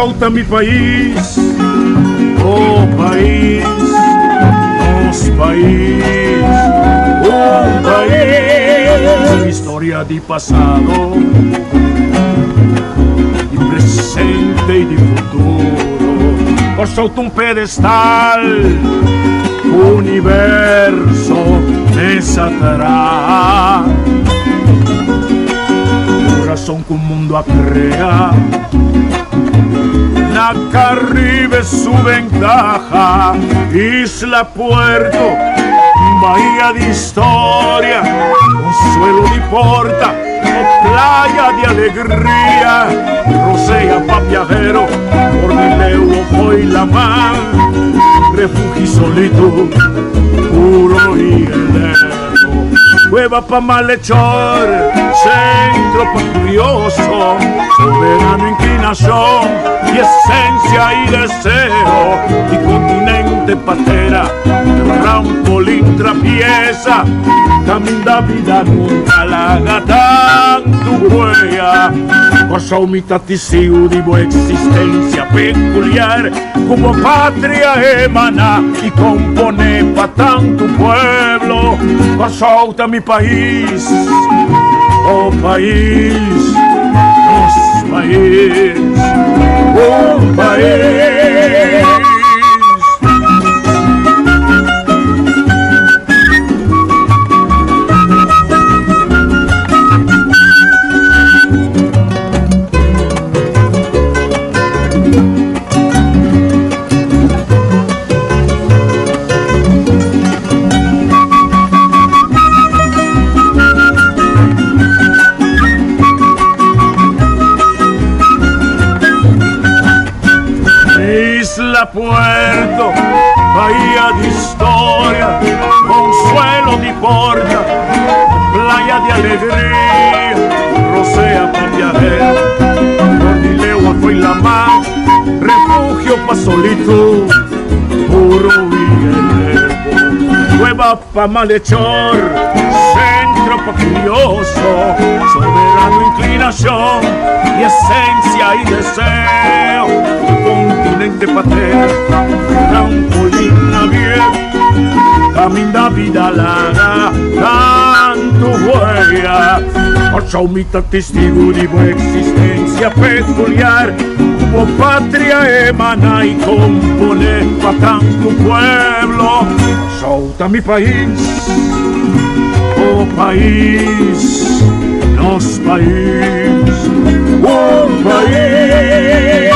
Kòrsou ta mi pais, oh pais, nos pais, un pais. Historia di pasado, di presente i di futuro. Kòrsou ta un pedestal, universo mester traha. Kurason ku mundu a krea. Na Caribe su ventaha, isla puerto, bahia di historia, consuelo di porta, o playa di alegria, rosea pa viajero, for di leu o fo'i laman, refugio solitud, puro y eterno. Cueva pa malhechor, centro pa curioso, soberano inclinación y esencia y deseo, y continente patera, trampolín trapieza, caminda vida nunca laga tantu huella. Kòrsou mi ta tisiu di bo existencia peculiar. Ku bo patria emana i komponé pa tantu pueblo. Kòrsou ta mi pais, oh pais, nos pais, un pais. Isla Puerto, bahía de historia, consuelo di porta, playa de alegría, rosea pa viajero, Cornileo fue la mar, refugio pa solitud, puro y elevo, cueva pa malhechor, centro pa curioso, soberano inclinación y esencia y deseo, continente patera, trampolín abierto, caminda vida laga, tantu huella. Kòrsou mi ta testigu di bo existencia peculiar, ku bo patria emana i komponé pa tantu pueblo. Kòrsou ta mi pais, bo pais, nos pais, un pais.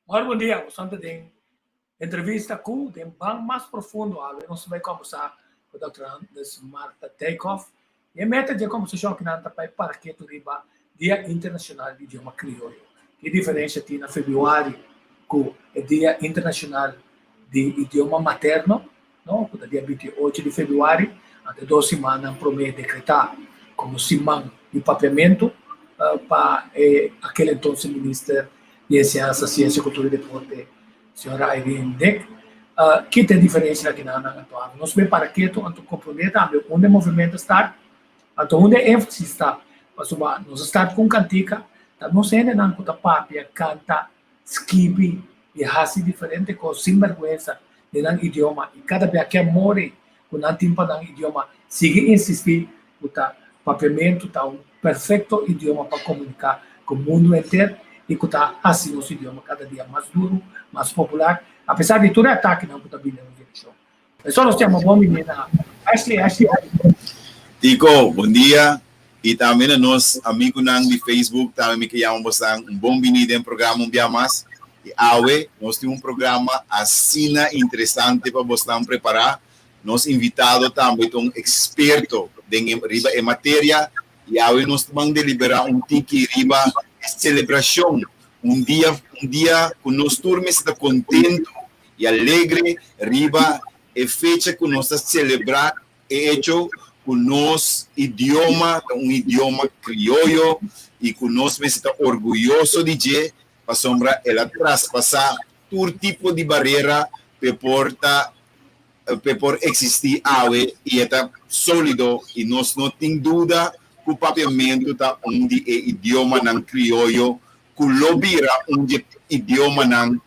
Mor bon dia, boso ta den entrevista ku den Ban Mas Profundo awe nos ta bai kombersá ku Dòkter Hannes Martha Dijkhoff. E meta di e kombersashon akinan ta pa e paraketu riba Dia Internashonal di Idioma Krioyo. Ki diferensha tin na febrüari ku e Dia Internashonal di Idioma Materno, no, ku ta dia 28 di febrüari, anto e dos simannan promé dekretá komo siman di papiamentu pa e akel entonces minister di Enseñansa, Siensia, Kultura i Deporte, señora Irene Dick. Ki ta e diferensia aki nan anto? Nos mester para ketu anto komprondé tambe unda e movimento start, anto unda e énfasis ta, pasobra nos a start ku un kantika, ta nos hendenan ku ta papia, kanta, skibi i hasi diferente kos sin bèrgwensa den nan idioma i kada bia ke mori ku nan tin pa nan idioma sigui insistí ku ta papiamentu ta un perfekto idioma pa komuniká ku mundu henter i ku ta hasi nos idioma kada dia mas duru, mas popular, apesar di tur e atakenan ku ta bini den nos direkshon. Eso nos yama bon bini na Ashley, Ashley. Tico, bon dia. I tambe na nos amigunan di Facebook tambe mi ke yama bosan un bon bini den programa un bia mas. I awe nos tin un programa asina interesante pa bosnan prepará. Nos invitado tambe ta un eksperto den e riba e materia i awe nos ta ban deliberá un tiki riba e selebrashon, un dia un dia ku nos tur mester ta kontentu i alegre riba e fecha ku nos ta selebrá e echo ku nos idioma ta un idioma krioyo i ku nos mester ta orguyoso di dje pasobra el a traspasá tur tipo di barera p'e por ta. pa por eksistí awe i e ta sólido i nos no tin duda ku papiamentu ta un di e idiomanan krioyo ku lo bira un di e idiomanan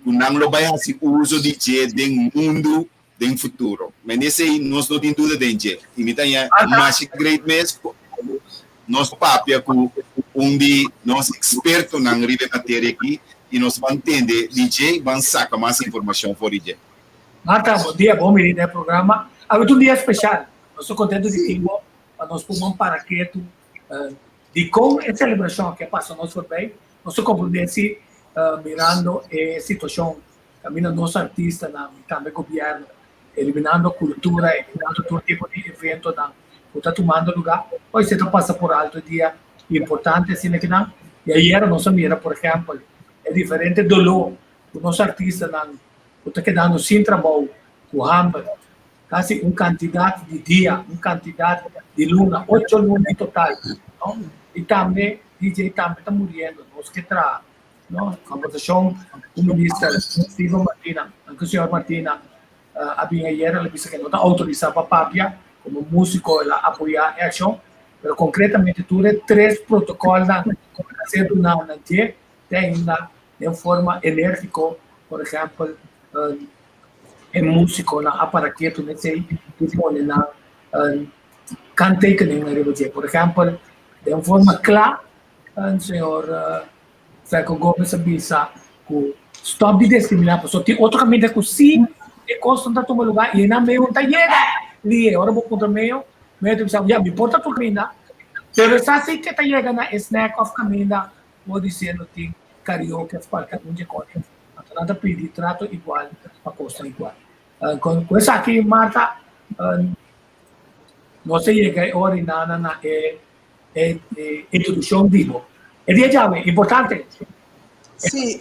ku nan lo bai hasi uso di dje den mundu den futuro. Men esei nos no tin duda den dje. I mi ta haña masha great mes ku nos papia ku un di nos ekspertonan riba e materia aki i nos ban tende di dje i ban saka mas informashon for di dje. Marta, bon dia, bon bini den e programa. Awe ta un dia speshal. Nos ta kontentu di tin bo pa nos por man para ketu dikon e selebrashon aki a pasa nos forbei. Nos ta komprendé si mirando e situashon kaminda nos artistanan i tambe gobièrnu eliminando kultura, eliminando tur tipo di eventonan ku ta tumando lugá. Hoy se ta pasa por alto e dia importante asina kinan. I ayera nos a mira por ehèmpel e diferente doló ku nos artistanan ku ta kedando sin trabou, ku hamber, kasi un kantidat di dia, un kantidat di luna, ocho luna en total, no? I tambe DJ tambe ta muriendo, nos ke traha, no? Kombersashon ku Minister Steven Martina, anke señor Martina a bin ayer, el a bisa ke no ta outorisá pa papia, komo músiko el a apoyá e akshon, pero konkretamente tur e tres protokòlnan ku a ser duná na dje te ainda den forma enérgiko, por ehèmpel e músikonan a para ketu nesei i pone nan kanttekeningen riba dje. Por ehèmpel, den forma kla señor Ferco Gomez a bisa ku stòp di diskriminá pasobra tin otro kaminda ku si e kosnan ta tuma lugá i nan medio no ta yega lihe. Ora bo puntra medio, medio ta bisa ya mi por ta tur kaminda pero esaki ke ta yega na e snack òf kaminda Bo diciendo tin karaoke of cualkier un dje cos, anto nan ta pidi trato igual pa cosnan igual. Cu esaki Marta, nos a yega e ora y nana na e introduccion di bo. E dia djawe, importante. Si,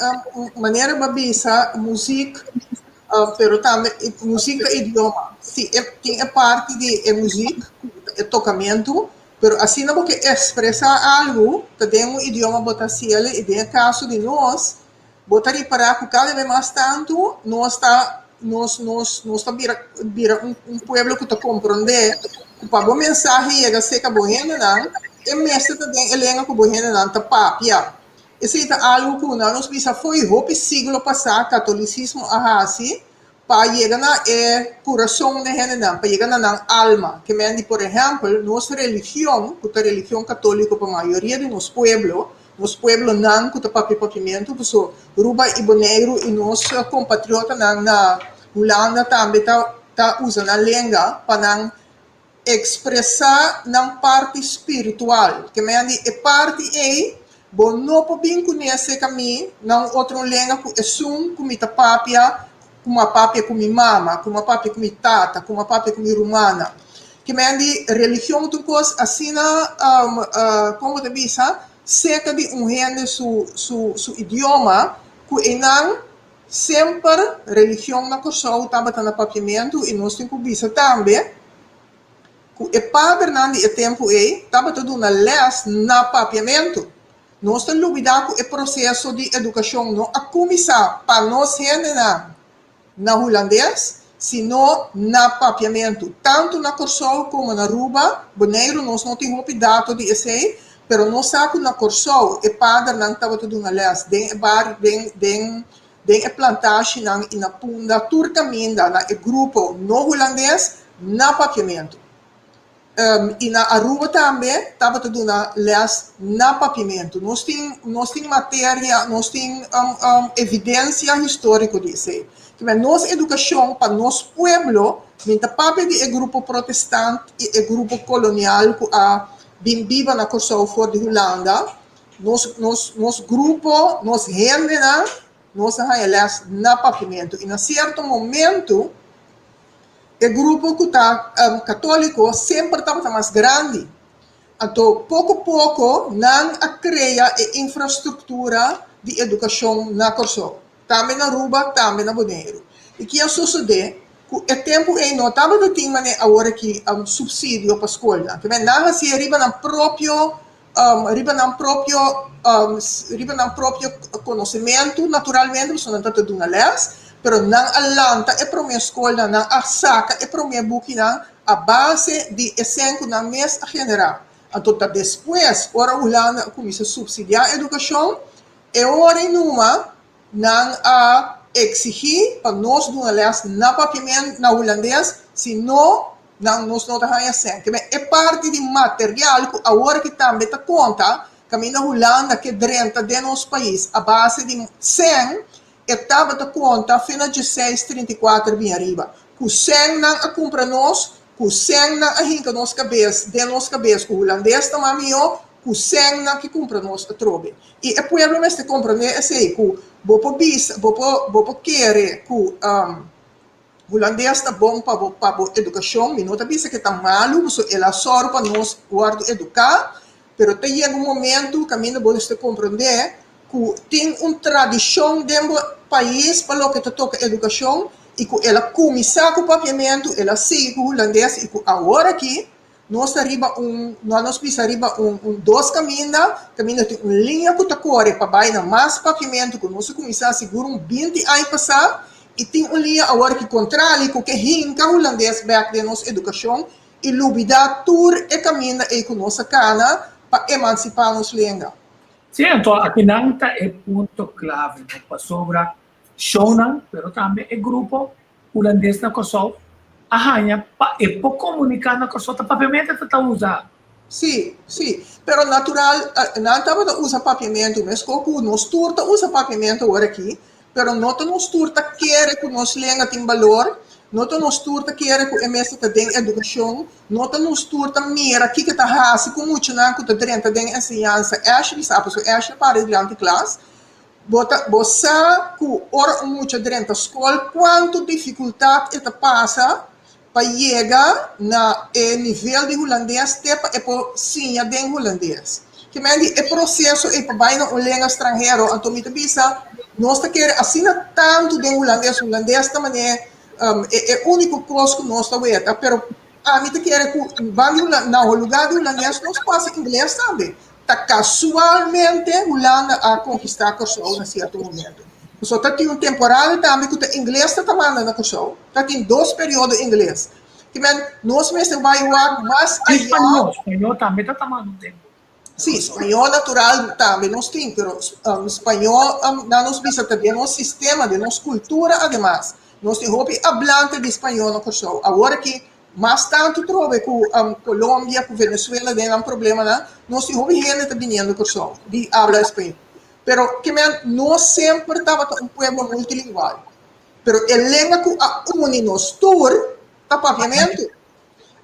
manera bo a bisa, muziek, pero tambe muziek ta idioma. Si, tin e parti di e muziek, e tocamento, Pero asina bo ke ekspresá algu, ta den un idioma bo ta hasiel i den e kaso di nos, bo ta ripará ku kada bes mas tantu nos ta nos nos nos ta bira bira un un pueblo ku ta komprondé ku pa bo mensahe yega serka bo hendenan, e mester ta den e lenga ku bo hendenan ta papia. Esei ta algu ku nan nos bisa fo'i hopi siglo pasá katolisismo a hasi Pa yega na e kurason di hendenan, pa yega na nan alma. Ke men di, por ehèmpel, nos religion, ku ta religion katóliko pa mayoria di nos pueblo, nos pueblonan ku ta papia papiamentu, paso Ruba i Boneiru i nos kompatriotanan na Hulanda tambe ta ta usa nan lenga pa nan Ekspresá nan parti spiritual. Ke men di e parti ei, bo no por bin kuné serka mi na un otro lenga ku esun ku mi ta papia, ku mi a papia ku mi mama, ku mi a papia ku mi tata, ku mi a papia ku mi rumannan. Ke men di religion ta un kos asina, kon bo ta bisa, serka di un hende su su su idioma ku einan Semper religion na Kòrsou tabata na papiamentu i nos tin ku bisa tambe ku e padernan di e tempu ei tabata duna lès na papiamentu. Nos ta lubidá ku e proseso di edukashon no a kuminsá pa nos hendenan na hulandes, sino na papiamentu. Tantu na Kòrsou komo na Aruba, Boneiru nos no tin hopi dato di esei, Pero nos sa ku na Kòrsou e padernan tabata duna lès den e bario, den den den e plantashinan i na Punda, tur kaminda na e grupo no hulandes na papiamentu. I na Aruba tambe tabata duna lès na papiamentu. Nos tin nos tin materia, nos tin evidensia históriko di esei. Kimen nos edukashon pa nos pueblo, mi ta papia di e grupo protestant i e grupo kolonial ku a bin biba na Kòrsou for di Hulanda, nos nos nos grupo, nos hendenan, nos a haña lès na papiamentu. I na sierto momentu e grupo ku ta katóliko semper tabata mas grandi. Anto poko poko nan a krea e infrastruktura di edukashon na Kòrsou. Tambe na Aruba, tambe na Boneiru. I ki a sosodé? Ku e tempu ei no tabata tin manera awor aki supsidio pa skolnan. Te men nan hasié riba nan propio riba nan propio riba nan propio konosementu naturalmente pasobra nan tabata duna lès. Pero nan a lanta e promé skolnan, nan a saka e promé bukinan a base di e sèn ku nan mes a generá. Anto ta despues, ora Hulanda a kuminsá supsidiá edukashon, e ora ei numa nan a eksigí pa nos duna lès na papiament, na hulandes, si no nan nos no ta haña sèn. Keme e parti di material ku awor aki tambe ta konta, kaminda Hulanda ke drenta den nos pais a base di sèn, E tabata konta fe na dieseis 34 bin ariba, ku sèn nan a kumpra nos, ku sèn nan a hinka nos kabes den nos kabes ku hulandes ta mas mihó, ku sèn nan ke kumpra nos atrobe. I e pueblo mester komprondé esei, ku bo por bisa, bo por bo por kere ku hulandes ta bon pa bo pa bo edukashon, mi no ta bisa ke ta malu, pasobra el a sòru pa nos wòrdu eduká, pero ta yega un momentu kaminda bo mester komprondé ku tin un tradishon den bo pais pa loke ta toka edukashon i ku el a kuminsá ku papiamentu, el a sigui ku hulandes i ku awor aki nos ta riba un, no nos bisa riba un un dos kaminda, kaminda tin un liña ku ta kore pa bai na mas papiamentu ku nos a kuminsá sigur un binti aña pasá i tin un liña awor aki kontrali ku ke hinka hulandes bèk den nos edukashon i lubidá tur e kaminda ei ku nos a kana pa emansipá nos lenga. Sí, anto akinan ta e punto clave, no? Pasobra shownan, pero tambe e grupo hulandes na Kòrsou a haña pa e por komuniká na Kòrsou ta papiamentu ta ta usa. Sí, sí. Pero natural, nan tabata usa papiamentu meskos ku nos tur ta usa papiamentu awor aki, Pero no ta nos tur ta kere ku nos lenga tin balor, no ta nos tur ta kere ku e mester ta den edukashon, no ta nos tur ta mira kiko ta hasi ku muchanan ku ta drenta den enseñansa. Ashley sa, pasobra Ashley a para dilanti klas. Bo ta, bo sa ku ora un mucha drenta skol kuantu difikultat e ta pasa pa yega na e nivel di hulandes te pa e por siña den hulandes. Ke men di e proseso ei pa bai na un lenga stranhero, anto mi ta bisa nos ta kere asina tantu den hulandes, hulandes ta manera e e úniko kos ku nos ta weta, pero ami ta kere ku ban di na lugar di hulandes nos pasa ingles tambe. Ta kasualmente Hulanda a konkistá Kòrsou na sierto momento. Pasobra ta tin un temporada tambe ku ta ingles ta ta manda na Kòrsou. Ta tin dos periodo ingles. Ki men nos mester bai wak mas I ayá. spañó, spañó tambe ta ta manda un tempu na Sí, Kòrsou. spañó natural tambe nos tin, pero spañó nan nos bisa ta den nos sistema, den nos kultura ademas. Nos tin hopi ablante di spañó na Kòrsou. Awor aki Mas tantu trobe ku Colombia ku Venezuela den nan problemanan, nos tin hopi hende ta biniendo Kòrsou di abla español. Pero ke men no semper tabata un pueblo multilingual. Pero e lenga ku a uni nos tur ta papiamentu.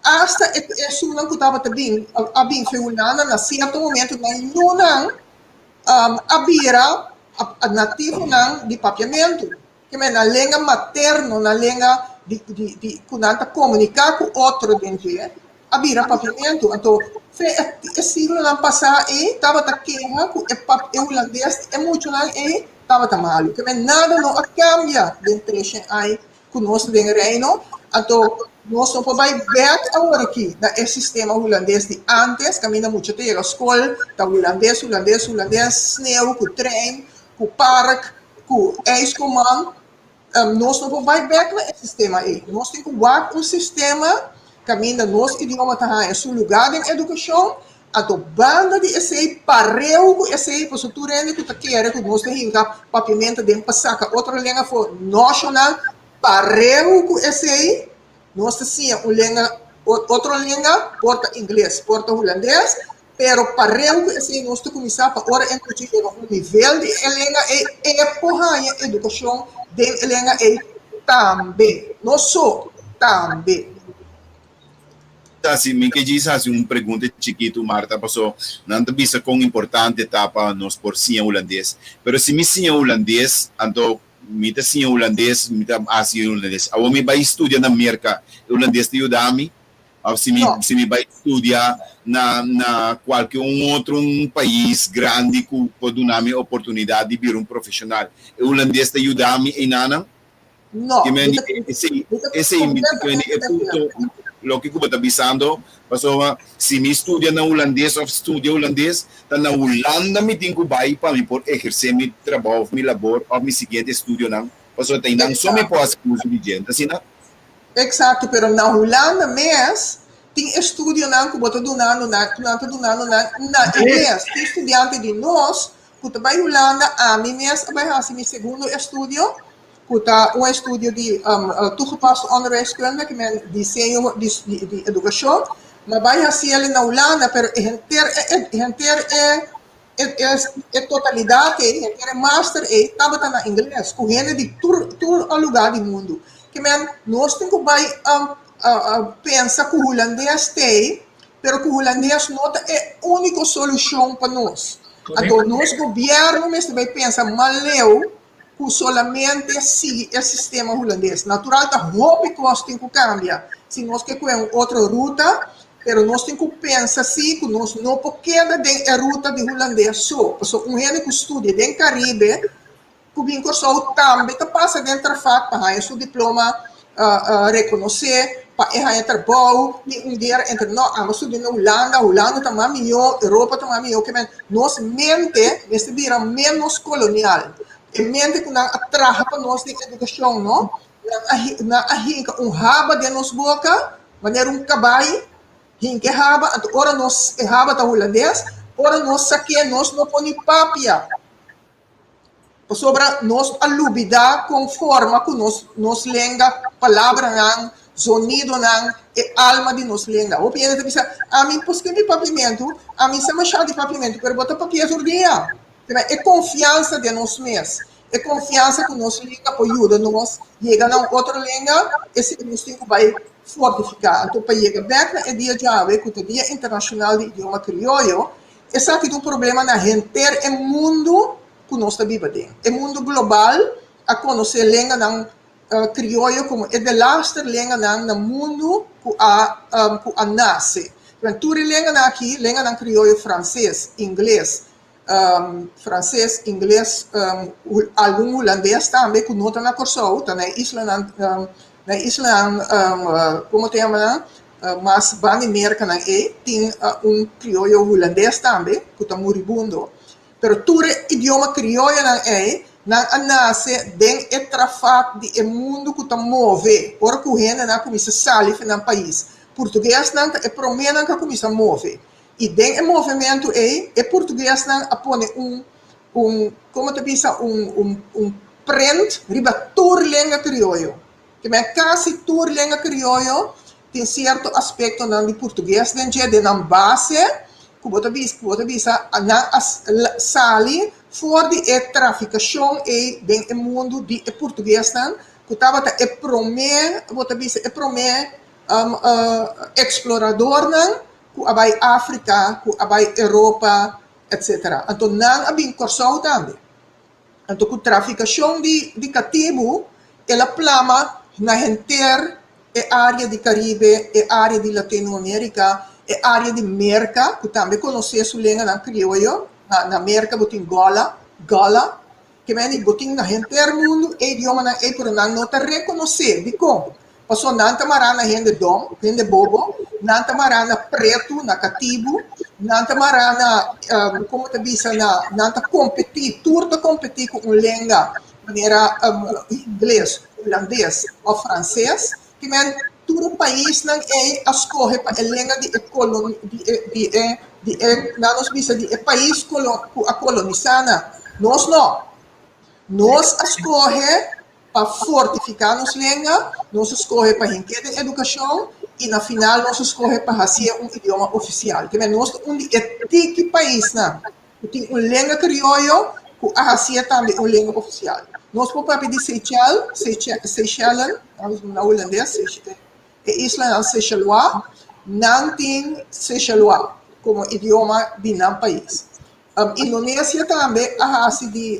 Asta e esunnan ku tabata bin a bin fe Hulanda na sierto momento nan yunan a bira nativonan di papiamentu. Ke men nan lenga materno, nan lenga di di di ku nan ta komuniká ku otro den dje, a bira papiamentu. Anto fe e e siglonan pasá ei tabata keha ku e pap e hulandes di e muchanan ei tabata malu. Ke men nada no a kambia den treshen ai ku nos ta den e Reino. Anto nos no por bai bèk aworakí na e sistema hulandes di ántes kaminda mucha ta yega skol ta hulandes, hulandes, hulandes, sneu ku trein, ku park, Ku eis ku man, nos no por bai bek na e sistema ei. Nos tin ku wak un sistema kaminda nos idioma ta haña su lugá den edukashon, anto banda di esei, pareu ku esei, pasobra tur hende ku ta kere ku nos ta hinka papiamento den pa saka otro lenga afó, noshonal, pareu ku esei, nos ta siña un lenga, otro lenga, por ta ingles, por ta hulandes, Pero pareu ku esei nos ta kuminsá pa ora e mucha yega un nivel di e lenga ei, e por haña edukashon den e lenga ei tambe. No so, tambe. Ta si mi ke djis hasi un pregunta chikitu, Marta, paso nan ta bisa kon importante ta pa nos por siña hulandes. Pero si mi siña hulandes, anto mi ta siña hulandes, mi ta hasi hulandes. Awor mi bai studia na Merka, e hulandes ta yuda mi? Of si mi si mi bai studia na na kualke un otro un pais grandi ku por duna mi oportunidat di bira un profeshonal, e hulandes ta yuda mi einanan? No, Ki mi men ta esei mi ta esei mi ta kende e kompletamente de punto akuerdo. loke ku bo ta bisando, pasobra si mi studia na hulandes of studia hulandes ta na Hulanda mi tin ku bai pa mi por ehersé mi trabou of mi labor of mi siguiente estudionan. Pasobra ta einan so mi por hasi uso di dje, no ta asina? Eksakto, pero na Hulanda mes tin estudionan ku bo ta dunando nan, ku nan ta dunando nan na ingles. Tin studiante di nos ku ta bai Hulanda, ami mes a bai hasi mi segundo estudio, ku ta un estudio di toegepaste onderwijskunde, ke men diseño di edukashon, mi a bai hasi el na Hulanda, pero e henter e henter e e totalidat ei, henter e master ei tabata na ingles, ku hende di tur tur lugá di mundu. Ke men nos tin ku bai pensa ku hulandes t'ei, pero ku hulandes no ta e úniko solushon pa nos. Anto nos gobièrnu mester bai pensa mas leu ku solamente sigui e sistema hulandes. Natural ta hopi kos tin ku kambia si nos ke kue un otro ruta, pero nos tin ku pensa si ku nos no por keda den e ruta di hulandes so, pasobra un hende ku studia den Karibe ku bin Kòrsou tambe ta pasa den trafat pa haña su diploma rekonosé, pa e haña trabou, ni un guera entre no, amo studia na Hulanda, Hulanda ta mas mihó, Europa ta mas mihó, ke men nos mente mester bira ménos kolonial. E mente ku nan a traha pa nos den edukashon no, nan a nan a hinka un haba den nos boka manera un kabai, hinka e haba, anto ora nos e haba ta hulandes, ora nos sak'é nos no por ni papia. Pasobra nos a lubidá kon forma ku nos nos lenga, palabranan, zonidonan, e alma di nos lenga. Hopi hende ta bisa, Ami por skirbi papiamentu, ami sa mashá di papiamentu, pero bo ta papia tur dia. Pero e konfiansa den nos mes, e konfiansa ku nos lenga por yuda nos yega na un otro lenga, esei nos tin ku bai fortifiká. Anto pa yega bèk na e dia djawe, ku ta Dia Internashonal di Idioma Krioyo, Esaki ta un problema na henter e mundu ku nos ta biba den. E mundu global a konosé lenganan krioyo komo e delaster lenganan na mundu ku a ku a nase. Tur e lenganan aki, lenganan krioyo franses, ingles, franses, ingles, algun hulandes tambe ku no ta na Kòrsou, ta na e islanan na e islanan komo ta yama nan? Mas banda di Merkanan ei tin un krioyo hulandes tambe ku ta muribundo. Pero tur e idioma krioyonan ei, nan a nase den e trafat di e mundu ku ta move ora ku hendenan a kuminsá sali for nan pais. Portuguesnan ta e proménan ku a kuminsá move. I den e movementu ei e portuguesnan a pone un un komo ta bisa un un un prent riba tur lenga krioyo. Te men kasi tur lenga krioyo tin sierto aspektonan di portugues den dje, den nan base, ku bo ta bisa, ku bo ta bisa nan a sali for di e trafikashon ei den e mundu di e portuguesnan, ku tabata e promé, bo ta bisa e promé eksploradornan ku a bai Afrika, ku a bai Europa, etsetera. Anto nan a bin Kòrsou tambe. Anto ku trafikashon di di katibu el a plama na henter e área di Karibe, e área di Latinoamerika, e área di Merka, ku tambe konosé su lenganan krioyo, na na Merka bo tin gola, gala, ke mende bo tin na henter mundu e idiomanan ei pero nan no ta rekonosé. Dikon? Pasobra nan ta mará na hende dòm, hende bobo, nan ta mará na pretu, na katibu, nan ta mará na, komo ta bisa, na, nan ta kompetí, tur ta kompetí ku un lenga manera ingles, hulandes òf franses. Ki men tur e paisnan ei a skohe pa e lenga di e kolon, di e, di e, di e, nan nos bisa di e pais kolon, ku a kolonisá nan. Nos no. Nos a skohe Pa fortifiká nos lenga, nos a skohe pa hink'é den edukashon i na final nos a skohe pa hasié un idioma ofisial. Te men nos ta un di e tiki paisnan ku tin un lenga krioyo ku a hasié tambe un lenga ofisial. Nos por papia di Seychelles, Seychellen, na hulandes, e islanan Seychellois, nan tin Seychellois komo idioma di nan pais. Indonesia tambe a hasi di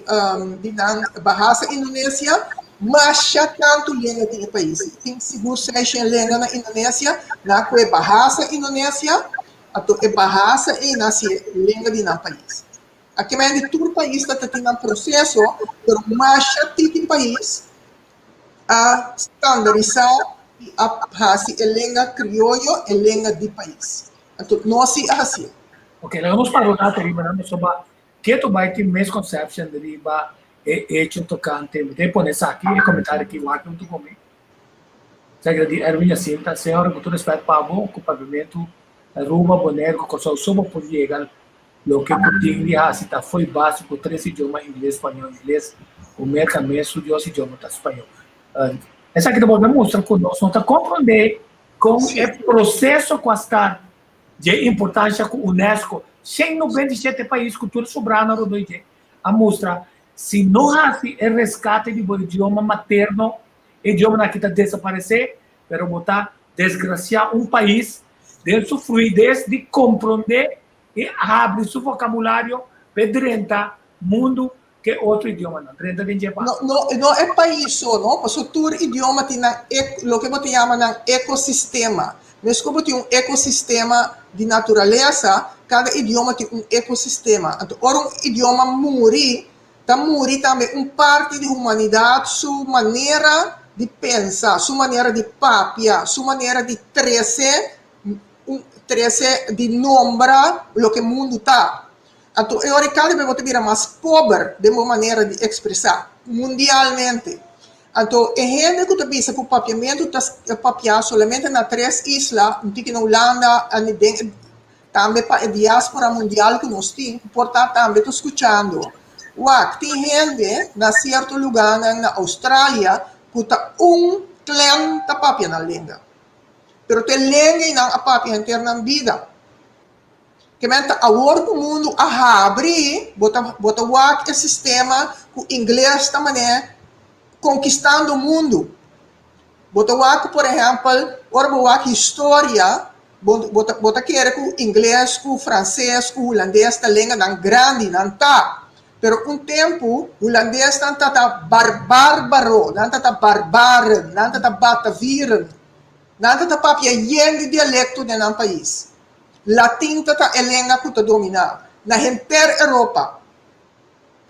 di nan Bahasa Indonesia masha tantu lenga tin e pais. Tin sigur seishen lenga na Indonesia, nan ku e Bahasa Indonesia, anto e Bahasa ei nan hasi e lenga di nan pais. Akimen di tur pais ta tin nan proseso, pero masha tiki pais a standarisá i a hasi e lenga krioyo e lenga di pais. Anto nos si a hasié. Ok, laga nos para un rato riba nan pasobra ketu bai tin misconception riba E hecho tokante, mi ta pone esaki, e komentario aki wak huntu ku mi. Esaki ta di Erwin Jacinta, Señora ku tur respet pa bo, ku papiamentu Aruba, Boneiru ku Kòrsou so bo por yega loke ku tin di hasi ta fo'i base ku tres idioma ingles, spañó, ingles ku Merka mes su dios idioma ta spañó. Esaki ta bolbe mustra ku nos no ta komprondé kon e proseso ku a start dje importansha ku UNESCO, 197 pais ku tur sobrano rondó dje, a mustra si no hasi e reskate di bo idioma materno, e idiomanan aki ta desaparesé, pero bo ta desgrasiá un pais den su fluides di komprondé i habri su vokabulario pa e drenta mundu ku e otro idiomanan, drenta den dje No, no, no e pais so, no, pasobra tur idioma tin nan loke bo ta yama nan ekosistema. Meskos bo tin un ekosistema di naturalesa, kada idioma tin un ekosistema. Anto ora un idioma muri, ta muri tambe un parti di humanidat su manera di pensa, su manera di papia, su manera di trese un trese di nombra loke mundu ta. Anto e ora kada bes bo ta bira mas pober den bo manera di ekspresá mundialmente. Anto e hende ku ta bisa ku papiamentu ta papiá solamente na tres isla, un tiki na Hulanda, den tambe pa e diaspora mundial ku nos tin, ku por ta tambe ta skuchando. Wak, tin hende na sierto lugánan na Australia ku ta un klen ta papia nan lenga. Pero ta e lenga ei nan a papia henter nan bida. Ke men ta awor ku mundu a habri, bo ta bo ta wak e sistema ku ingles ta manera konkistando mundu. Bo ta wak ku por ehèmpel ora bo wak historia bo bo ta bo ta kere ku ingles ku franses ku hulandes ta lenganan grandi, nan ta. Pero un tempu hulandesnan ta ta barbaro, nan ta ta barbaren, nan ta ta batavieren, nan ta ta papia yen di dialekto den nan pais. Latin ta ta e lenga ku ta dominá na henter Europa.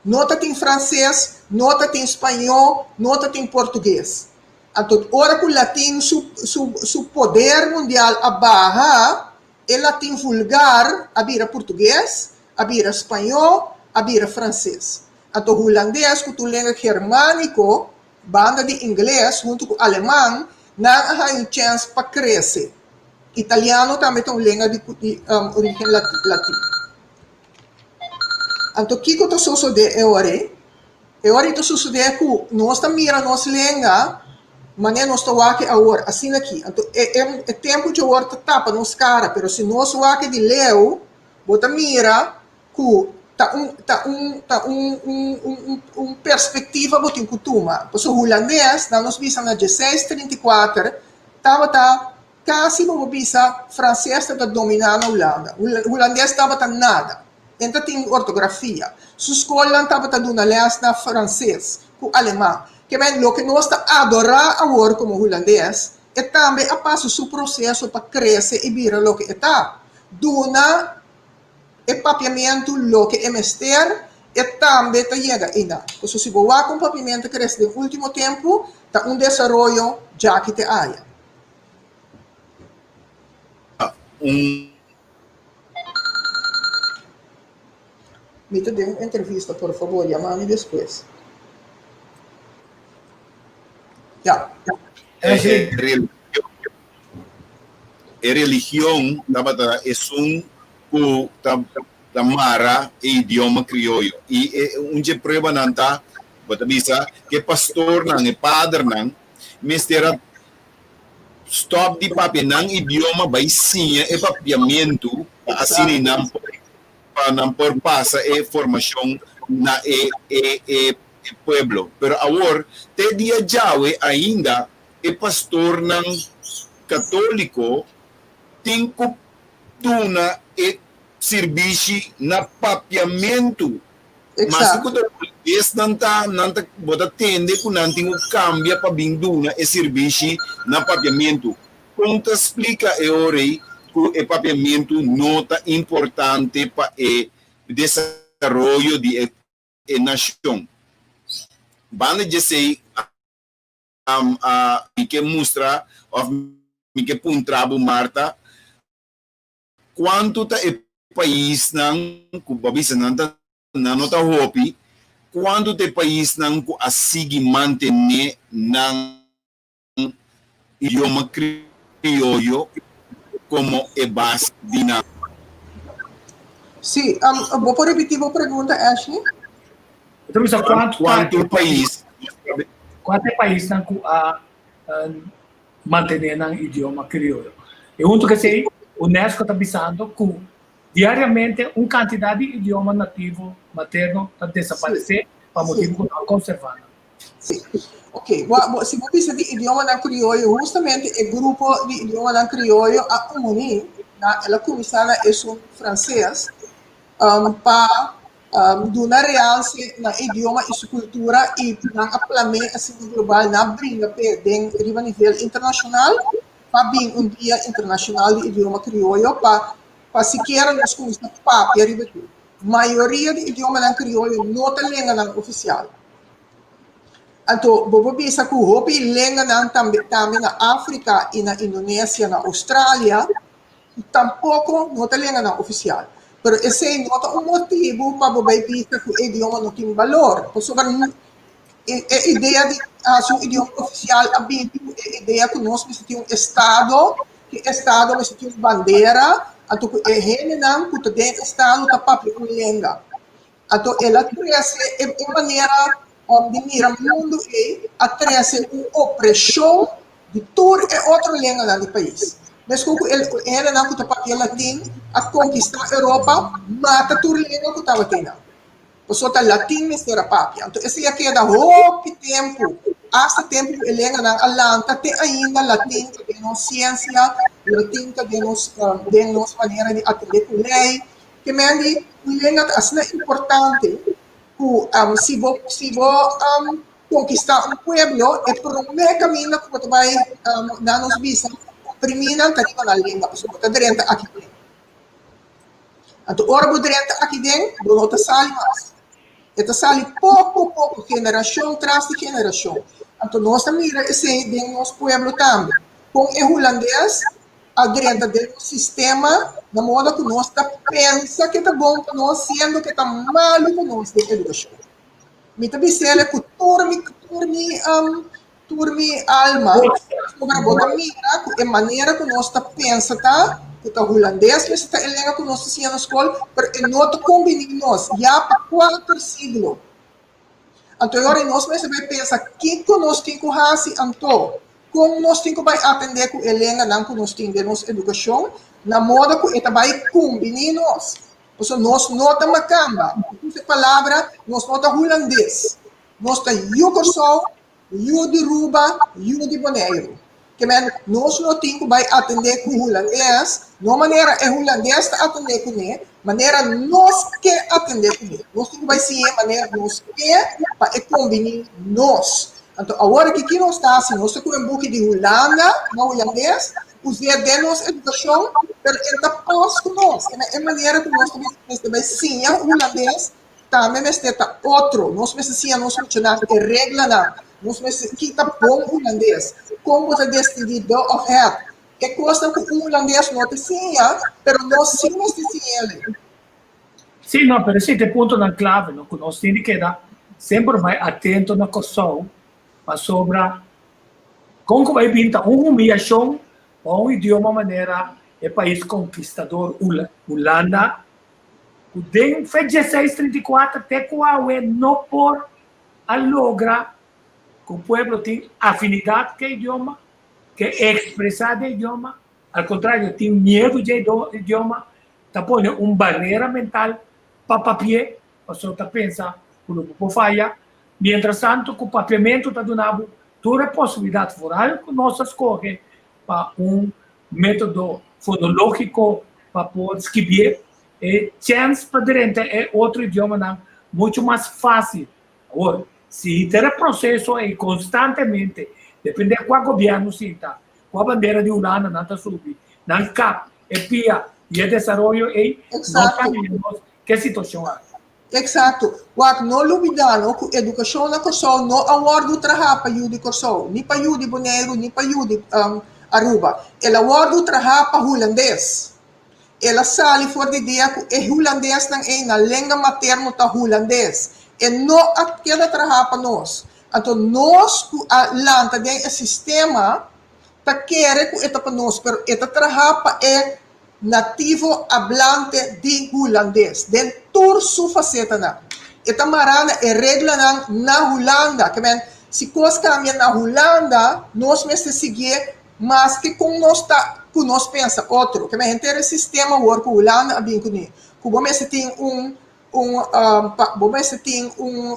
No ta tin franses, no ta tin spañó, no ta tin portugues. Anto ora ku latin su su su poder mundial a baha, e latin vulgar a bira portugues, a bira spañó, a bira franses. Anto hulandes ku ta un lenga germániko, banda di ingles huntu ku aleman, nan a haña un chèns pa krese. Italiano tambe ta un lenga di origen latin. Anto kiko ta sosodé e ora ei? E ora ei ta sosodé ku nos ta mira nos lenga manera nos ta wak e awor, asina aki. Anto e e tempu dje awor ta tapa nos kara, pero si nos wak e di leu, bo ta mira ku ta un ta un ta un un un un perspektiva bo tin ku tuma. Pasobra hulandes, nan nos bisa na dieseis 34, tabata Kasi bo por bisa franses tabata dominá na Hulanda. Hulandes tabata nada. E ta tin ortografia. Su skolnan tabata duna lès na franses ku aleman. Ke men loke nos ta adorá awor komo hulandes, e tambe a pasa su proseso pa krese i bira loke e ta. Duna e papiamentu loke e mester, e tambe ta yega einan. Pasobra si bo wak kon papiamentu a krese den último tempu, ta un desaroyo djaki te aya. Un. Mi ta den un entrevista, por fabor yama mi despues. Ya. E religion tabata esun ku ta ta mara e idioma krioyo. I e un dje pruebanan ta, bo ta bisa, ku e pastornan, e padernan, mester a stòp di papia nan idioma bai siña e papiamentu pa asina nan por pa nan por pasa e formashon na e e e pueblo. Pero awor te dia djawe ainda e pastornan katóliko tin ku duna e sirbishi na papiamentu. Maske ku ta hulandes nan ta, nan ta, bo ta tende ku nan tin ku kambia pa bin duna e sirbishi na papiamentu. Kon ta splika e ora ei ku e papiamentu no ta importante pa e desaroyo di e e nashon? Banda di esei, mi ke mustra òf mi ke puntra bo, Marta, Kuantu ta e paisnan ku bo a bisa nan ta nan no ta hopi Kuantu ta e paisnan ku a sigui mantené nan idioma krioyo komo e base di nan. Sí, bo por ripití bo pregunta, Ashley? E ta bisa kuantu ta Kuantu pais Kuantu e paisnan ku a mantené nan idioma krioyo. E huntu ku esei, UNESCO ta bisando ku diariamente un kantidat di idioma nativo materno ta desaparesé pa motibu ku no a konservá nan. Sí. Ok, bo, bo, si bo bisa di idiomanan krioyo, hustamente e grupo di idiomanan krioyo a uni, na, el a kuminsá na esun franses, um, pa um, duna realse na e idioma i su kultura i nan a plam'é asina global, nan a bringa p'e den riba nivel internashonal pa bin un dia internashonal di idioma krioyo pa pa sikiera nos kuminsá papia riba dje. Mayoria di idiomanan krioyo no ta lenganan ofisial. Anto bo por bisa ku hopi lenganan tambe tambe na Afrika i na Indonesia, na Australia, tampoko no ta lenganan ofisial. Pero esei no ta un motibu pa bo bai bisa ku e idioma no tin balor. Pasobra e e idea di hasi un idioma ofisial a bini ku e idea ku nos mester tin un estado, ku e estado mester tin un bandera, anto ku e hendenan ku ta den e estado ta papia un lenga. Anto el a trese e e manera di mira mundu ei a trese un opreshon di tur e otro lenganan di pais. Meskos ku e hendenan ku ta papia latin a konkistá Europa, mata tur lenga ku tabata einan. Pasobra ta latin mester a papia. Anto esei a keda hopi tempu, asta tempu ku e lenganan a lanta, te ainda latin ta den nos siensia, latin ta den nos den nos manera di atendé ku lei. Ke men di un lenga ta asina importante ku si bo si bo konkistá un pueblo, e promé kaminda ku bo ta bai nan nos bisa oprimí nan ta riba nan lenga, pasobra bo ta drenta aki den. Anto ora bo drenta aki den, bo no ta sali mas. E ta sali poko poko, generashon tras di generashon. Anto nos ta mira esei den nos pueblo tambe. Kon e hulandes a drenta den nos sistema na moda ku nos ta pensa ke ta bon pa nos, siendo ke ta malu pa nos den edukashon. Mi ta bis'el ku tur mi tur mi Tur mi alma, pasobra bo ta mira ku e manera ku nos ta pensa ta ku ta hulandes mester ta e lenga ku nos ta siña na skol, pero e no ta kombiní nos ya pa kuater siglo. Anto e ora nos mester bai pensa kiko nos tin ku hasi anto, kon nos tin ku bai atendé ku e lenganan ku nos tin den nos edukashon na moda ku e ta bai kumbiní nos. Pasobra nos no ta makamba, ku e palabra nos no ta hulandes, nos ta yu Kòrsou Yu di Ruba, yu di Boneiru. Ke men, nos no tin ku bai atendé ku hulandes, no manera e hulandes ta atendé kuné, manera nos ke atendé kuné. Nos tin ku bai siñ'é manera nos ke pa e kombiní nos. Anto awor aki ki nos ta hasi? Nos ta kohe un buki di Hulanda na hulandes, us'é den nos edukashon, pero e ta pas ku nos. E e manera ku nos ta mester bai siña hulandes Tambe mester ta otro. Nos mester siña nos muchanan e reglanan. Nos mester kita bon hulandes. Kon bo ta distinguí de òf het? E kosnan ku un hulandes no ta siña, pero nos sí mester siñ'el. Sí, no, pero esei ta e puntonan klave, no, ku nos tin di keda semper bai atento na Kòrsou pasobra kon ku bai bin ta un humiyashon pa un idioma manera e pais konkistador Hulanda ku den fe dieseis trinta i kuater te ku awe no por a logra ku pueblo tin afinidat ku e idioma, ke ekspresá den idioma, al kontrario tin miedu dje idioma, ta pone un barera mental pa papi'é, pasobra ta pensa ku lo bo por faya, mientras tanto ku papiamentu ta duna bo tur e posibilidat foral ku nos a skohe pa un método fonológiko pa por skibié, e chèns pa drenta e otro idiomanan muchu mas fásil. Awor, si henter e proseso ei konstantemente, dependé kua gobièrnu sinta, kua bandera di Hulanda nan ta subi, nan kap e pia di e desaroyo ei, nos ta haña nos ke situashon aki. Eksakto. Wak, no lubidá no ku edukashon na Kòrsou no a wòrdu trahá pa yu di Kòrsou, ni pa yu di Boneiru, ni pa yu di Aruba. El a wòrdu trahá pa hulandes. El a sali for di dia ku e hulandesnan ei nan lenga materno ta hulandes. E no a keda traha pa nos. Anto nos ku a lanta den e sistema ta kere ku e ta pa nos, pero e ta traha pa e nativo hablante di hulandes den tur su fasetanan. E ta mará na e reglanan na Hulanda. Ke men, si kos kambia na Hulanda, nos mester siguié maske kon nos ta ku nos pensa otro. Ke men, henter e sistema awor ku Hulanda a bin kuné, ku bo mester tin un un pa bo mester tin un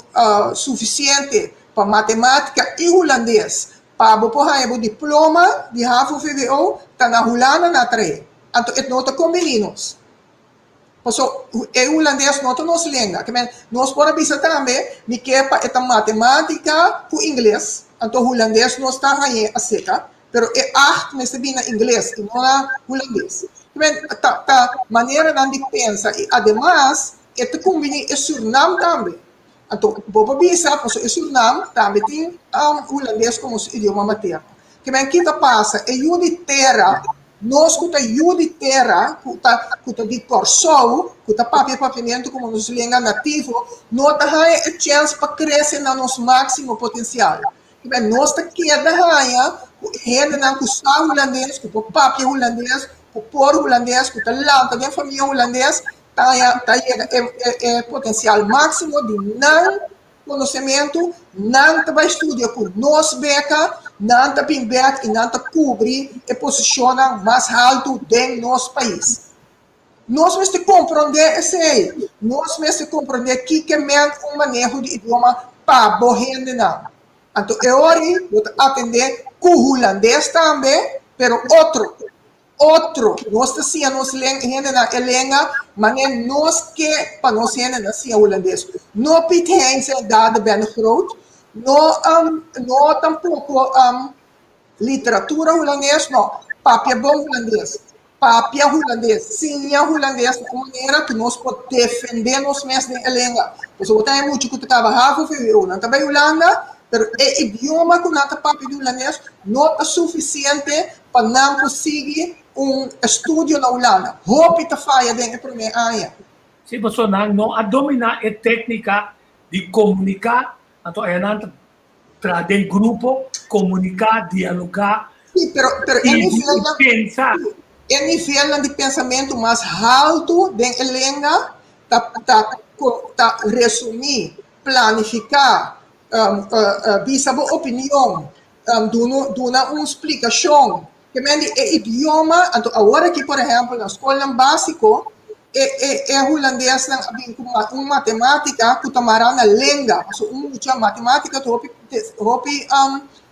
sufisiente pa matemátika i hulandes pa bo por haña bo diploma di havo-vwo ta na Hulanda na trae. Anto e no ta kombiní nos. Paso e hulandes no ta nos lenga. Ke men nos por a bisa tambe mi ke pa e ta matemátika ku ingles, anto hulandes nos ta hañ'é aseka, pero e acht mester bin na ingles i no na hulandes. Ke men ta ta maneranan di pensa i ademas e ta kumbiní e Surnam tambe. Anto bo por bisa pasobra e Surnam tambe tin hulandes komo su idioma materno. Ke men ki ta pasa? E yu di tera, nos ku ta yu di tera, ku ta ku ta di Kòrsou, ku ta papia papiamentu komo nos lenga nativo, no ta haña e chèns pa krese na nos máksimo potensial. Ke men nos ta keda haña ku e hendenan ku sa hulandes, ku por papia hulandes, ku por hulandes, ku ta lanta den famia hulandes, Ta ta yega e e potensial máksimo di nan konosementu, nan ta bai studia ku nos beka, nan ta bin bèk i nan ta kubri e posishonnan mas haltu den nos pais. Nos mester komprondé esei, nos mester komprondé kiko men un maneho di idioma pa bo hendenan. Anto e ora ei bo ta atendé ku hulandes tambe, pero otro. Otro, nos ta siña nos hendenan e lenga manera nos ke pa nos hendenan siña hulandes. No Piet Hein zijn daden ben groot, no no tampoko literatura hulandes, no, papia bon hulandes, papia hulandes, siña hulandes na un manera ku nos por defende nos mes den e lenga. Pasobra bo ta haña mucha ku ta kaba havo vwo, nan ta bai Hulanda, pero e idioma ku nan ta papia di hulandes no ta sufisiente pa nan por sigui un estudio na Hulanda. Hopi ta faya den e promé aña. Sí, pasobra nan no a dominá e téknika di komuniká, anto aya nan ta traha den grupo, komuniká, dialogá Sí, pero, pero e nivelnan, pensa. E nivelnan di pensamentu mas haltu den e lenga ta, ta, ta resumí, planifiká, bisa bo opinion, duna un splikashon. Ke men di e idioma, anto awor aki por ehèmpel na skolnan básiko e e e hulandesnan a bin ku un matemátika ku ta mará na lenga. Pasobra un mucha matemátika ta hopi hopi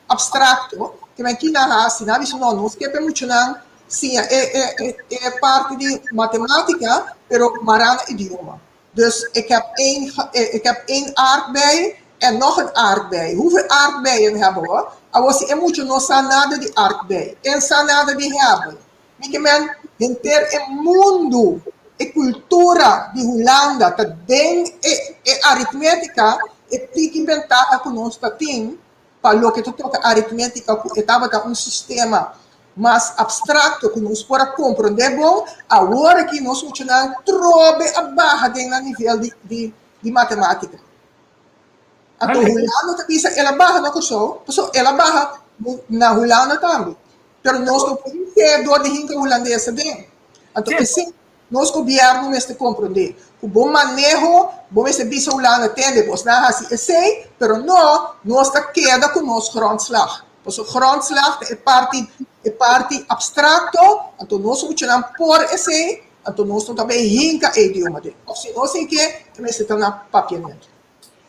abstrakto. Ke men ki nan hasi? Nan a bisa no, nos ke pa e muchanan siña e e e parti di matemátika pero mará na idioma. Dus ik heb één, ik heb één aardbei en nog een aardbei. Hoeveel aardbeien hebben we? Awor si e mucha no sa nada di aardbei en sa nada di hebben. Mi ke men henter e mundu, e kultura di Hulanda ta den e e aritmetika, e tiki bentaha ku nos ta tin pa loke ta toka aritmetika ku e tabata un sistema mas abstrakto ku nos por a komprondé bon, awor aki nos muchanan trobe a baha den nan nivel di di di matematika. Anto Hulanda ta bisa el a baha na Kòrsou, pasobra el a baha na Hulanda tambe, pero nos no por hik'é dor di hinka hulandes aden. Anto esei Nos gobierno mester comprende cu bo maneho bo mester bisa Hulanda tende bos nan haci esey pero no nos ta keda cu nos grondslag pasobra grondslag ta e parti e parti abstracto anto nos muchanan por esey anto nos no ta bay hinca e idioma den of si nos tin ke e mester ta na papiamento.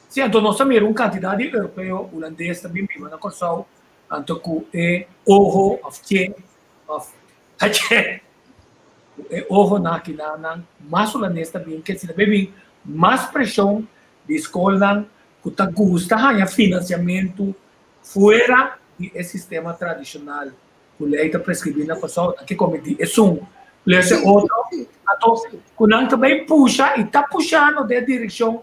Si anto nos ta mira un cantidad di europeo hulandes ta bin biba na Corsou anto cu e oho of che of Hache! Ku e ohonan aki nan nan mas hulandes ta bin ke si ta bay bin mas preshon di skolnan ku ta gusta haña finansiamentu fuera di e sistema tradishonal ku lei ta preskribí na Kòrsou nan ke kometi esun plus e otro anto ku nan ta bay pusha i ta pushando den e direkshon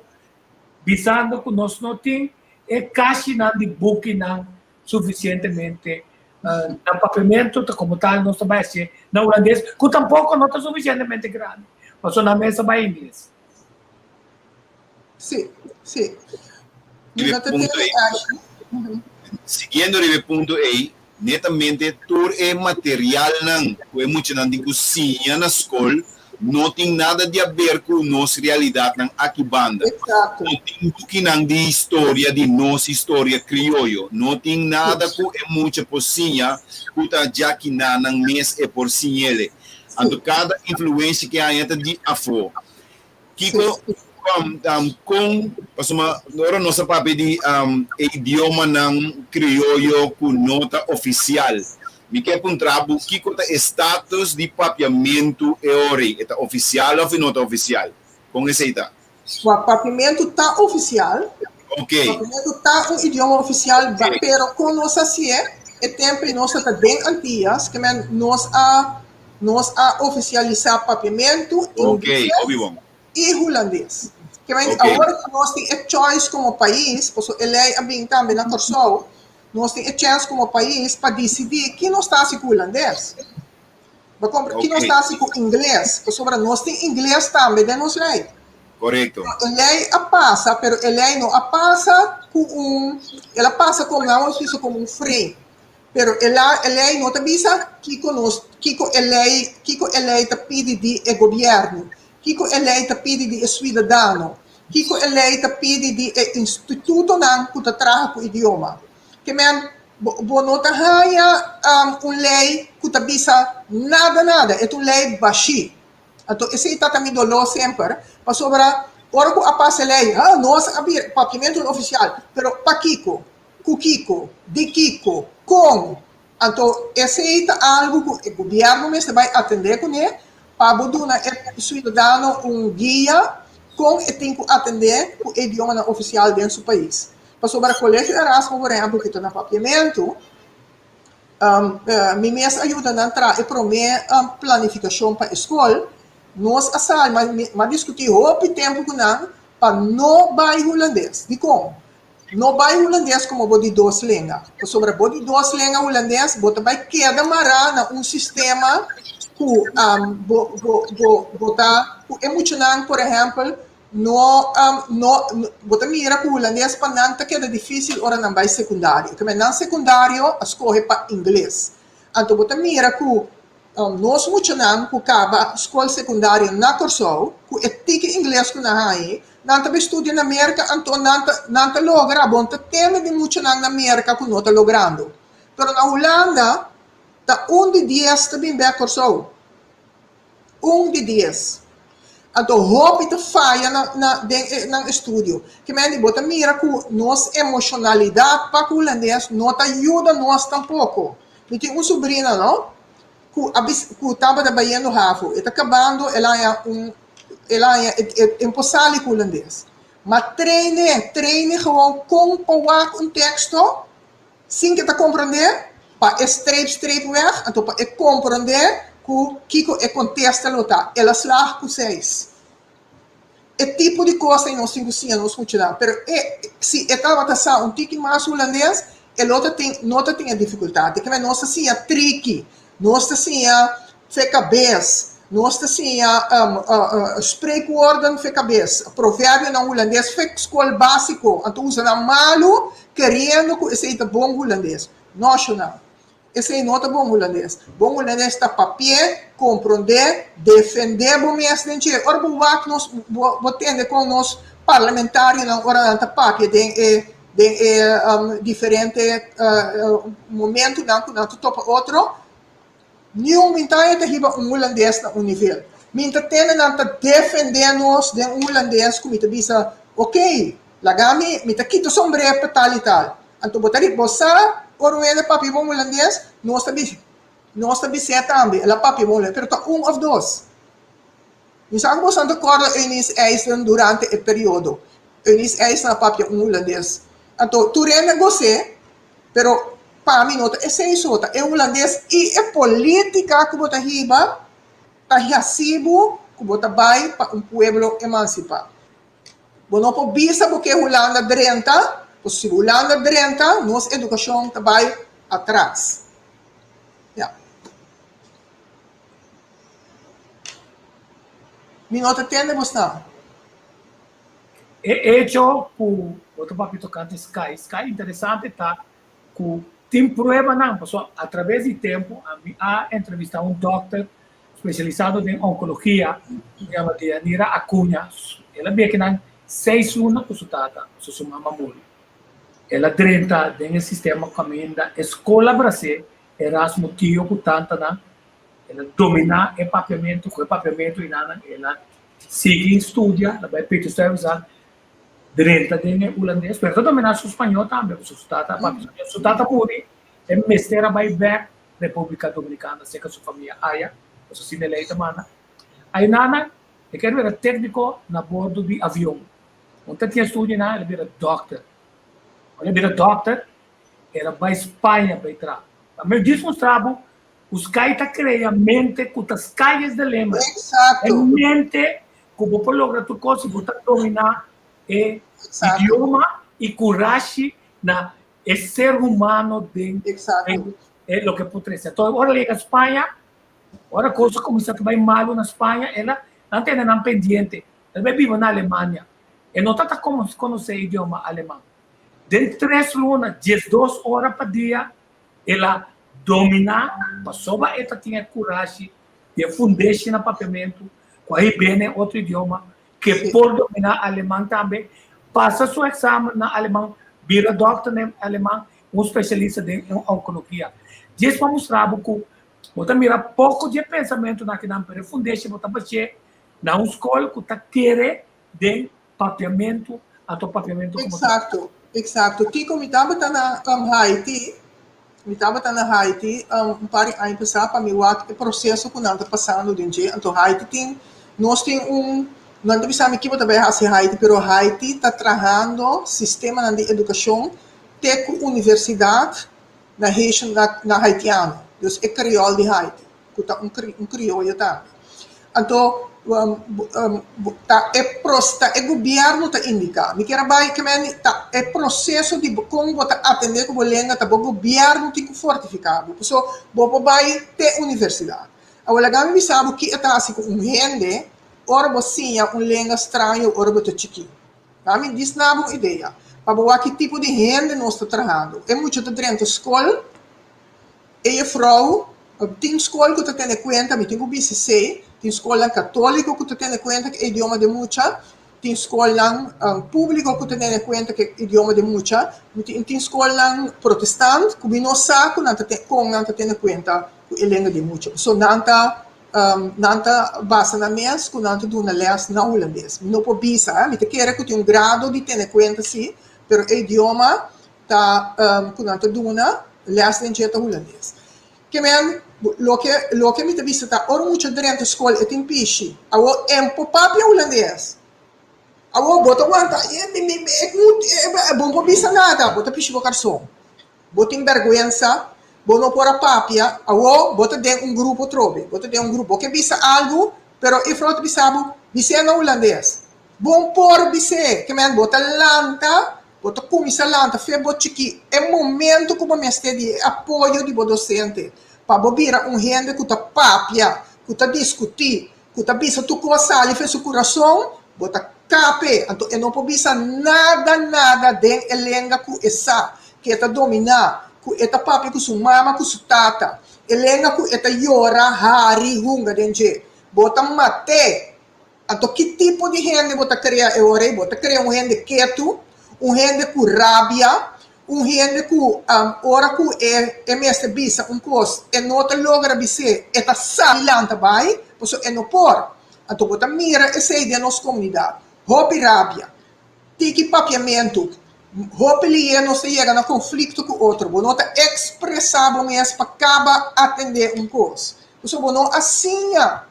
bisando ku nos no tin e kashinan di bukinan sufisientemente Na papiamento ta como tal nos ta bai hacié na hulandes cu tampoco no ta suficientemente grandi pasobra nan mes ta bai ingles. Sí, sí. Mi no ta tende ashi. Siguiendo riba e punto ei, netamente tur e materialnan ku e muchanan tin ku siña na skol no tin nada di haber ku nos realidatnan aki banda. Exacto. No tin bukinan di historia di nos historia krioyo. No tin nada ku e mucha por siña ku ta djakinanan mes e por siñ'ele. Anto kada influensia ke haña ta di afó. Kiko kon pasobra ora nos a papia di e idiomanan krioyo ku no ta ofisial, mi ke puntra bo kiko ta e status di papiamentu e ora ei? E ta ofisial òf e no ta ofisial? Kon esei ta? Wak, papiamentu ta ofisial. Ok. Papiamentu ta un idioma ofisial, pero kon nos a hasié e tempu ei nos ta den Antias, ke men nos a Nos a ofisialisá papiamentu, ingles i hulandes. Ke men awor ku nos tin e choice komo pais, pasobra e lei a bin tambe na Kòrsou, nos tin e chèns komo pais pa disidí ki nos ta hasi ku hulandes. Bo kompra ki nos ta hasi ku ingles, pasobra nos tin ingles tambe den nos lei. Korekto. E lei a pasa, pero e lei no a pasa ku un, el a pasa komo, nan a bisa komo un frame. Pero e la e lei no ta bisa kiko nos kiko e lei kiko e lei ta pidi di e gobièrnu, kiko e lei ta pidi di e suidadano, kiko e lei ta pidi di e institutonan ku ta traha ku idioma. Ke men bo bo no ta haña un lei ku ta bisa nada nada, e ta un lei bashí. Anto esei ta ta mi doló semper, pasobra ora ku a pasa e lei, ha nos a bira papiamentu ofisial, pero pakiko? Ku kiko? Di kiko? Kon? Anto esei ta algu ku e gobièrnu mester bai atendé kuné pa bo duna e siudadano un guia kon e tin ku atendé ku e idiomanan ofisial den su pais. Pasobra Kolegio Erasmo por ehèmpel ku ta na Papiamentu, mi mes a yuda nan traha e promé planifikashon pa e skol, nos a sali, mi a diskutí hopi tempu ku nan pa no bai hulandes. Dikon? No bai hulandes komo bo di dos lenga, pasobra bo di dos lenga hulandes bo ta bai keda mará na un sistema ku bo bo bo bo ta ku e muchanan por ehèmpel no no bo ta mira ku hulandes pa nan ta keda difísil ora nan bai sekundario. Keme nan sekundario a skohe pa ingles. Anto bo ta mira ku Nos muchanan ku kaba skol sekundario na Kòrsou, ku e tiki ingles ku nan haña, nan ta bai studia na Merka, anto nan ta nan ta logra. Bon ta teme di muchanan na Merka ku no ta logrando. Pero na Hulanda ta un di dies ta bin bèk Kòrsou. Un di dies. Anto hopi ta faya na na den e nan estudio. Ke mende bo ta mira ku nos emoshonalidat pa ku hulandes no ta yuda nos tampoko. Mi tin un subrina no ku a bis ku tabata bayendo havo. E ta kabando el haña un el haña e e por sali ku hulandes. Ma train'é, train'é gewoon kon pa wak un teksto sin ke ta komprondé pa e streep streep wèg anto pa e komprondé ku kiko e kontesta lo ta. El a slag ku seis. E tipo di kos ei nos tin ku siña nos muchanan. Pero e si e tabata sa un tiki mas hulandes, e lo ta tin no ta tin e difikultat. Di kimen nos ta siña triki, nos ta siña fe kabes, nos ta siña spreekwoorden fe kabes, proverbionan hulandes fe skol básiko. Anto usa nan malu keriendo ku esei ta bon hulandes. No, shonnan. Esei no ta bon hulandes. Bon hulandes ta papi'é, komprondé, defendé bo mes den dje. Ora bo wak nos, bo bo tende kon nos parlamentarionan ora nan ta papia den e den e diferente momentunan ku nan ta topa otro, niun mintaña ta hiba un hulandes na un nivel. Mi ta tende nan ta defendé nos den un hulandes ku mi ta bisa, okey, Laga mi, mi ta kita sombré pa tal i tal. Anto bo ta di, bo sa, ora un hende papia bon hulandes, nos ta bisa, nos ta bis'é tambe, el a papia bon hulandes, pero ta un òf dos. Mi sa ku boso ta kòrda Eunice Eisden durante e periodo. Eunice Eisden a papia un hulandes. Anto tur hende a gos'é, pero pa mi no ta esei so, ta e hulandes i e polítika ku bo ta hiba ta hasi bo ku bo ta bai pa un pueblo emansipá. Bo no por bisa bo ke Hulanda drenta, pasobra si Hulanda drenta nos edukashon ta bai atras. Ya. Mi no ta tende bosnan. E echo ku bo ta papia tokante Sky, Sky interesante ta ku tin pruebanan, pasobra atraves di tempu ami a entrevistá un dòkter spesialisado den onkologia, ku yama Deyanira Acuña. El a bia kinan seis luna ku su tata, pasobra su mama muri. El a drenta den e sistema kaminda e skol a bras'é Erasmo Tio ku tantanan. El a dominá e papiamentu, ku e papiamentu i nan el a sigui studia, el a bai Peter Stuyvesant, drenta den e hulandes, pero el ta dominá su spañó tambe, pasobra su tata a papia spañó. Su tata muri, e mester a bai bèk Repúblika Dominikana serka su famia aya, pasobra asina e lei ta manda. Ainana e ker bira tékniko na bordo di avion. Un ta tin estudio einan, el a bira dòkter. Ora el a bira dòkter, el a bai Spaña bai traha. Mi djis mustra bo ku sky ta krea mente ku ta sky is the limit. Exacto. E mente ku bo por logra tur kos si bo ta dominá e idioma i kurashi na e ser humano den e loke por trese. Entonces ora el a yega Spaña, ora kos a kuminsá ta bai malu na Spaña, el a nan tene nan pendiente. El a bai biba na Alemania. E no ta ta konosé idioma aleman. Den tres luna, 12 ora pa dia, El a dominá pasobra e ta tin e kurashi di e fundeshi na papiamentu ku a hib'é na e otro idioma, ke por dominá aleman tambe, pasa su eksamen na aleman, bira dòkter na aleman, un spesialista den onkologia. Djis pa mustra bo ku bo ta mira poko di e pensamentunan akinan, pero e fundeshi bo ta bash'é na un skol ku ta kere den papiamentu anto papiamentu como ta. Exacto, exacto. Kiko mi tabata na um, Haiti, mi tabata na Haiti um, un par di aña pasá pa mi wak e proceso ku nan ta pasando den dje. Anto Haiti tin, nos tin un, nan ta bisa mi kibo ta bai hasi Haiti, pero Haiti ta trahando sistemanan di edukashon te ku universidat na Haitian, na, na Haitiano. Dus e kriol di Haiti. ku ta un un krioyo tambe. Anto ta e pros ta e gobièrnu ta indiká. Mi kier a bai ke men ta e proseso di kon bo ta atendé ku bo lenga ta bo gobièrnu tin ku fortifiká bo. Paso bo por bai te universidat. Awor laga mi bisa bo ki e ta hasi ku un hende ora bo siña un lenga straño ora bo ta chikí. Laga mi dis na bo un idea pa bo wak ki tipo di hende nos ta trahando. E mucha ta drenta skol. E jefrou, tin skol ku ta tene kuenta, mi tin ku bisa esei, tin skolnan katóliko ku ta tene kuenta ku e idioma di mucha, tin skolnan públiko ku ta tene kuenta ku e idioma di mucha, tin skolnan protestant ku mi no sa ku nan ta kon nan ta tene kuenta ku e lenga di mucha. Pasobra nan ta nan ta basa nan mes ku nan ta duna lès na hulandes. Mi no por bisa, mi ta kere ku tin un grado di tene kuenta si, pero e idioma ta ku nan ta duna lès den dje ta hulandes. Ke men, loke loke mi ta bisa ta ora un mucha drenta skol e tin pishi, awor en por papia hulandes. Awor bo ta wanta e bo no por bisa nada, bo ta pishi bo karson. Bo tin bèrgwensa, bo no por a papia, awor bo ta den un grupo trobe, bo ta den un grupo, bo ke bisa algu, pero e frou ta bisa bo, bis'é na hulandes. Bo no por bis'é, ke men bo ta lanta Bo ta kuminsá lanta fe bo chikí e momento ku bo mester di e apoyo di bo dosente pa bo bira un hende ku ta papia, ku ta diskutí, ku ta bisa tur kos sali fe su kurason, bo ta kap'e. Anto e no por bisa nada nada den e lenga ku e sa, ku e ta dominá, ku e ta papia ku su mama ku su tata, e lenga ku e ta yora, hari, hunga den dje. Bo ta mat'é. Anto ki tipo di hende bo ta krea e ora ei? Bo ta krea un hende ketu, un hende ku rabia, un hende ku ora ku e e mester bisa un kos e no ta logra bis'é, e ta sali lanta bai pasobra e no por. Anto bo ta mira esei den nos komunidat. Hopi rabia, tiki papiamentu, hopi lié nos ta yega na konflikto ku otro. Bo no ta ekspresá bo mes pa kaba atendé un kos pasobra bo no a siña.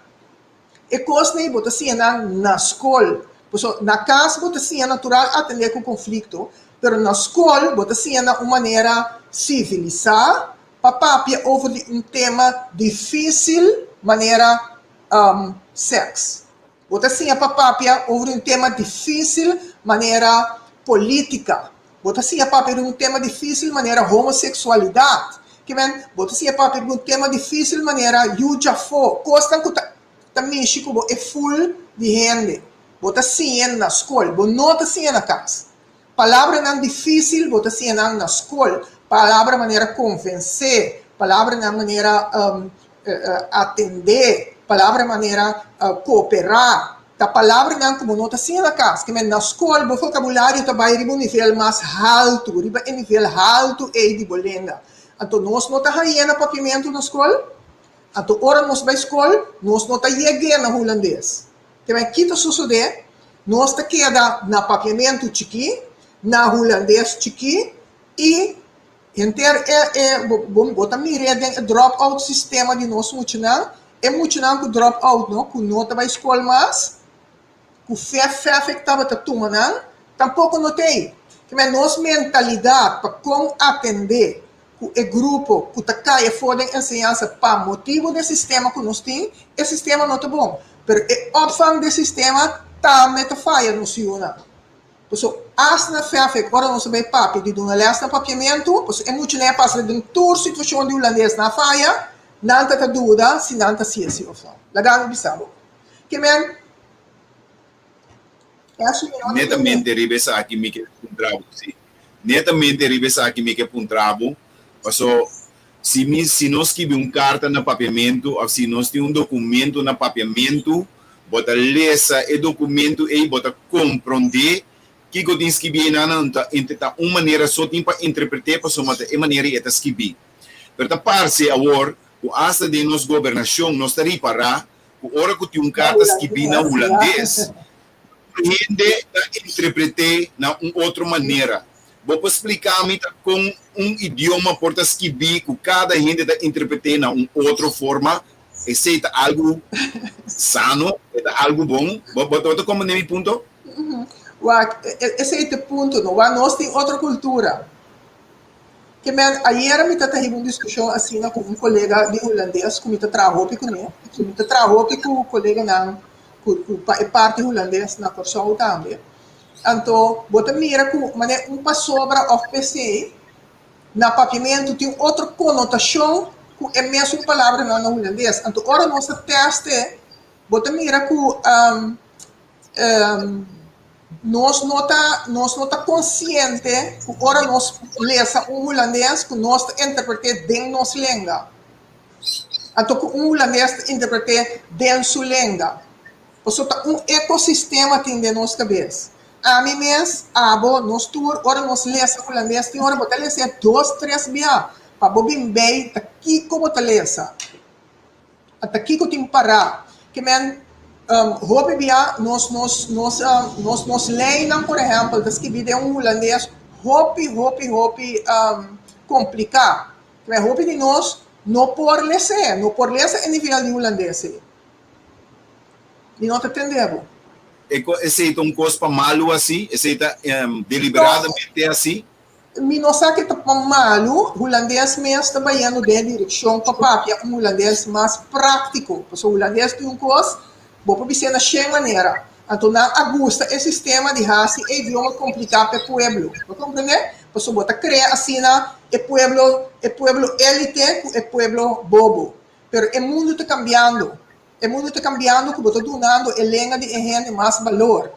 E kosnan ei bo ta siña nan na skol. Pasobra na kas bo ta siña natural atendé ku konflikto, pero na skol bo ta siña na un manera sivilisá pa papia over di un tema difísil manera sèks. Bo ta siña pa papia over di un tema difísil manera polítika. Bo ta siña papia di un tema difísil manera homoseksualidat. Ke men, bo ta siña papia di un tema difísil manera yu djafó, kosnan ku ta ta mishi ku bo e ful di hende. Bo ta siña na skol, bo no ta siña na kas. Palabranan difísil bo ta siña nan na skol. Palabra manera konvensé, palabranan manera atendé, palabra manera kooperá. Ta palabranan ku bo no ta siña na kas. Kimen na skol bo vokabulario ta bai riba un nivel mas haltu, riba e nivel haltu ei di bo lenga. Anto nos no ta hañ'é na papiamentu na skol. Anto ora nos bai skol, nos no ta yeg'é na hulandes. Kimen ki ta sosodé? Nos ta keda na papiamentu chikí, na hulandes chikí i henter e e bo bo ta mir'é den e drop out sistema di nos muchanan. E muchanan ku drop out no, ku no ta bai skol mas, ku fef fefek tabata tuma nan, tampoko no t'ei. Kimen nos mentalidat pa kon atendé ku e grupo ku ta kai afó den enseñansa pa motibu di e sistema ku nos tin, e sistema no ta bon. Pero e opvang di e sistema tambe ta faya nos yunan. Pasobra asina fèfek ora nos a bai papia di duna lès na papiamentu, pasobra e muchanan a pasa den tur situashon di hulandes nan a faya, nan ta ta duda si nan ta siña si òf nò. Laga mi bisa bo. Ke men, Netamente riba esaki mi ke puntra bo, si. Netamente riba esaki mi ke puntra bo, paso si mi si nos skibi un karta na papiamentu òf si nos tin un dokumentu na papiamentu, bo ta lesa e dokumentu ei, bo ta komprondé kiko tin skibí einan, anto ta un manera so tin pa interpret'é pasobra ta e manera ei e ta skibí. Pero ta parse awor ku asta den nos gobernashon nos ta ripará ku ora ku tin un karta skibí na hulandes, tur hende ta interpret'é na un otro manera. Bo por splika mi ta kon un idioma por ta skibí ku kada hende ta interpret'é na un otro forma? Esei ta algu sano? E ta algu bon? Bo bo ta komprendé mi punto? Wak, esei ta e punto, no? Wak, nos tin otro kultura. Ke men, ayera mi ta ta hiba un diskushon asina ku un kolega di hulandes ku mi ta traha hopi kuné. So mi ta traha hopi ku koleganan ku ku pa e parti hulandes na Kòrsou tambe. Anto bo ta mira ku manera un pasobra òf p'esei na papiamentu tin otro konotashon ku e mesun palabranan na hulandes. Anto ora nos ta tèst e, bo ta mira ku Nos no ta nos no ta konsiente ku ora nos lesa un hulandes ku nos ta interpreté den nos lenga. Anto ku un hulandes ta interpreté den su lenga. Pasobra ta un ekosistema tin den nos kabes. Ami mes, abo, nos tur, ora nos lesa hulandes tin ora bo ta les'é dos, tres bia pa bo bin bei ta kiko bo ta lesa. Ta kiko tin pará? Ke men hopi bia nos nos nos nos nos leinan por ehèmpel ta skibí den un hulandes hopi hopi hopi kompliká. Ke men hopi di nos no por les'é, no por lesa e nivel di hulandes ei. Mi no ta tende bo. Esei ta un kos pa malu así? Esei ta deliberadamente así? Mi no sa ke ta pa malu, hulandes mes ta bayendo den e direkshon pa papia un hulandes mas práktiko. Pasobra hulandes tin un kos, bo por bis'é na shen manera. Anto nan a gusta e sistema di hasi e idioma kompliká pa e pueblo. Bo komprendé? Pasobra bo ta krea asina e pueblo, e pueblo élite ku e pueblo bobo. Pero e mundu ta kambiando. E mundu ta kambiando ku bo ta dunando e lenga di e hende mas balor.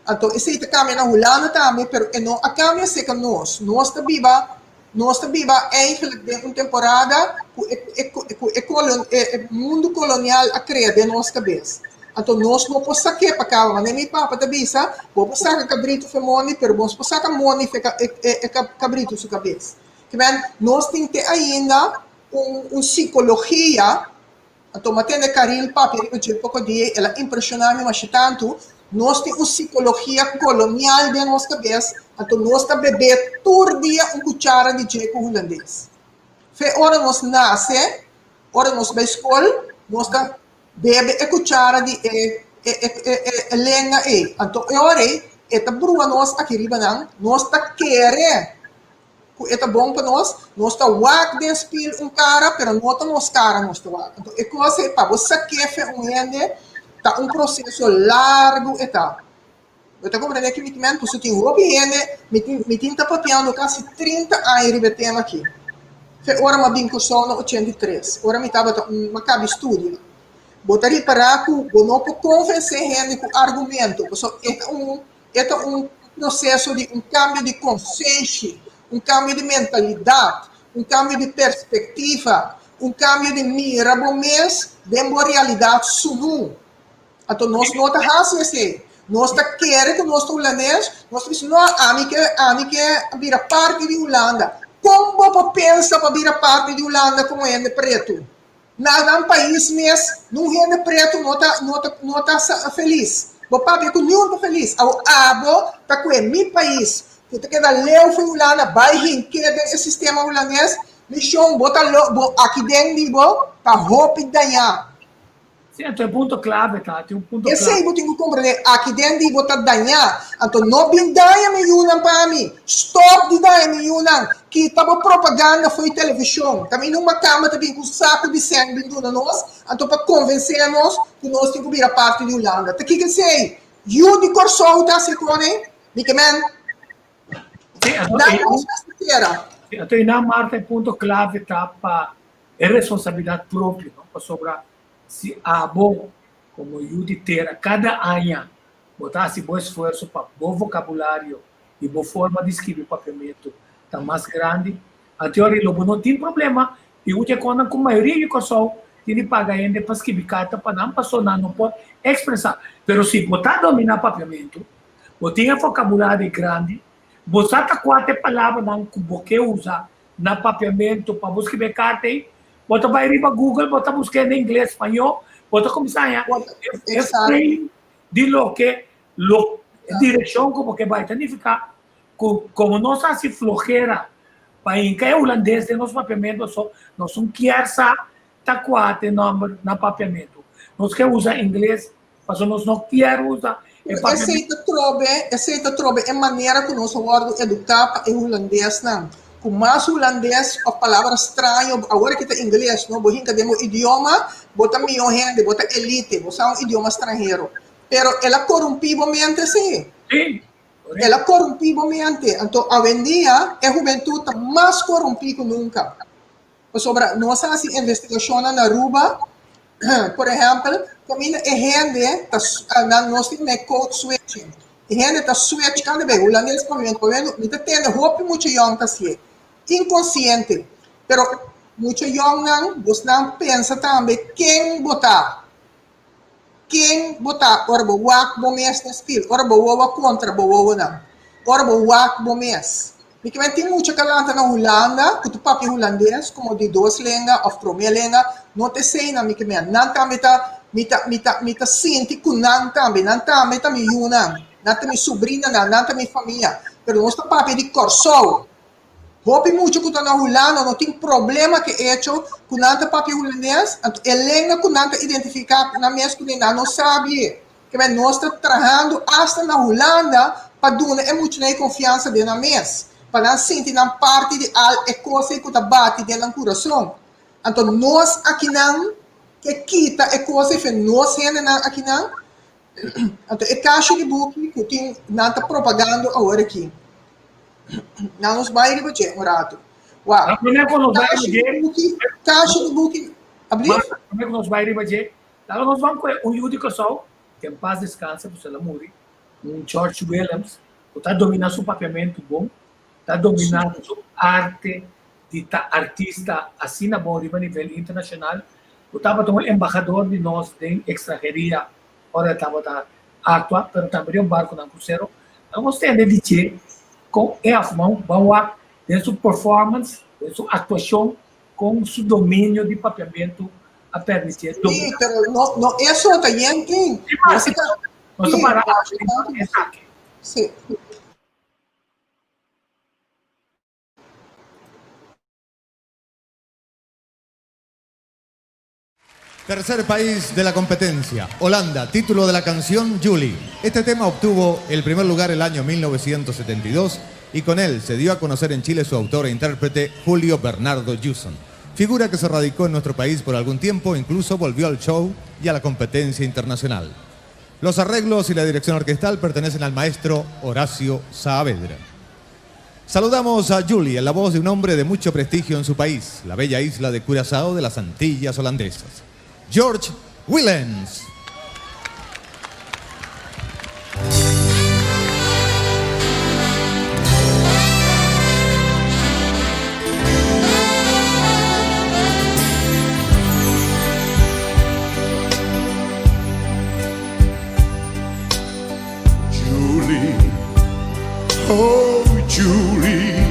Anto esei ta kambia na Hulanda tambe, pero e no a kambia serka nos. Nos ta biba, nos ta biba eigenlijk den un temporada ku e e ku e kolon e e mundu kolonial a krea den nos kabes. Anto nos no por sak'é pa kaba. Manera mi papa ta bisa, bo por saka kabritu fe mondi, pero bo no por saka mondi fe e e kabritu su kabes. Kimen nos tin te ainda un un sikologia. Anto mi a tende Karil papia riba dje poko dia i el a impreshoná mi masha tantu. Nos tin un sikologia kolonial den nos kabes, anto nos ta bebé tur dia un kuchara di dje ku hulandes. Fe ora nos nase, ora nos bai skol, nos ta bebe e kuchara di e e e e lenga ei. Anto e ora ei e ta brua nos aki riba nan, nos ta kere ku e ta bon pa nos, nos ta wak den spil un kara, pero no ta nos kara nos ta wak. Anto e kos ei pa bo sak'é fe un hende ta un proseso largu e ta. Bo ta komprendé ki mi ta men? Pasobra tin hopi hende, mi tin mi tin ta papiando kasi 30 aña riba e tema aki. Fe ora mi a bin Kòrsou na 83, ora mi tabata un, mi a kabi studia. Bo ta ripará ku bo no por konvensé hende ku argumento, pasobra e ta un e ta un proseso di un kambio di konsenshi, un kambio di mentalidat, un kambio di perspektiva, un kambio di mira bo mes den bo realidat sunú. Anto nos no ta hasi esei. Nos ta kere ku nos ta hulandes, nos ta bisa, no, ami ke ami ke bira parti di Hulanda. Kon bo por pensa pa bira parti di Hulanda komo hende pretu? Na nan pais mes, nun hende pretu no ta no ta no ta felis. Bo papia ku niun ta felis. Awo abo ta kue mi pais ku ta keda leu for Hulanda bai hink'é den e sistema hulandes, mi shon bo ta lo bo aki den di bo ta hopi dañá. Sí, anto e punto clave ta, tin un punto Esei clave. bo tin ku komprendé, aki den di bo ta dañá. Anto no bin daña mi yunan pa mi. Stòp di daña mi yunan. Kita bo propaganda fo'i televishon. Kaminda un makamba ta bin ku saku di sèn bin duna nos, anto pa konvensé nos ku nos tin ku bira parti di Hulanda. Ta kiko esei? Yu di Kòrsou ta hasi kone? Mi ke men. Sí, anto Nan e, nos mester tera. sí, anto einan Marta e punto clave ta pa e responsabilidad propio, no? Pasobra Si abo komo yu di tera kada aña bo ta hasi bo esfuerso pa bo vokabulario i bo forma di skibi papiamentu ta mas grandi, anteori lo bo no tin problema di ucha e konnan ku mayoria di Kòrsou tin di paga hende pa skibi karta pa nan paso nan no por ekspresá. Pero si bo ta dominá papiamentu, bo tin e vokabulario grandi, bo sa ta kua ta e palabranan ku bo ke usa na papiamentu pa bo skibi e karta ei, Bo ta bai riba Google, bo ta busk'é na ingles, spañó, bo ta kuminsá haña e frame di loke lo e direkshon ku bo ke bai. Ta nifiká ku komo nos a hasi flohera pa hinka e hulandes den nos papiamentu aso, nos un kier sa ta kua ta e nòmber na papiamentu. Nos ke usa ingles pasobra nos no kier usa e papiamentu. Esei ta trobe, esei ta trobe e manera ku nos a wòrdu eduká pa e hulandesnan. Ku mas hulandes òf palabra straño, awor aki ta ingles, no, bo hinka den bo idioma, bo ta mihó hende, bo ta elite, bo sa un idioma stranhero. Pero el a korumpí bo mente sí. Sí, El a korumpí bo mente. Anto awendia e hubentut ta mas korumpí ku nunka. Pasobra nos a hasi investigashonnan na Aruba, por ehèmpel, kaminda e hende ta, nan nos tin e code switching, e hende ta switch kada bes, hulandes papiamentu, papiamentu, mi ta tende hopi mucha yòn ta hasié, inkonsiente, pero mucha yònnan, bosnan pensa tambe ken bo ta. Ken bo ta ora bo wak bo mes na spil? Ora bo wowo kontra bo wowonan? Ora bo wak bo mes? Mi ke men tin mucha ka lanta na Hulanda ku ta papia hulandes komo di dos lenga òf promé lenga, no ta eseinan mi ke men. Nan tambe ta, mi ta, mi ta, mi ta sinti ku nan tambe. Nan tambe ta mi yunan, nan ta mi subrinanan, nan ta mi famia. Pero nos ta papia di Kòrsou. Hopi mucha ku ta na Hulanda no tin problema ku e echo ku nan ta papia hulandes, anto e lenga ku nan ta identifiká nan mes kuné nan no sabi e. Kebei nos ta trahando asta na Hulanda pa duna e muchanan e konfiansa den nan mes, pa nan sinti nan parti di al e kos ei ku ta bati den nan kurason. Anto nos akinan ke kita e kos ei fe nos hendenan akinan. Anto e kashi di buki ku tin nan ta propagando awor aki. Nan nos bai riba dje un ratu. Wak. Promé ku nos bai riba dje. Kashi di buki. Ablief? Promé ku nos bai riba dje, laga nos ban ku un yu di Kòrsou, ku en pas deskanse pasobra el a muri, un George Willems, ku ta dominá su papiamentu bon, ta dominá su arte di ta artista asina bon riba nivel internashonal, ku tabata un embahador di nos den ekstranheria ora e tabata aktua, pero tambe den un barkunan krusero. Nan nos tende di dje kon e afman ban wak den su performance, den su aktuashon, kon su dominio di papiamentu a permitié Sí, pero no, no eso ta yen tin. Sí, mas, nos ta para esaki. Sí. Tercer país de la competencia, Holanda, título de la canción Julie. Este tema obtuvo el primer lugar el año 1972 y con él se dio a conocer en Chile su autor e intérprete Julio Bernardo Hewson. Figura que se radicó en nuestro país por algún tiempo, incluso volvió al show y a la competencia internacional. Los arreglos y la dirección orquestal pertenecen al maestro Horacio Saavedra. Saludamos a Julie en la voz de un hombre de mucho prestigio en su país, la bella isla de Curazao de las Antillas Holandesas. George Willems. Julie, oh Julie,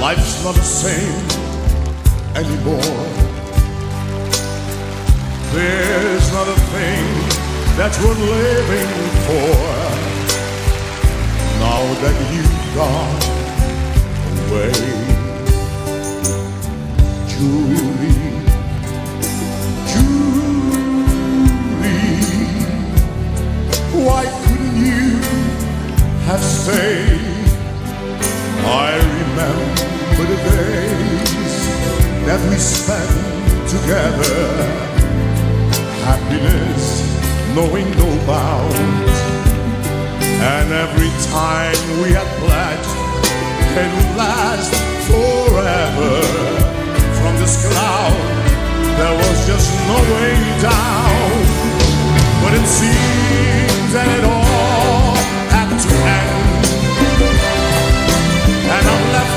life's not the same anymore. There's not a thing that's worth living for now that you've gone away. Julie, Julie, why couldn't you have stayed? I remember the days that we spent together. Happiness knowing no bounds. And every time we had pledged it would last forever. From this cloud, there was just no way down. But it seems that it all had to end. And I'm left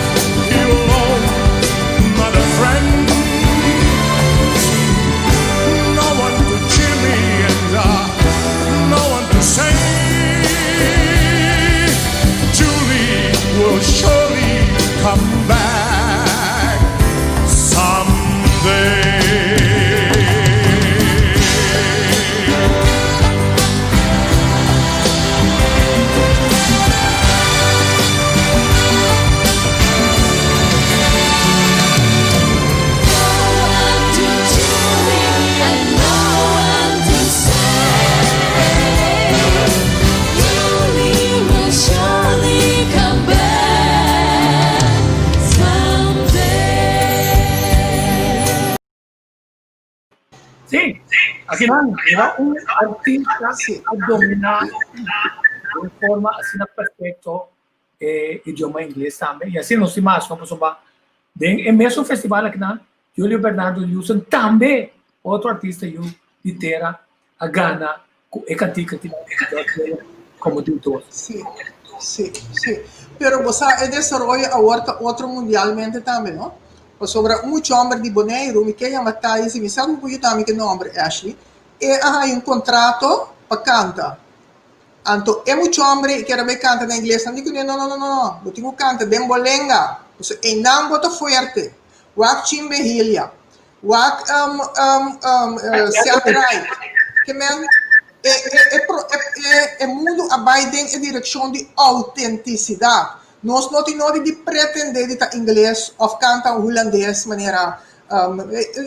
here alone, not a friend. No one to cheer me and no one to say Julie will surely come back someday. Surely come back someday. Sí, aki nan, un artista a dominá di forma asina perfekto e idioma ingles tambe. I asina nos tin mas, no? Pasobra den e mesun festival aki nan, Julio Bernardo Houston tambe, otro artista yu di tera, a gana ku e kantika tin komo di dos. Sí, sí, sí. Pero bo sa e desaroyo awor ta otro mundialmente tambe, no? Pasobra un mucha homber di Boneiru, mi ke yama Thais i mi sa ku bo yuda mi ku e nomber, Ashley, e a haña un kontrato pa kanta. Anto e mucha homber ei kier a bai kanta na ingles, nan di kuné, no, no, no, no, bo tin ku kanta den bo lenga, pasobra einan bo ta fuerte. Wak Chin Behilia, wak Seth Wright. Ke men e, e, e, e, e, e mundu a bai den e direkshon di autentisidat. Nos no tin nodi di pretendé di ta ingles òf kanta hulandes manera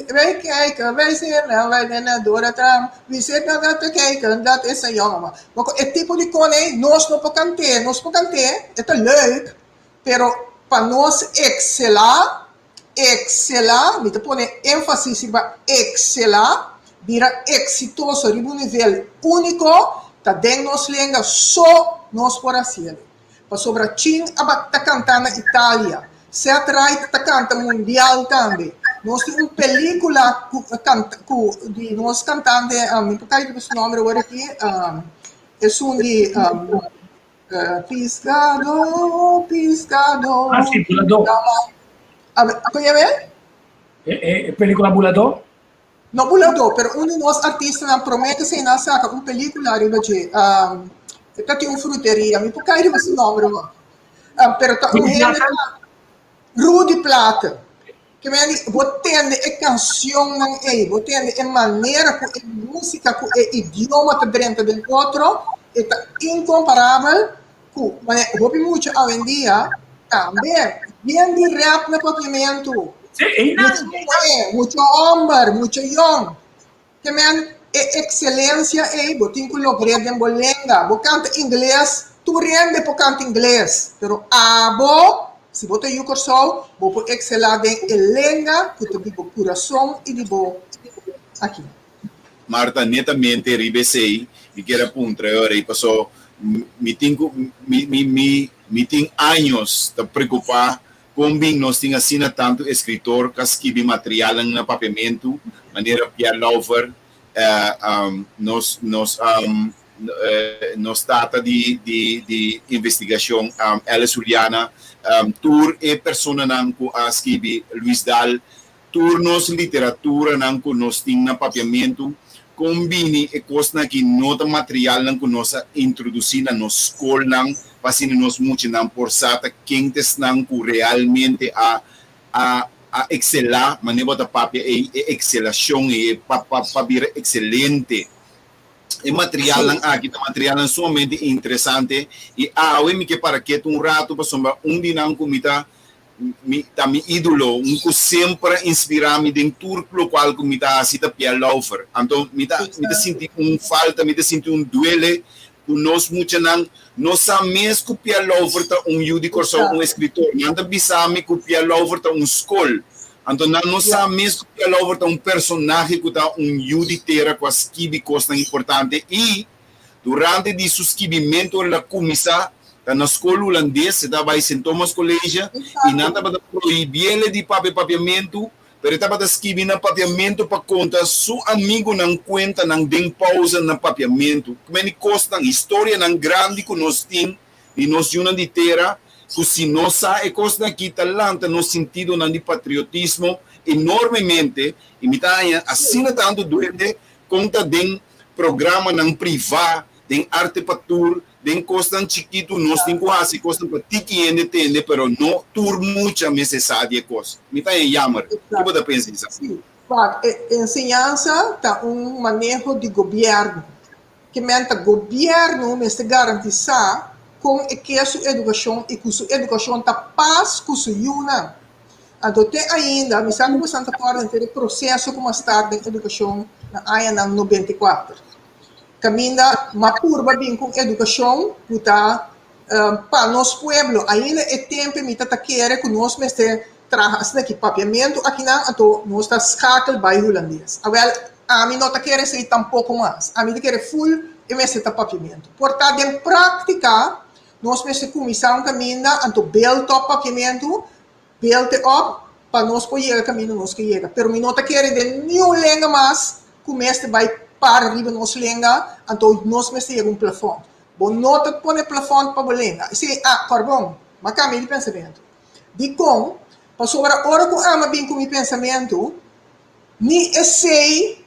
Wij kijken, wij zien en wij rennen door het raam. Wie zit nou dat te kijken? Dat is een jongeman. Maar e tipo di kos ei nos no por kant'é. Nos por kant'é, e ta leuk, pero pa nos ekselá, ekselá, mi ta pone énfasis riba ekselá, bira eksitoso riba un nivel úniko, ta den nos lenga so nos por hasiel. Pasobra Chin a ta kanta na Italia, Seth Wright ta kanta mundial tambe. Nos tin un pelíkula ku kanta ku di nos kantante, mi por kai riba su nomber awor aki, esun di Piskadó, piskadó. Ah, sí, Buladó. A ver, kon yama e? E pelíkula Buladó? No Buladó, pero un di nos artistanan promé ke esei nan saka un pelíkula riba dje. E ta tin un fruteria, mi por kai riba su nomber awor. Pero ta un hende ta Rudy Plaate. Ke men di, bo tende e kansionnan ei, bo tende e manera ku e músika, ku e idioma ta drenta den otro, e ta inkomparabel ku manera hopi mucha awendia tambe bien di rap na papiamentu. Sí, einan. Mucha muhé, mucha hòmber, mucha yòn. Ke men e ekselensia ei bo tin ku logr'é den bo lenga. Bo kanta ingles, tur hende por kanta ingles, pero abo, si bo ta yu Kòrsou, bo por ekselá den e lenga ku ta di bo kurason i di bo aki. Marta, netamente riba esei mi kier a puntra e ora ei, paso mi tin ku mi mi mi mi tin años ta preokupá Kon bin nos tin asina tantu eskritor ka skibi materialnan na papiamentu, Manera Pierre Lauffer, nos nos nos tata di di di investigashon Alice Juliana, tur e personanan ku a skibi Luis Daal, tur nos literaturanan ku nos tin na papiamentu, kon bini e kosnan aki no ta materialnan ku nos a introdusí na nos skolnan pa asina nos muchanan por sa ta ken ta esnan ku realmente a a a ekselá, manera bo ta papia ei, e ekselashon ei, pa pa pa bira ekselente. E materialnan aki ta materialnan sumamente interesante i awe mi ke para ketu un ratu pasobra un di nan ku mi ta mi ta mi ídolo, un ku semper a inspirá mi den tur lokual ku mi ta hasi ta Pierre Lauffer. Anto mi ta mi ta sinti un falta, mi ta sinti un duele ku nos muchanan no sa mes ku Pierre Lauffer ta un yu di Kòrsou, un eskritor. Nan ta bisa mi ku Pierre Lauffer ta un skol. Anto nan no sa mes ku Pierre Lauffer ta un personahe ku ta un yu di tera ku a skibi kosnan importante i durante di su skibimentu ora el a kuminsá ta na skol hulandes, e ta bai Sint Thomas College i nan tabata prohibiel di papia papiamentu. Pero e tabata skibi na papiamentu pa konta su amigunan kuentanan den pousa na papiamentu. Meni kosnan, historianan grandi ku nos tin di nos yunan di tera, ku si nos sa e kosnan aki ta lanta nos sintidonan di patriotismo enormemente i mi ta haña asina tantu duende kon ta den programanan privá, den arte pa tur, Den kosnan chikitu nos tin ku hasi kosnan pa tiki hende tende, pero no tur mucha mester sa di e kos. Mi ta haña jammer. Ki bo ta pensa di sa? Sí, wak, e enseñansa ta un maneho di gobièrnu. Ke men ta gobièrnu mester garantisá kon e ke su edukashon i ku su edukashon ta pas ku su yunan. Anto te ainda mi sa ku bosan ta kòrda henter e proseso ku mas start den edukashon na añanan 94. Kaminda ma purba bin ku edukashon ku ta pa nos pueblo. Ainda e tempe mi ta ta kere ku nos mester traha asina ki papiamentu akinan anto nos ta skakel bai hulandes. Awel ami no ta kere esei tampoko mas. Ami ta kere ful e mester ta papiamentu. Por ta den praktika nos mester kuminsá un kaminda anto build op papiamentu Belte op pa nos por yega kaminda nos ke yega. Pero mi no ta kere den niun lenga mas ku mester bai para riba nos lenga, anto nos mester yega un plafond. Bo no ta pone plafond pa bo lenga. Esei, ah, kòrbon, m'a kambia di pensamentu. Dikon? Pasobra ora ku ami a bin ku mi pensamentu, ni esei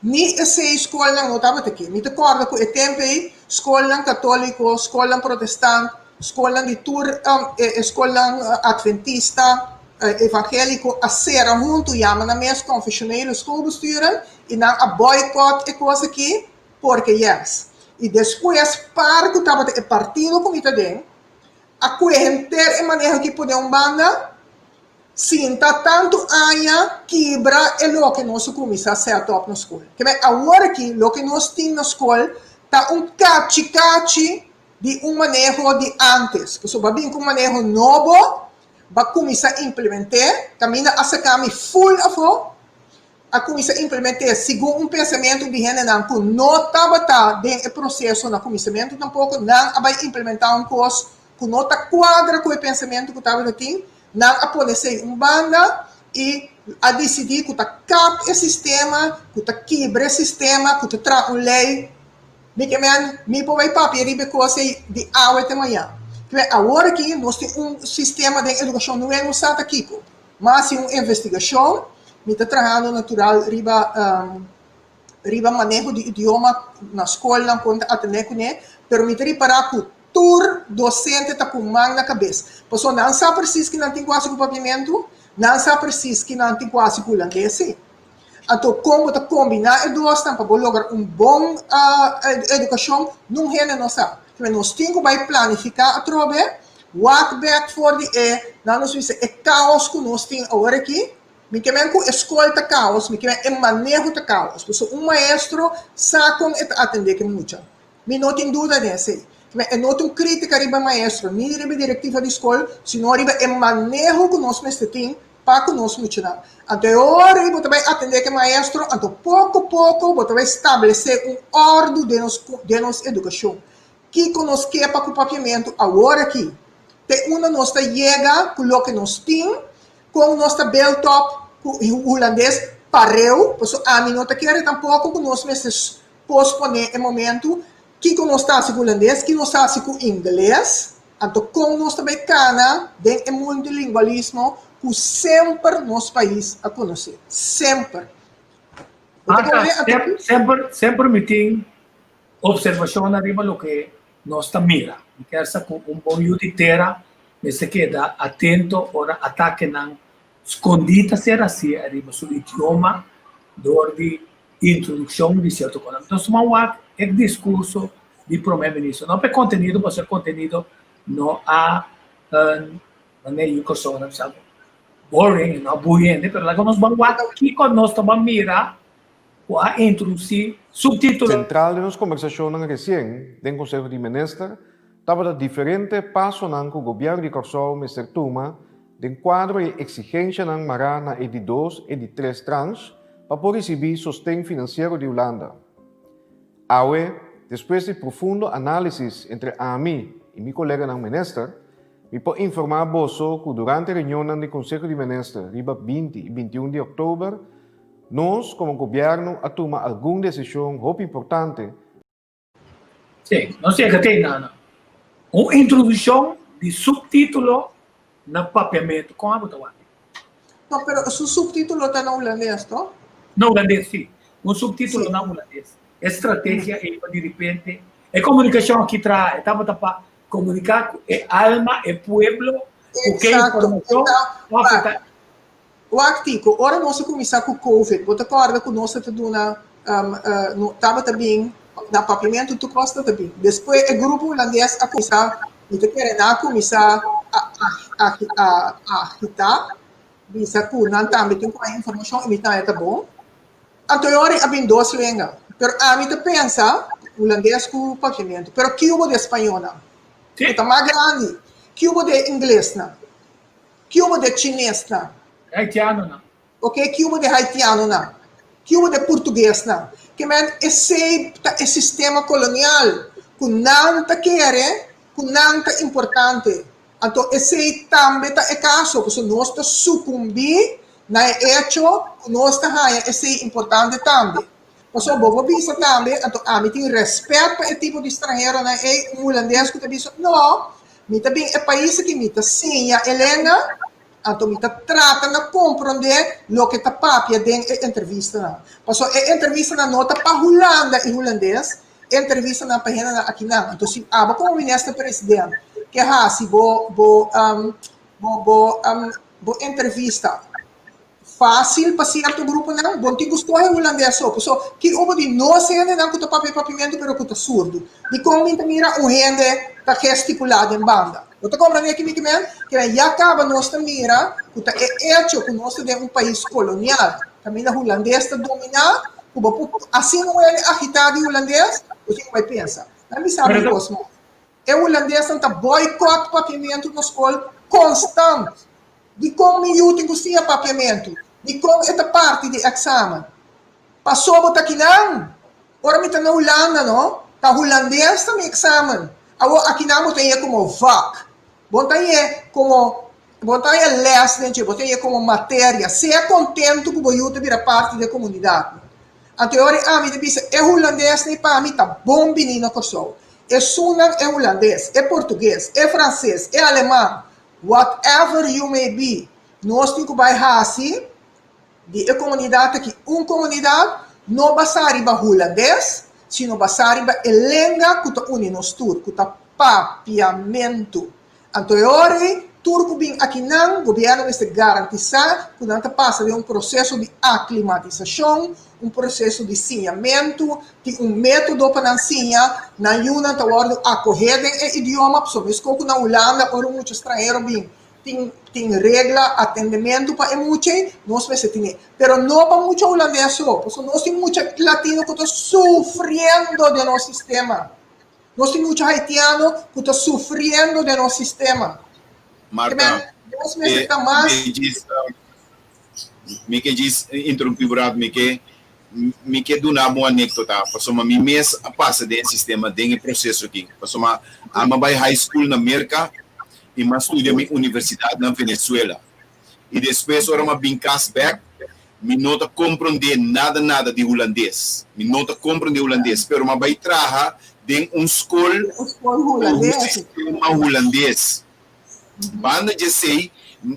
Ni esei skolnan no tabata aki. Mi ta kòrda ku e tempu ei skolnan katóliko, skolnan protestant, skolnan di tur e skolnan atventista, evangéliko a sera huntu, yama nan mes konfeshonele schoolbesturen i nan a bòikòt e kos aki porque yes. I despues par ku tabata e partido ku mi ta den a kue henter e maneho aki pone un banda. Sinta tantu aña kibra e loke nos a kuminsá set up na skol. Kebé awor aki loke nos tin na skol ta un kachi kachi di un maneho di ántes. Pasobra bo a bin ku un maneho nobo, bo a kuminsá implement'é, kaminda a saka mi ful afó, a kuminsá implement'é segun un pensamentu di hendenan ku no tabata den e proseso na kuminsamentu tampoko, nan a bai implementá un kos ku no ta kuadra ku e pensamentu ku tabata tin. Nan a pone esei un banda i a disidí ku ta kap e sistema, ku ta kibra e sistema, ku ta traha un lei. Mi ke men, mi por bai papia riba e kos ei di awe te mañan. Ke awor aki nos tin un sistema den edukashon nuevo sa ta kiko. M'a hasi un investigashon, mi ta trahando natural riba riba maneho di idioma na skolnan kon ta atendé kuné, pero mi ta ripará ku Tur docente ta cu man na cabes. Pasobra nan sa precies ki nan tin cu haci cu papiamentu, nan sa precies ki nan tin cu haci cu hulandes si. Anto con bo ta combina e dosnan pa bo logra un bon educacion, nun hende no sa. Kibè nos tin cu bay planifica atrobe, wak bek for di e, nan nos bisa, e caos cu nos tin awor aki. Mi ke men cu e scol ta caos, mi ke men e maneho ta caos. Pasobra un maestro sa con e ta atende cu e mucha. Mi no tin duda den esei. E no ta un krítika riba e maestro ni riba e direktiva di skol, sino riba e maneho ku nos mester tin pa ku nos muchanan. Anto e ora ei bo ta bai atendé ku e maestro, anto poko poko bo ta bai stablesé un òrdu den nos den nos edukashon. Kiko nos ke pa ku papiamentu awor aki? Te unda nos ta yega ku loke nos tin? Kon nos ta build up ku hulandes? Pareu, paso ami no ta kere tampoko ku nos mester posponé e momentu kiko nos ta hasi ku hulandes, ki nos ta hasi ku ingles, anto kon nos ta bai kana den e multilingualismo ku semper nos pais a konosé. Semper. Bo ta Marta, komprendé? Anto semper, semper mi tin observashonnan riba loke nos ta mira. Mi kier sa ku un bon yu di tera mester keda atento ora atakenan Skondí ta ser hasié ariba su idioma dor di introdukshon di sierto kosnan. Entonces tuma wak e diskurso di promé minister, no pa e kontenido, pasobra e kontenido no a manera yu Kòrsou nan bisa boring, no a bui hende, pero laga nos ban wak kiko nos ta ban mira ku a introdusí subtítulo. Sentral den nos kombersashonnan resien den Konseho di Minister tabata diferente pasonan ku gobièrnu di Kòrsou mester tuma Den kuadro e eksigenshanan mará na e di dos e di tres transh pa por risibí sosten finansiero di Hulanda. Awe, despues di profundo análisis entre ami i mi koleganan minister, mi por informá boso ku durante reunionnan di Konseho di Minister riba 20 i 21 di òktober, nos komo gobièrnu a tuma algun desishon hopi importante. Sí, nos yega te einan. Un introduccion di subtítulo na papiamentu. Kon abo ta wak? No, pero su subtítulo ta na hulandes, to? Na hulandes, sí. Un subtítulo na hulandes. E strategia ei pa di repente e komunikashon aki traha. E tabata pa komuniká ku e alma, e pueblo, ku ke informashon òf e ta. Wak Tico, ora nos a kuminsá ku Covid, bo ta kòrda ku nos ta duna, no tabata bin na papiamentu tur kos ta bin. Despues e grupo hulandes a kuminsá, mi ta kere nan a kuminsá a a agitá, bisa ku nan tambe tin ku haña informashon i mi ta haña ta bon. Anto e ora a bin dos lenga, pero ami ta pensa hulandes ku papiamentu. Pero kiubo di e spañónan? Ku ta mas grandi. Kiubo di e inglesnan? Kiubo de chinesnan? Haitianonan. Ok, kiubo de haitianonan? Kiubo de portuguesnan? Ke men esei ta e sistema kolonial ku nan ta kere ku nan ta importante. Anto esei tambe ta e kaso, pasobra nos ta sukumbí na e echo ku nos ta haña esei importante tambe. Pasobra bo por bisa tambe, anto ami tin rèspèt pa e tipo di stranheronan ei, un hulandes ku ta bisa, no, Mi ta bin e pais aki, mi ta siña e lenga, anto mi ta trata na komprondé loke ta papia den e entrevistanan. Pasobra e entrevistanan no ta pa Hulanda i hulandes, e entrevistanan pa hendenan akinan. Anto si abo komo minister president ke hasi bo bo bo bo bo entrevista Fácil pa cierto gruponan, bon tin cu scoge hulandes so, paso ki obo di nos hendenan cu ta papia papiamento pero cu ta surdu? Dicon mi ta mira un hende ta gesticula den banda? Bo ta comprende ki mi kimen? Kimen ya caba nos ta mira cu ta e hecho cu nos ta den un pais colonial caminda hulandes ta domina cu bo por asina un hende agita di hulandes bo tin cu bay pensa. Nan bisa mi cos mas. E hulandesnan ta boycott papiamento na scol constant. Dikon mi yu tin ku siña papiamentu? Dikon e ta parti di eksamen? Pasó bo ta kinan? Ora mi ta na Hulanda no, ta hulandes ta mi eksamen. Awor akinan bo ta hañ'é komo vak. Bo ta hañ'é komo, bo ta haña lès den dje, bo ta hañ'é komo materia. Sea kontentu ku bo yu ta bira parti di e komunidat. Anto e ora ei ami ta bisa e hulandes ni pa mi ta bon bini na Kòrsou. Esunnan e hulandes, e portugues, e franses, e aleman, Whatever you may be, nos tin ku bai hasi di e komunidat aki un komunidat no basá riba hulandes, sino basá riba e lenga ku ta uni nos tur, ku ta papiamentu. Anto e ora ei, tur ku bin akinan, gobièrnu mester garantisá ku nan ta pasa den un proseso di aklimatisashon, un proseso di siñamentu, tin un método pa nan siña, nan yunan ta wòrdu akohé den e idioma, pasobra meskos ku na Hulanda ora un mucha stranhero bin tin tin regla atendementu pa e mucha ei, nos mester tine. Pero no pa mucha hulandes so, pasobra nos tin mucha latino ku ta sufriendo den nos sistema. Nos tin mucha haitiano ku ta sufriendo den nos sistema. Marta, Nos mester ta mas. Mi ke djis interumpi bo rato, mi ke mi ke duna bo un anekdota, pasobra mi mes a pasa den e sistema, den e proseso aki. Pasobra ami a bai high school na Merka i mi a studia mi universidat na Venezuela. I despues ora mi a bin kas bek, Mi no ta komprondé nada nada di hulandes. Mi no ta komprondé hulandes, pero m'a bai traha den un skol ku un sistema hulandes. Banda di esei,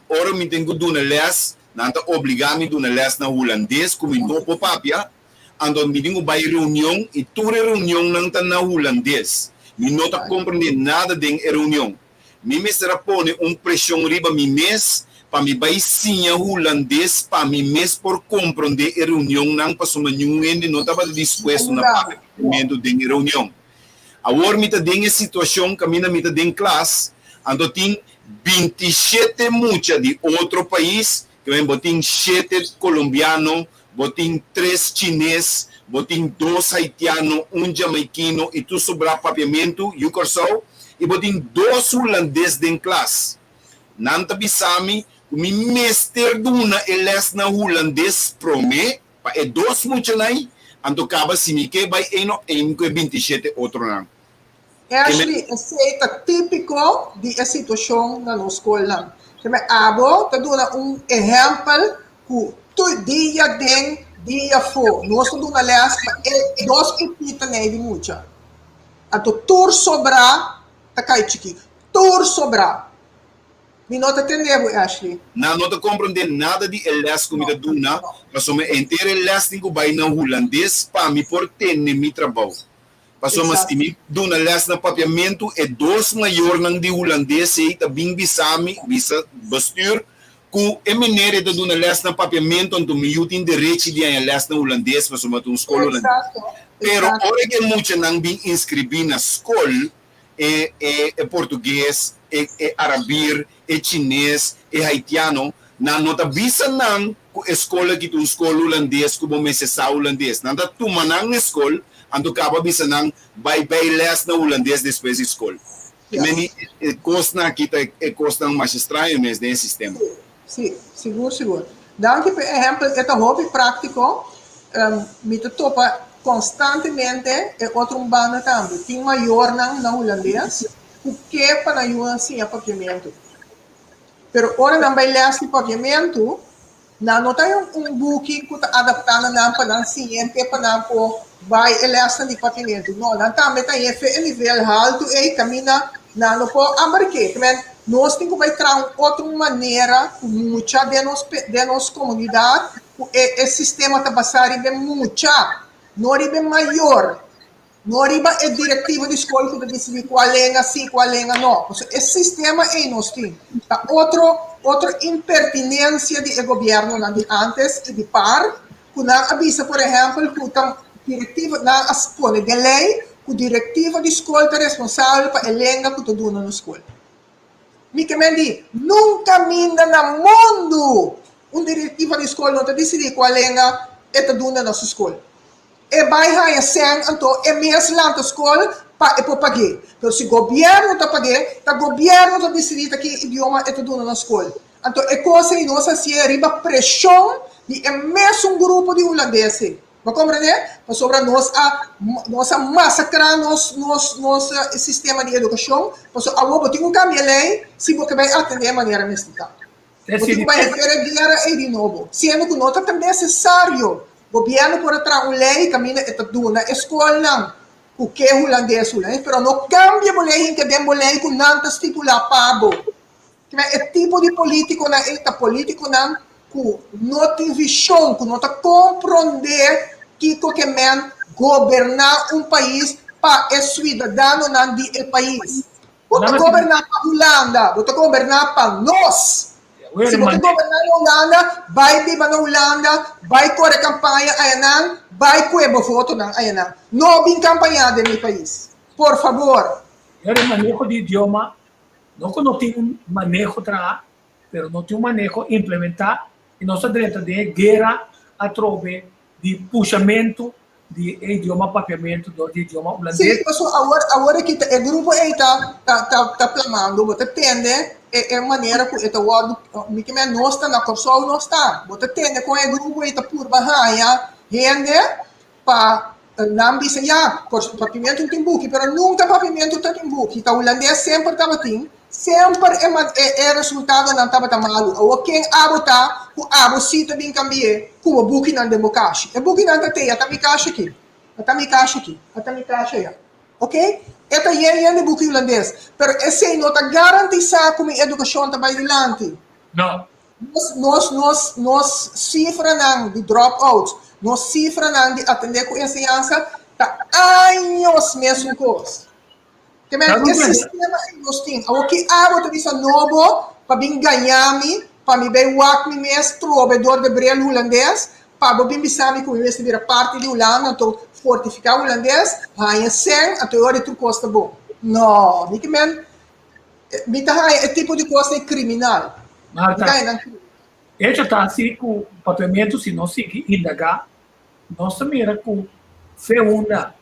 ora mi tin ku duna lès, nan ta obligá mi duna lès na hulandes ku mi no por papia. Anto mi tin ku bai reunion i tur e reunionnan ta na hulandes. Mi no ta komprondé nada den e reunion. Mi mester a pone un preshon riba mi mes pa mi bai siña hulandes pa mi mes por komprondé e reunionnan pasobra niun hende no tabata dispuesto na papia papiamentu den e reunion. Awor mi ta den e situashon kaminda mi ta den klas, anto tin 27 mucha di otro pais, ke bo tin shete kolombiano, bo tin tres chines, bo tin dos haitiano, un jamaikino i tur sobrá papiamentu, yu Kòrsou, i bo tin dos hulandes den klas. Nan ta bisa mi ku mi mester duna e lès na hulandes promé pa e dos muchanan, anto kaba si mi ke bai ein òf ein ku e 27 otronan. Ashley, esei ta típiko di e situashon na nos skolnan. Keme abo ta duna un ehèmpel ku tur dia den, dia afó. Nos ta duna lès pa e dos pipitanan di mucha. Anto tur sobrá ta kai chikí. Tur sobrá. Mi no ta tende bo, Ashley. Nan no ta komprondé nada di e lès ku mi ta duna, pasobra henter e lès tin ku bai na hulandes pa mi por tene mi trabou. Pasobra si mi duna lès na papiamentu, e dos mayornan di hulandes ei ta bin bisa mi, bisa bestuur, ku e meneer ei ta duna lès na papiamentu, anto mi yu tin derechi di haña lès na hulandes pasobra ta un skol hulandes. Pero ora ku e muchanan bin inskribí na skol, e e portugues, e e arabir, e chines, e haitiano, nan no ta bisa nan ku e skol aki ta un skol hulandes ku bo mester sa hulandes. Nan ta tuma nan e skol, anto kaba bisa nan bai bay les na hulandes despues di skol. Meni e kosnan aki ta e kosnan masha straño mes den e sistema. Sí, sigur sigur. Danki pa e ehempel, e ta hopi práktiko. Mi ta topa konstantemente e otro un banda tambe. Tin mayornan na hulandes ku ke pa nan yunan siña papiamentu. Pero ora nan bai lès di papiamentu, nan no ta haña un buki ku ta adaptá na nan pa nan siña te pa nan por bai e lèsnan di papiamentu. No, nan tambe ta haña fe e nivel haltu ei kaminda nan no por abark'é. Te men, nos tin ku bai traha un otro manera ku mucha den nos den nos komunidat ku e e sistema ta basá riba e mucha, no riba e mayor. No riba e direktiva di skol ku ta disidí kua lenga sí, kua lenga no. Pasobra e sistema ei nos tin. Ta otro otro impertinensia di e gobièrnunan di ántes i di par ku nan a bisa por ehèmpel ku ta direktiva nan a pone den lei ku direktiva di skol ta responsabel pa e lenga ku ta duna na skol. Mi ke men di nunka minda na mundu un direktiva di skol no ta disidí kua lenga e ta duna na su skol. E bai haña sèn anto e mes lanta skol pa e por pag'é. Pero si gobièrnu ta pag'é, ta gobièrnu ta disidí ta ki idioma e ta duna na skol. Anto e kos ei nos hasié riba preshon di e mesun grupo di hulandes ei. Bo komprendé? Pasobra nos a nos a masakrá nos nos nos sistema di edukashon, pasobra awor bo tin ku kambia lei si bo ke bai atendé manera mester ta. Bo tin ku bai henter e guera ei di nobo, siendo ku no ta tan nesesario. Gobièrnu por a traha un lei kaminda e ta duna e skolnan ku ke hulandes hulandes, pero no kambia bo lei hinka den bo lei ku nan ta stipulá pa bo. Kimen e tipo di polítikonan ei ta polítikonan ku no tin vishon, ku no ta komprondé kiko ke men goberná un pais pa e suidadanonan di e pais. Bo ta goberná pa Hulanda, bo ta goberná pa nos. Si bo ta goberná na Hulanda, bai biba na Hulanda, bai kore kampaña ayanan, bai kue bo votonan ayanan. No bin kampañá den mi pais. Por fabor. Pero e maneho di idioma, no ku no tin un maneho traha, pero no tin un maneho implementá i nos ta drenta den e guera atrobe di pushamentu di e idioma papiamentu dor di idioma hulandes. Sí, paso awor awor aki ta e grupo ei ta ta ta ta plamando, bo ta tende e e manera ku e ta wòrdu mi ke men nos ta na Kòrsou nos ta, bo ta tende kon e grupo ei ta purba haña hende pa nan bisa ya Kòrs papiamentu no tin buki, pero nunka papiamentu ta tin buki, ta hulandes semper tabatin, semper e e e resultadonan tabata malu. Awor ken abo ta? ku abo sí ta bin kambi'é ku bo bukinan den bo kashi. E bukinan ta te, ata mi kashi aki, ata mi kashi aki, ata mi kashi aya. Ok? E ta yen yen di buki hulandes, pero esei no ta garantisá ku mi edukashon ta bai dilanti. No. Nos, nos, nos, nos sifranan di dropouts, nos sifranan di atendé ku enseñansa ta años mesun kos. Ke men, e sistema ei nos tin. Awor ki abo ta bisa nobo pa bin gaña mi, pa mi bai wak mi mes trobe dor de bril hulandes, pa bo bin bisa mi ku mi mester bira parti di Hulanda, anto fortifiká hulandes, haña sèn, anto e ora tur kos ta bon. No, mi ke men, Mi ta haña e tipo di kos ei kriminal. Marta, Mi ta haña nan kriminal. Hecho ta asi ku papiamentu si nos sigui indagá, nos ta mira ku fe unda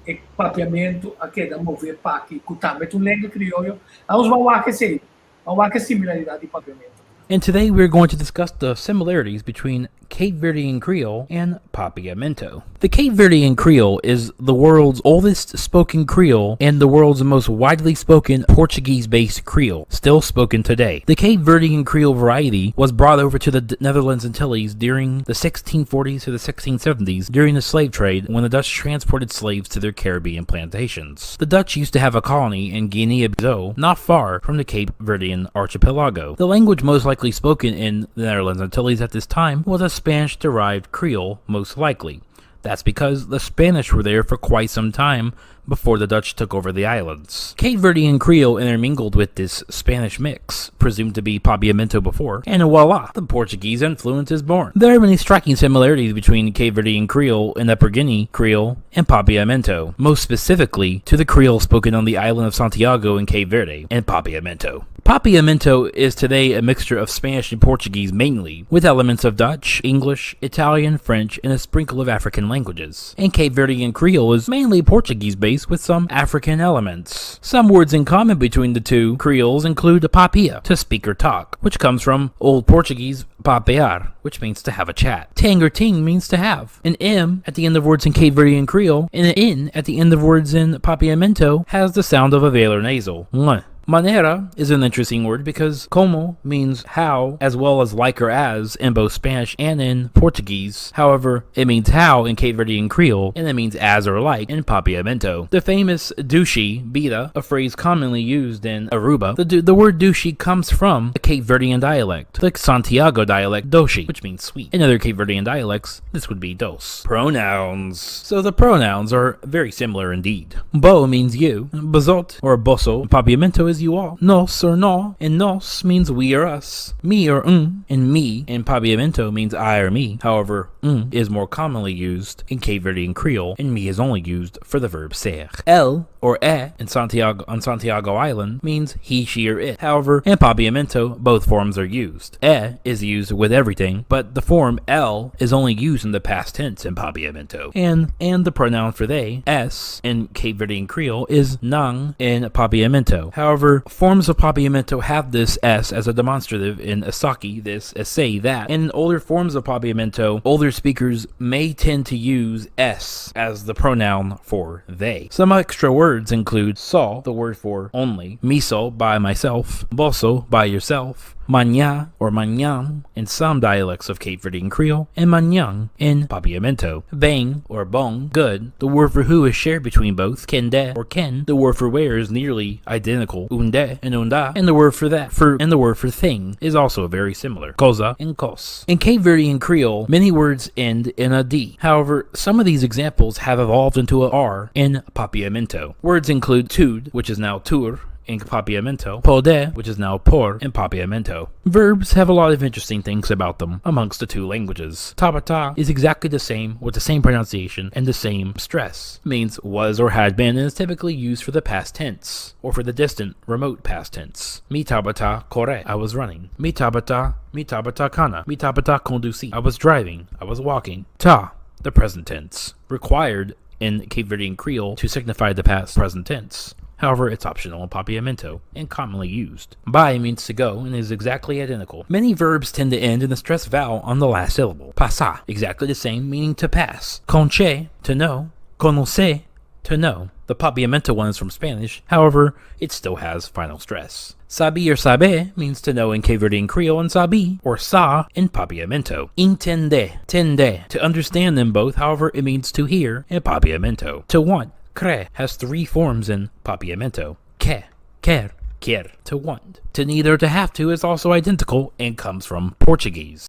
e papiamentu a keda move paki ku tambe ta un lenga krioyo. Anos ban wak esei, ban wak e similaridat di papiamentu. And today we're going to discuss the similarities between Cape Verdean Creole and Papiamento. The Cape Verdean Creole is the world's oldest spoken Creole and the world's most widely spoken Portuguese based Creole, still spoken today. The Cape Verdean Creole variety was brought over to the Netherlands Antilles during the 1640s to the 1670s during the slave trade when the Dutch transported slaves to their Caribbean plantations. The Dutch used to have a colony in Guinea Bissau, not far from the Cape Verdean archipelago. The language most likely spoken in the Netherlands Antilles at this time was a Spanish derived Creole, most likely. That's because the Spanish were there for quite some time before the Dutch took over the islands. Cape Verdean Creole intermingled with this Spanish mix, presumed to be Papiamento before, and voila, the Portuguese influence is born. There are many striking similarities between Cape Verdean Creole and Upper Guinea Creole and Papiamento, most specifically to the Creole spoken on the island of Santiago in Cape Verde and Papiamento. Papiamento is today a mixture of Spanish and Portuguese mainly, with elements of Dutch, English, Italian, French, and a sprinkle of African languages. And Cape Verdean Creole is mainly Portuguese based with some African elements. Some words in common between the two Creoles include papia, to speak or talk, which comes from Old Portuguese papear, which means to have a chat. Tang or ting means to have. An M at the end of words in Cape Verdean Creole and an N at the end of words in Papiamento has the sound of a velar nasal. Mwah. Manera is an interesting word because como means how as well as like or as in both Spanish and in Portuguese. However, it means how in Cape Verdean Creole and it means as or like in Papiamento. The famous dushi, bida, a phrase commonly used in Aruba, the, the word dushi comes from the Cape Verdean dialect, the Santiago dialect doshi, which means sweet. In other Cape Verdean dialects, this would be dos. Pronouns. So the pronouns are very similar indeed. Bo means you, bazot or boso, papiamento is you all, nos or no, and nos means we or us, me or un, and me in papiamento means I or me. However, un is more commonly used in Cape Verdean Creole, and me is only used for the verb ser. El or e in Santiago on Santiago Island means he, she, or it. However, in papiamento, both forms are used. E is used with everything, but the form el is only used in the past tense in papiamento. And and the pronoun for they, s, in Cape Verdean Creole is nang in papiamento. However, forms of papiamento have this s as a demonstrative in asaki, this, ese, that. And in older forms of papiamento, older speakers may tend to use s as the pronoun for they. Some extra words include saw, the word for only, miso, by myself, boso, by yourself, maña or mañam in some dialects of Cape Verdean Creole, and mañang in Papiamento. Bang or bong, good, the word for who is shared between both, kende or ken, the word for where is nearly identical, unde and unda, and the word for that, for and the word for thing is also very similar, koza and kos. In Cape Verdean Creole, many words end in a D. However, some of these examples have evolved into a R in Papiamento. Words include tud, which is now tur, in Papiamento, pode, which is now por in Papiamento. Verbs have a lot of interesting things about them amongst the two languages. Tabata is exactly the same with the same pronunciation and the same stress. It means was or had been and is typically used for the past tense or for the distant, remote past tense. Mi tabata kore, I was running. Mi tabata, mi tabata kana, mi tabata conduci, I was driving, I was walking. Ta, the present tense, required in Cape Verdean Creole to signify the past present tense. However, it's optional in Papiamento and commonly used. Bai means to go and is exactly identical. Many verbs tend to end in the stressed vowel on the last syllable. Pasa, exactly the same, meaning to pass. Conche, to know. Conoce, to know. The Papiamento one is from Spanish, however, it still has final stress. Sabi or sabe means to know in Cape Verdean Creole and sabi or sa in Papiamento. Intende, tende, to understand them both, however, it means to hear in Papiamento. To want, kre, has three forms in Papiamento. Ke, ker, kier, to want. To need or to have to is also identical and comes from Portuguese.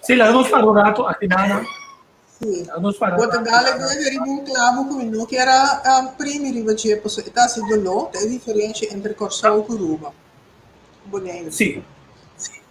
Sí, laga nos para un rato aki nana. Sí. Laga nos para un Bo ta rato. dale dede riba un klabo ku mi no kier a primi riba dje pasobra e ta hasi doló, ta e diferensha entre Kòrsou ku Aruba, Boneiru. Sí.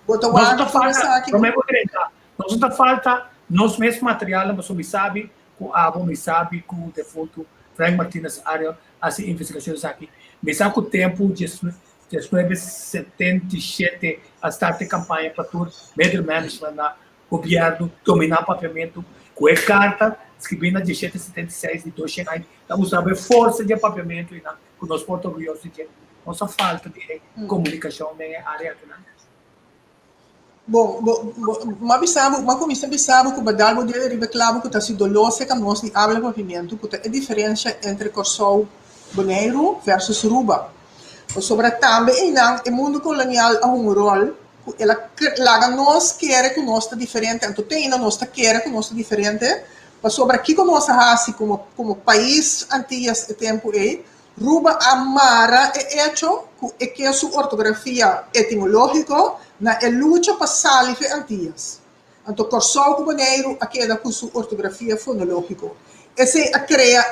Bo ta Nos wak ta tur falta, esaki. promé bo drenta, nos ta falta nos mes materialnan pasobra mi sabi ku abo, mi sabi ku defuntu Frank Martinez Ariel hasi investigashon esaki. Mi sa ku tempu 1977 a start e kampaña pa tur middle management na gobièrnu dominá papiamentu ku e karta skribí na 1776 di Doshen Ai ta usaba e forsa di e papiamentu einan ku nos por ta orguyoso di dje. Nos a falta di e komunikashon den e área akinan. Bon, bo, bo, m'a bisa bo, m'a kuminsá bisa bo ku badal bo debe riba e klabo ku ta hasi doló serka nos di abla papiamentu ku ta e diferensha entre Kòrsou, Boneiru versus Ruba. Pasobra tambe einan e mundu kolonial a hunga un ròl ku el a laga nos kere ku nos ta diferente, anto te ainda nos ta kere ku nos ta diferente, pasobra kiko nos a hasi komo komo pais Antillas e tempu ei? Ruba a mara e echo ku e ke su ortografia etimológiko na e lucha pa sali fe Antillas. Anto Kòrsou ku Boneiru a keda ku su ortografia fonológiko. Esei a krea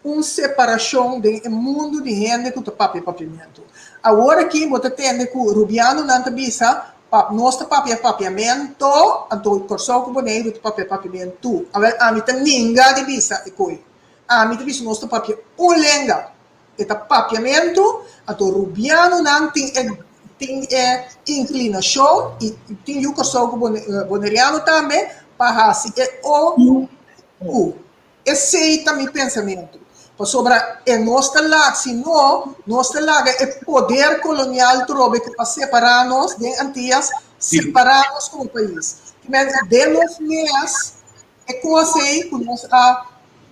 un separashon den e mundu di hende ku ta papia papiamentu. Awor aki bo ta tende ku rubianonan ta bisa pap nos ta papia papiamento, anto Kòrsou ku Boneiru ta papia papiamentu. Awèl ami ta ninga di bisa e koi. Ami ta bisa nos ta papia un lenga, e ta papiamentu, anto rubianonan tin e tin e inklinashon i tin yu Kòrsou ku boneriano tambe pa hasi e o u. Esei ta mi pensamentu. Pasobra e nos ta lag, si no, nos ta laga e poder kolonial trobe ku a separá nos den Antias, separá nos komo pais. Den nos mes e kos ei ku nos a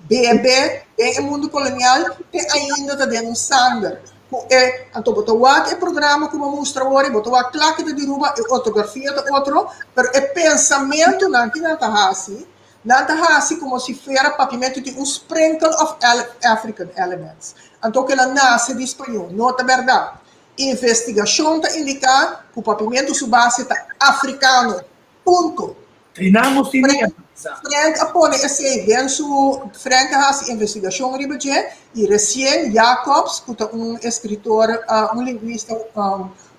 bebe den e mundu kolonial te ainda ta den nos sanger. Ku e, anto bo ta wak e programa ku bo a mustra awor i bo ta wak kla ki ta di Aruba, e ortografia ta otro, pero e pensamentunan ki nan ta hasi, Nan ta hasi komo si fuera papiamentu tin un sprinkle of African elements. Anto kila nase di spañó. No ta bèrdat. Investigashon ta indiká ku papiamentu su base ta afrikano. Punto. I nan nos tin di enfatisa. Frank a pone esei den su, Frank a hasi investigashon riba dje i resien Jacobs, ku ta un eskritor, un lingwista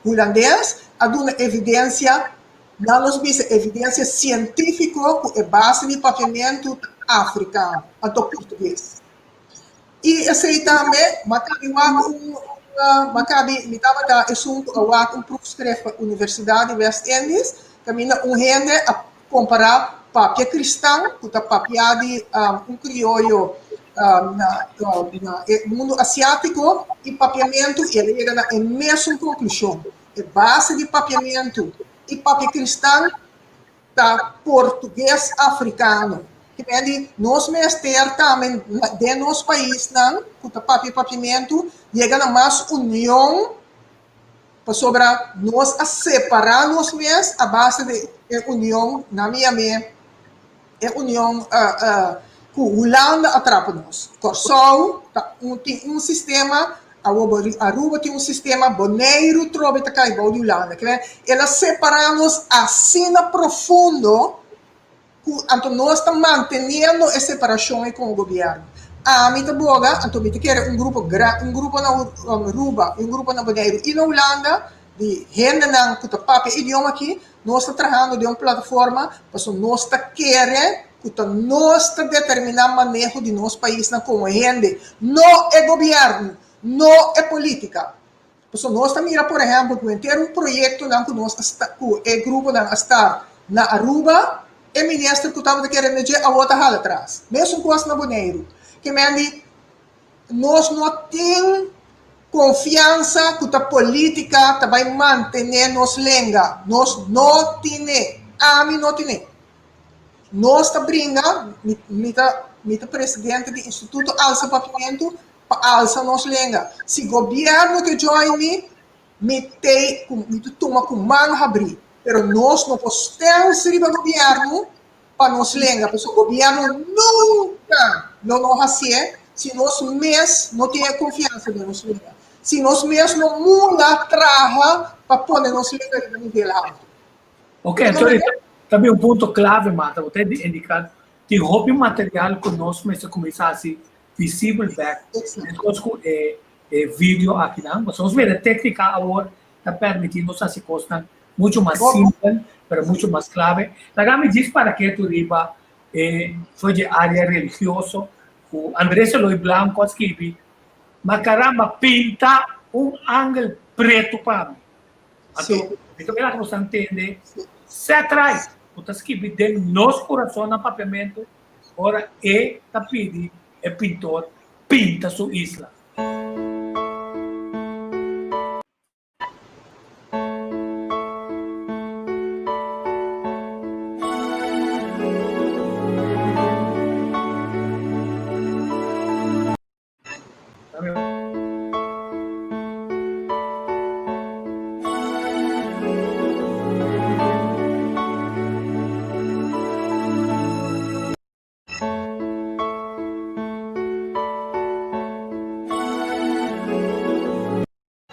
hulandes, a duna evidensia Nan nos bisa evidencia cientifico cu e base di papiamentu ta africano, anto portugues. Y esey tambe, m'a cabi wak un, m'a cabi, mi tabata esun cu a wak un proefschrift pa Universidad di West Indies, caminda un hende a compara papia cristan, cu ta papia di un crioyo na na e mundo asiatico, y papiamentu, y el a yega na e mesun conclusion. E base di papiamentu i papia kristan ta portugues afrikano. Ki men di nos mester tambe den nos paisnan ku ta papia papiamentu yega na mas union pasobra nos a separá nos mes a base di e union na mi yam'é e union ku Hulanda a trapa nos. Kòrsou ta un tin un sistema, awor Aruba tin un sistema, Boneiru trobe ta kai bou di Hulanda. Ke el a separá nos asina profundo ku anto nos ta manteniendo e separashon ei komo gobièrnu. Ami ta boga, anto mi ta kere un grupo un grupo na Aruba, un grupo na Boneiru i na Hulanda di hendenan ku ta papia idioma aki Nos ta trahando den un plataforma pasobra nos ta kere ku ta nos ta determiná maneho di nos paisnan komo hende, no e gobièrnu, no e polítika. Pasobra nos ta mira por ehèmpel ku henter un proyektonan ku nos a sta ku e gruponan a start na Aruba, e minister ku tabata kere na dje awor ta hala atras. Mesun kos na Boneiru. Ke men di Nos no tin confiansa cu ta politica ta bay mantene nos lenga. Nos no tine. Ami no tine. Nos ta bringa, mi, mi ta. Mi ta presidente di Instituto Alsa Papiamentu pa alsa nos lenga. Si gobièrnu ke join mi, mi tei ku mi ta tuma ku man habrí. Pero nos no por stens riba gobièrnu pa nos lenga, pasobra gobièrnu nunka lo no hasié si nos mes no tin e konfiansa den nos lenga, si nos mes no mula traha pa pone nos lenga riba nivel haltu. Ok, anto ta bin un punto klave, Martha, bo ta indiká tin hopi material ku nos mester kuminsá hasi visibel bèk, meskos ku e e video akinan. Pasobra nos mira téknika awor ta permití nos hasi kosnan muchu mas simpel, pero muchu mas klave. Laga mi djis para ketu riba e for dje área religioso ku Andrés Eloy Blanco a skibi, Ma karamba, pinta un angel pretu pa mi. Anto, mi ta mira ku nos ta ntende, set right, ku ta skibi den nos kurason na papiamentu ora e ta pidi e pintor pinta su isla.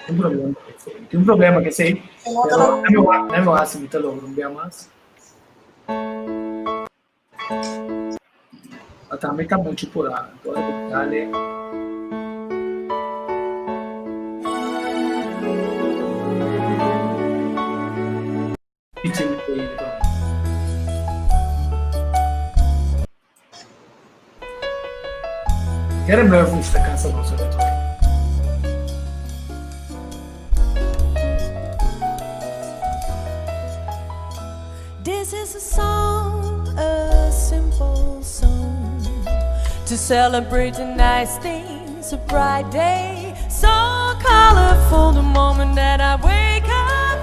Tin problema ku esei. Tin problema ku esei. Pero nan lo nan lo hasi mi ta logra un bia mas. Ata mi ta muchu purá. Ora ku dale. Kere Mervyn ta cansa nos awe. This is a song, a simple song To celebrate the nice things, a bright day So colorful the moment that I wake up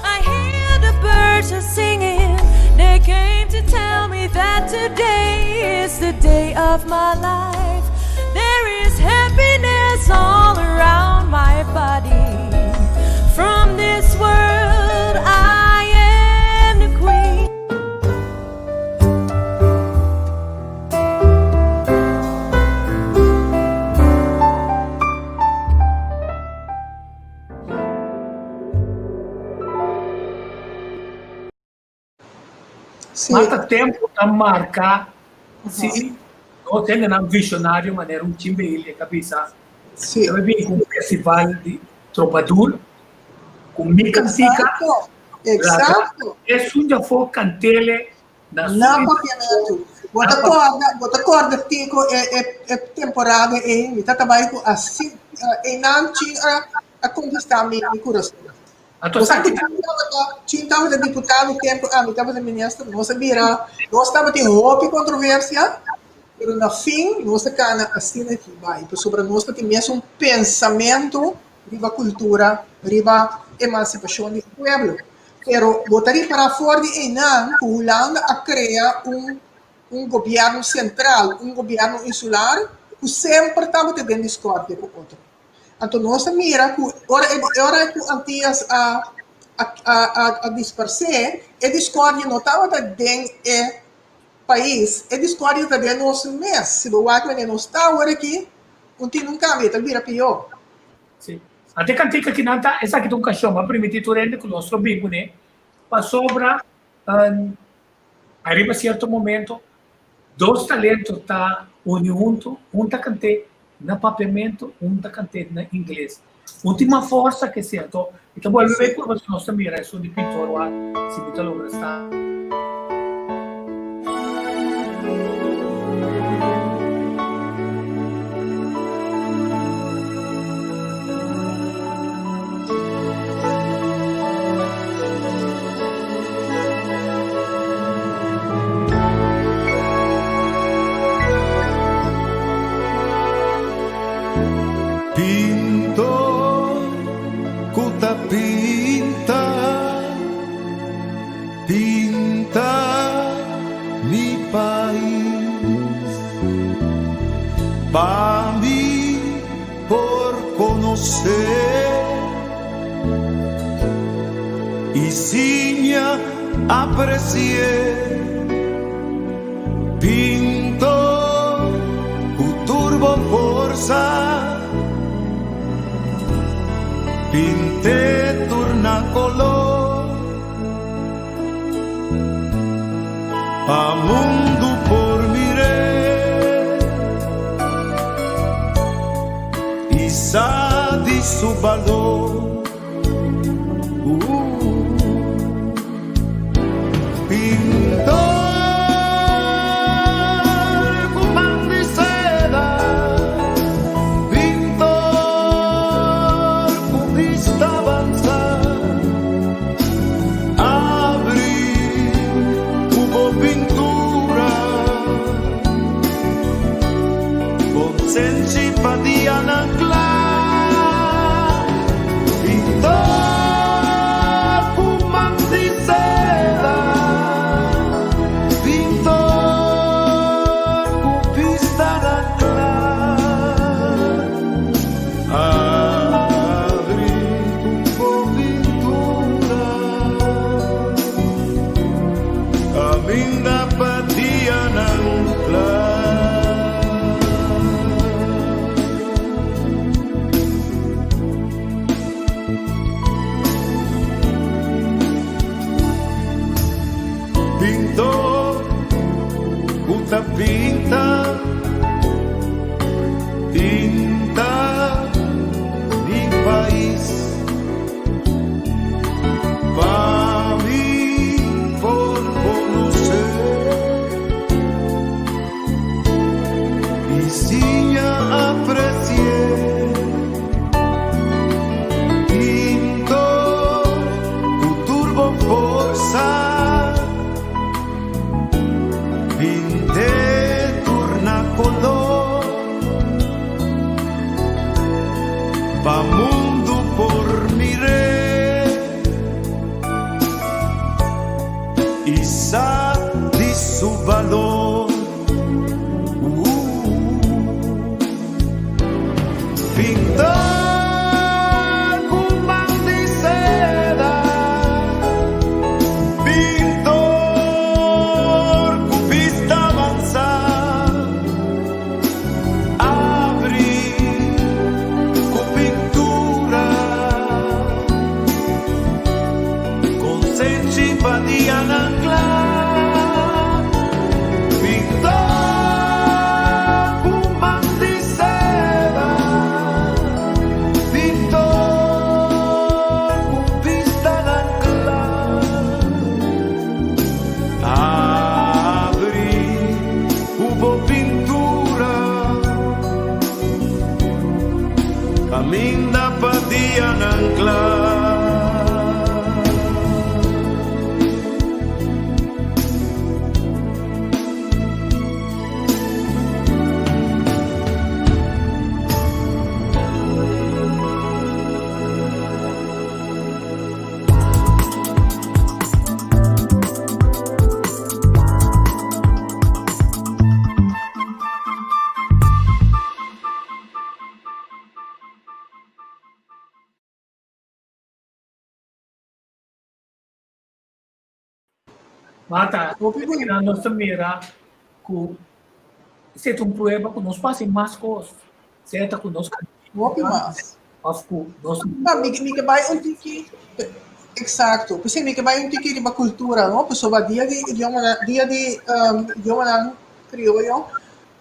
I hear the birds are singing They came to tell me that today is the day of my life There is happiness all around my body From this world I am the queen Sí. Mata tempo ta marca si no hendenan visionario manera un Chimbe Hilde ta bisa. Sí. Debe bin cu un festival di trobadur cu mi cantica. Exacto. Exacto. Esun di afo cantele na su Na papiamentu. Bo ta corda, bo ta corda Tico e e e temporada ei, mi tata bai cu asi einan chin a a conquista mi mi curason. Anto Bo sa sa cu ki Chin tabata, Chin tabata diputado tempo ami tabata minister, nos a bira, nos tabatin hopi controversia, pero na fin nos a cana asina aki bai, pasobra nos tatin mesun pensamento riba cultura, riba emancipacion di pueblo. Pero bo ta ripara for di einan cu Hulanda a crea un un gobierno central, un gobierno insular cu semper tabata den discordia cu otro. Anto nos a mira cu ora e ora cu Antillas a a a a disparce, e discordia no tabata den e pais, e discordia ta den nos mes. Si bo wak wanneer nos ta awor aki, un tin un cambio, e ta bira pior. Sí. Ante cantica ki nan ta, esaki ta un canción, a primiti tur hende cu nos lo bin cune, pasobra ariba cierto momento dos talento ta uni hunto, un ta cant'é na papiamento, un ta cant'é na ingles. Un tin mas forsa ke esei, anto mi ta bolbe bay purba si nos ta mira esun di pintor wak, si mi ta logra sta. Pintor ku ta pinta, pinta mi pais. Pa mi por konosé i siña apresi'é. Pintor ku tur bo forsa, pint'é tur na koló. Pa mundu por mir'é i sa di su balor. Pintor ku man di seda, pintor ku bista avansa. Abri ku bo pintura Konsenshi pa dianan kla Pintor ku man di seda Pintor ku bistanan kla Abri ku bo pintura Kaminda pa dianan kla. Pintor ku ta pinta Pinta mi pais Pa mi por conoce Y siña apreci'e Pintor ku tur bo forsa Pint'e tur na kolor Pa mundu por mir'é I sa di su balor. Pintor ku man di seda, pintor ku bista avansá, abri ku pintura, konsenshi pa dianan kla. Pintor ku man di seda, pintor ku bistanan kla, abri ku bo pintura, kaminda pa dianan kla. Marta, nos ta mira ku esei ta un prueba ku nos por hasi mas kos, sea ta ku nos Hopi mas. Of ku nos No, mi, mi ke bai un tiki, exacto. P'esei mi ke bai un tiki riba kultura, no? Pasobra dia di idiomanan, dia di um, idiomanan krioyo,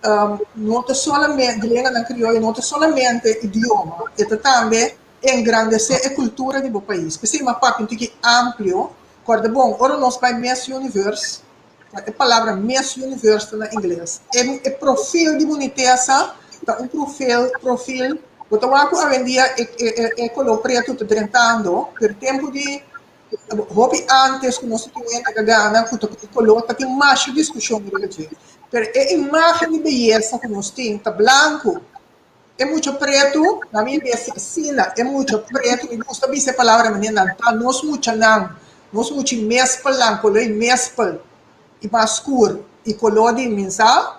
um, no ta solamente, lenganan krioyo no ta solamente idioma, e ta tambe Engrandesé e kultura di bo pais. P'esei m'a papia un tiki amplio. Kòrda bon, ora nos bai Miss Universe, e palabra Miss Universe ta na ingles. E e profil di bunitesa ta un profil profil, bo ta wak ku awendia e e e koló pretu ta drentando, pero tempu di hopi ántes ku nos ta tin hende ka gana ku ta ku e koló ta tin masha diskushon riba dje. Pero e imágen di beyesa ku nos tin ta blanku. E mucha pretu, na mi bes asina, e mucha pretu, mi gusta bisa e palabra manera nan ta, nos muchanan, nos muchi mespelnan, koló di mespel i mas skur i koló di minsa,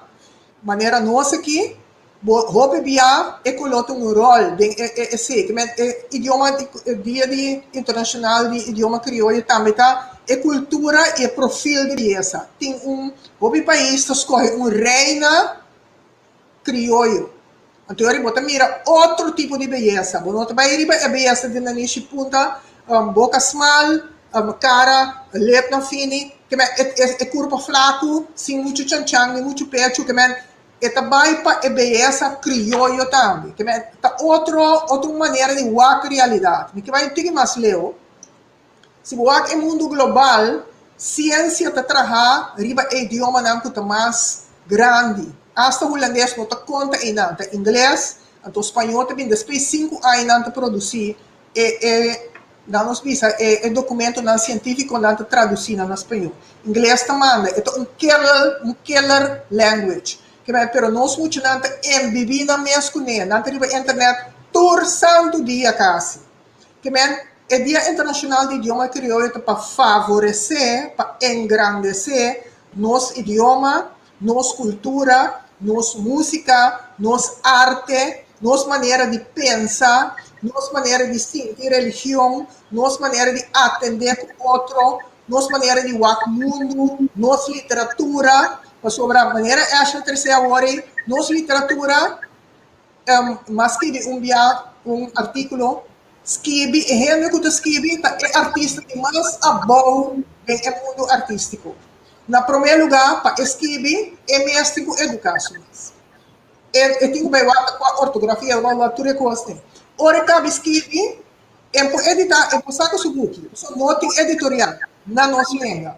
manera nos aki. Bo hopi bia e koló ta un ròl den e e esei. Ke men e idioma di e dia di internashonal di idioma krioyo tambe ta e kultura i e profil di beyesa. Tin un hopi pais ta skohe un reina krioyo. Anto yori bo ta mira otro tipo di beyesa. Bo no ta bai riba e beyesa di nanishi punta, boka smal, kara lepnan fini, ke men e e e kurpa flaku sin muchu chanchan ni muchu pechu. Ke men E ta bai pa e beyesa krioyo tambe. Ke men ta otro otro manera di wak realidat. Mi ke bai un tiki mas leu. Si bo wak e mundu global, siensia ta traha riba e idiomanan ku ta mas grandi. Asta hulandes no ta konta einan, ta ingles, anto spañó ta bin despues sinku aña nan ta produsí e e nan nos bisa e e dokumentonan sientífikonan ta tradusí nan na spañó. Ingles ta manda, e ta un killer un killer language. Ke men pero nos muchanan ta embibí nan mes kuné, nan ta riba internet tur santu dia kasi. Ke men e Dia Internashonal di Idioma Krioyo ta pa favoresé, pa engrandesé nos idioma, nos kultura, nos músika, nos arte, nos manera di pensa, nos manera di sinti religion, nos manera di atendé ku otro, nos manera di wak mundu, nos literatura, pasobra manera Ashley trese awor ei, nos literatura, m'a skibi un bia un artíkulo, skibi, e hende ku ta skibi ta e artista di mas abou den e mundu artístiko. Na promé lugá, pa e skibi, e mes tin ku eduká su mes. E e tin ku bai wak kua ortografia, bla bla, tur e kosnan. Ora e kabi skibi, e por editá, e por saka su buki. Pasobra no tin editorial na nos lenga.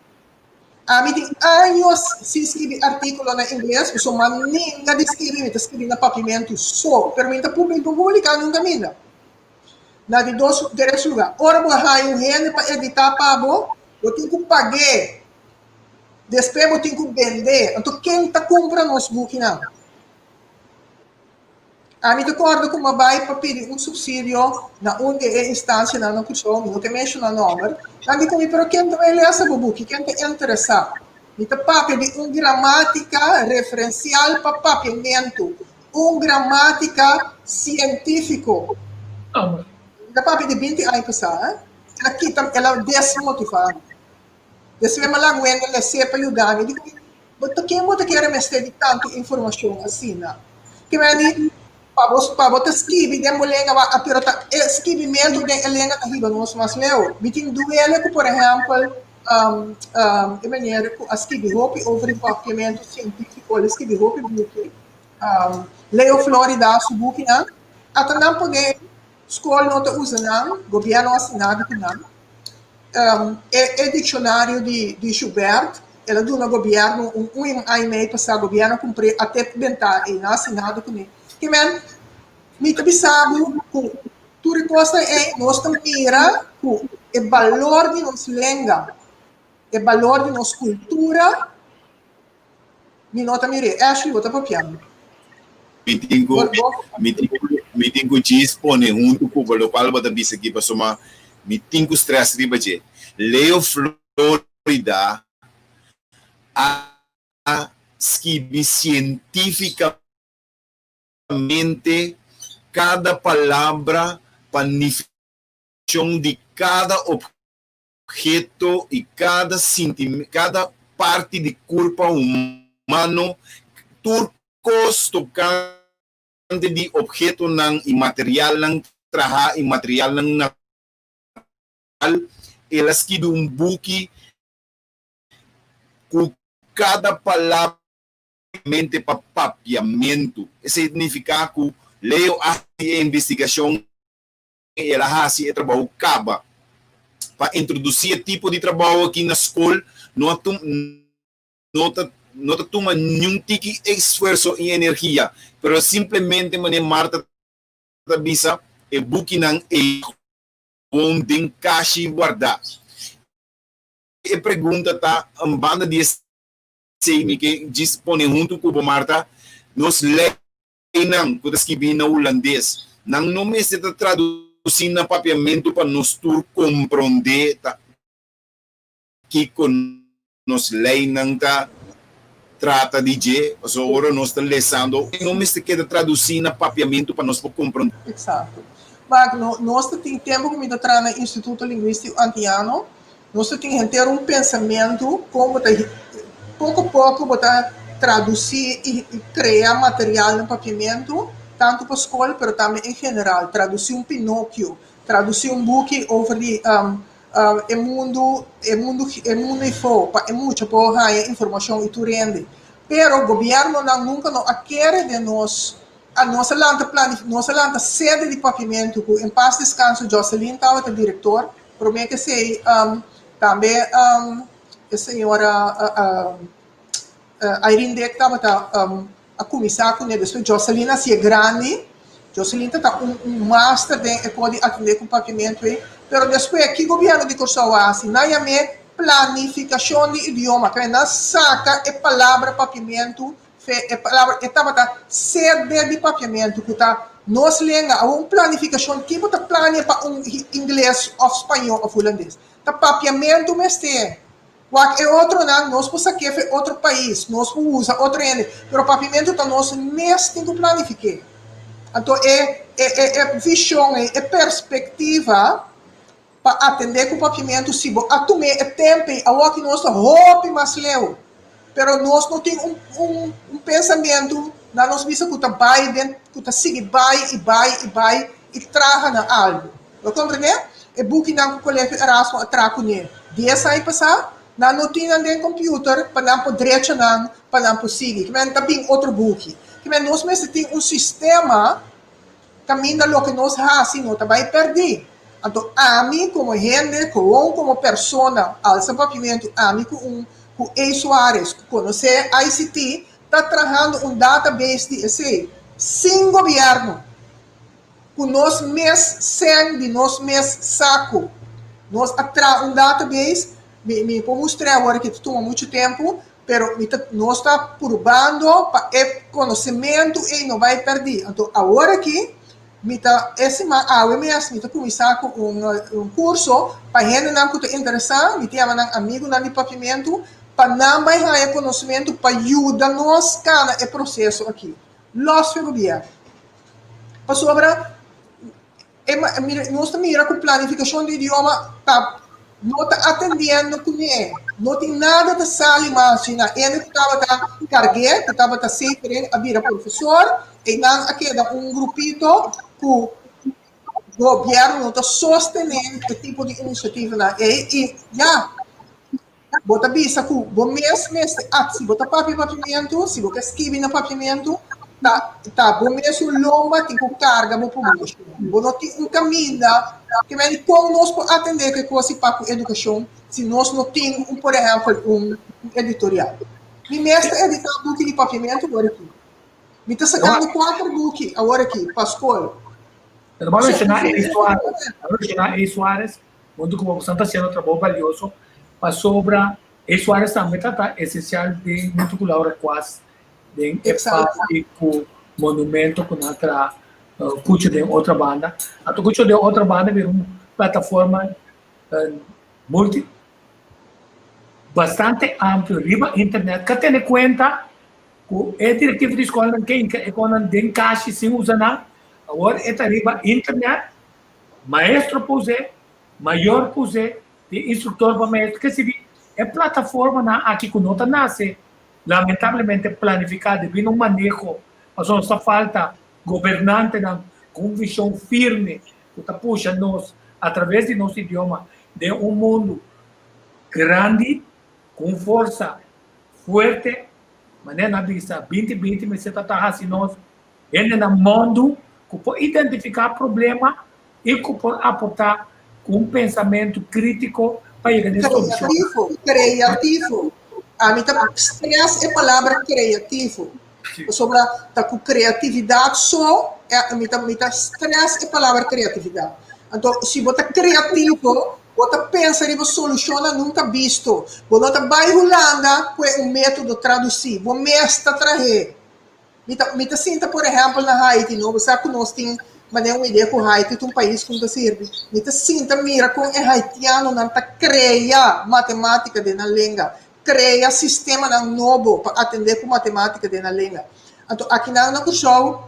Ami tin años sin skibi artíkulo na ingles, pasobra mi a ninga di skibi, mi ta skibi na papimentu so, pero mi no ta publiká nunka minda. Na di dos, tres lugá, ora bo a haña un hende pa editá pa bo, bo tin ku pag'é. Despues bo tin ku bend'é. Anto ken ta kumpra nos bukinan? Ami ta kòrda ku mi a bai pa pidi un supsidio na un di e instansianan na Kòrsou, mi no ke menshoná nòmber. Nan di ku mi, pero ken ta bai lesa bo buki? Ken ta interesá? Mi ta papia di un gramátika referensial pa papiamentu, un gramátika sientífiko. Mi ta papia di binti aña pasá, eh. El a kita, el a desmotivá mi. Despues mi a laga wende les'é pa yuda mi. Di ku mi, Bo ta ken bo ta kere mester di tantu informashon asina? Ke men di, Pa bo, pa bo ta skibi den bo lenga, ba, pero ta e skibimentu den e lenga ta hiba nos mas leu. Mi tin duele ku, por ehèmpel, e manera ku a skibi hopi over di papiamentu sientífiko, el a skibi hopi buki, Leo Florida su bukinan, ata nan pone skol no ta usa nan, gobièrnu a hasi nada ku nan. E dikshonario di di Joubert, el a duna gobièrnu un un aña i mei pasá, gobièrnu a kumpr'é a te bentá ei, nan a hasi nada kuné. Ke men, mi ta bisa bo ku tur e kosnan ei nos ta mira ku e balor di nos lenga, e balor di nos kultura, Mi no ta mir'é. Ashley, bo ta papiando. Mi tin ku, mi tin ku, mi tin ku djis pone huntu ku bo lokual bo ta bisa aki pasobra mi tin ku stress riba dje. Leo Florida a skibi sientifikamente kada palabra pa nifikashon di kada obheto. obheto i kada sinti kada parti di kurpa humano, tur kos tokante di obhetonan i materialnan trahá i materialnan natural. El a skibi un buki ku kada palabra mente pa papiamentu. Esei ta nifiká ku Leo a hasi e investigashon. El a hasi e trabou kaba. Pa introdusí e tipo di trabou aki na skol no a no ta no ta tuma niun tiki esfuerso i energia, pero simplemente manera Marta ta bisa e bukinan ei gewoon den kashi wardá. E pregunta ta, un banda di esei mi ke djis pone huntu ku bo Marta, nos lei Einan ku ta skibí na hulandes, nan no mester ta tradusí na papiamentu pa nos tur komprondé ta kiko nos leinan ta. trata di dje, pasobra ora nos ta lesando e no mester keda tradusí na papiamentu pa nos por komprondé. Eksakto. Wak, no, nos ta tin tempu ku mi ta traha na Instituto Lingwístiko Antiano, nos ta tin henter un pensamentu kon bo ta poko poko bo ta tradusí i krea material na papiamentu, tantu pa skol pero tambe en general. Tradusí un Pinokio, tradusí un buki over di e mundu e mundu e mundu ifo pa e mucha por haña informashon i tur hende. Pero gobièrnunan nunka no a kere den nos a nos a lanta planif nos a lanta sede di papiamentu ku en pas deskanso Joselin tabata direktor promé ke esei tambe e señora Irene Dick tabata a kuminsá kuné despues Joselin a hasié grandi Joselin ta ta un un master den e por di atendé ku papiamentu ei pero despues ki gobièrnu di Kòrsou a hasi nan yam'é planifikashon di idioma kende nan saka e palabra papiamentu fe e palabra e tabata sede di papiamentu ku ta nos lenga awor un planifikashon ki bo ta plania pa un ingles òf spañó òf hulandes ta papiamentu mester Wak e otronan, nos por sak'é fe otro pais, nos por usa otro hende, pero papiamentu ta nos mes tin ku planifik'é. Anto e e e e vishon ei, e perspektiva pa atendé ku papiamentu, si bo a tum'é e tempu ei, awor ki nos ta hopi mas leu, pero nos no tin un un un pensamentu na nos bisa ku ta bai den ku ta sigui bai i bai i bai i traha na algu. Bo komprendé? E bukinan ku Kolegio Erasmo a traha kuné dies aña pasá, nan no tin nan den kompiuter pa nan por drecha nan, pa nan por sigui. Kimen ta bin otro buki. Kimen nos mester tin un sistema kaminda loke nos hasi no ta bai pèrdí. Anto ami komo hende, gewoon komo persona, alsa papiamentu, ami ku un ku A. Suarez ku konosé ICT, ta trahando un database di esei, sin gobièrnu. Ku nos mes sèn di nos mes saku. Nos a traha un database, mi mi por mustr'é awor aki ta tuma muchu tempu, pero mi ta nos ta purbando pa e konosementu ei no bai pèrdí. Anto awor aki mi ta e siman awe mes mi ta kuminsá ku un un kurso pa hendenan ku ta interesá, mi ta yama nan amigunan di papiamentu, pa nan bai haña konosementu pa yuda nos kana e proseso aki. Lòs fe gobièrnu. Pasobra e nos ta mira ku planifikashon di idioma ta no ta atendiendo kuné. No tin nada ta sali mas dje nan. Hende ku tabata karg'é, ku tabata sekeren a bira profesor, einan a keda un grupito ku gobièrnu no ta sostené e tipo di inisiativanan ei i ya. Bo ta bisa ku bo mes mester ak si bo ta papia papiamentu, si bo ke skibi na papiamentu, ta ta bo mes un lomba tin ku karga bo publikashon. Bo no tin un kaminda ke mende kon nos por atendé ku e kos di pa ku edukashon si nos no tin un por ehèmpel un editorial. Mi mes ta editá buki di papiamentu awor aki. Mi ta sakando kuater buki awor aki pa skol. Pero bo a menshoná Ey Suarez, bo a menshoná Ey Suarez Huntu ku bo boso ta hasiendo trabou balioso pasobra e Suarez tambe ta ta esensial den huntu ku Laura Quast den e parti ku monumento ku nan traha Kucho den otra banda. Anto Kucho den otra banda bira un plataforma multi bastante amplio riba internet ka tene kuenta ku e direktivo di skolnan ke hinka e konan den kashi sin usa nan awor e ta riba internet. Maestro por us'é, mayor por us'é, tin instruktor pa maestro. Ke sibi e plataformanan aki ku no ta nase lamentablemente planifiká debí na un maneho, pasobra nos ta falta gobernantenan ku un vishon firme ku ta pusha nos atraves di nos idioma den un mundu grandi ku un forsa fuerte. Manera nan a bisa binti binti mester ta ta hasi nos Hendenan mundu ku por identifiká problema i ku por aportá ku un pensamentu krítiko pa yega na e solushon. Kreativo, kreativo. Ami ta stress e palabra kreativo. Pasobra ta ku kreatividat so, mi ta mi ta stress e palabra kreatividat. Anto si bo ta kreativo, bo ta pensa riba solushonnan nunka bisto. Bo no ta bai Hulanda ku e un método tradusí, bo mes ta trah'é. Mi ta, mi ta sinta por ehèmpel na Haiti, no? Bo sa ku nos tin manera un idea ku Haiti ta un pais ku no ta sirbi. Mi ta sinta mira kon e haitianonan ta krea matemátika den nan lenga. krea sistemanan nobo pa atendé ku matemátika den nan lenga. Anto akinan na Kòrsou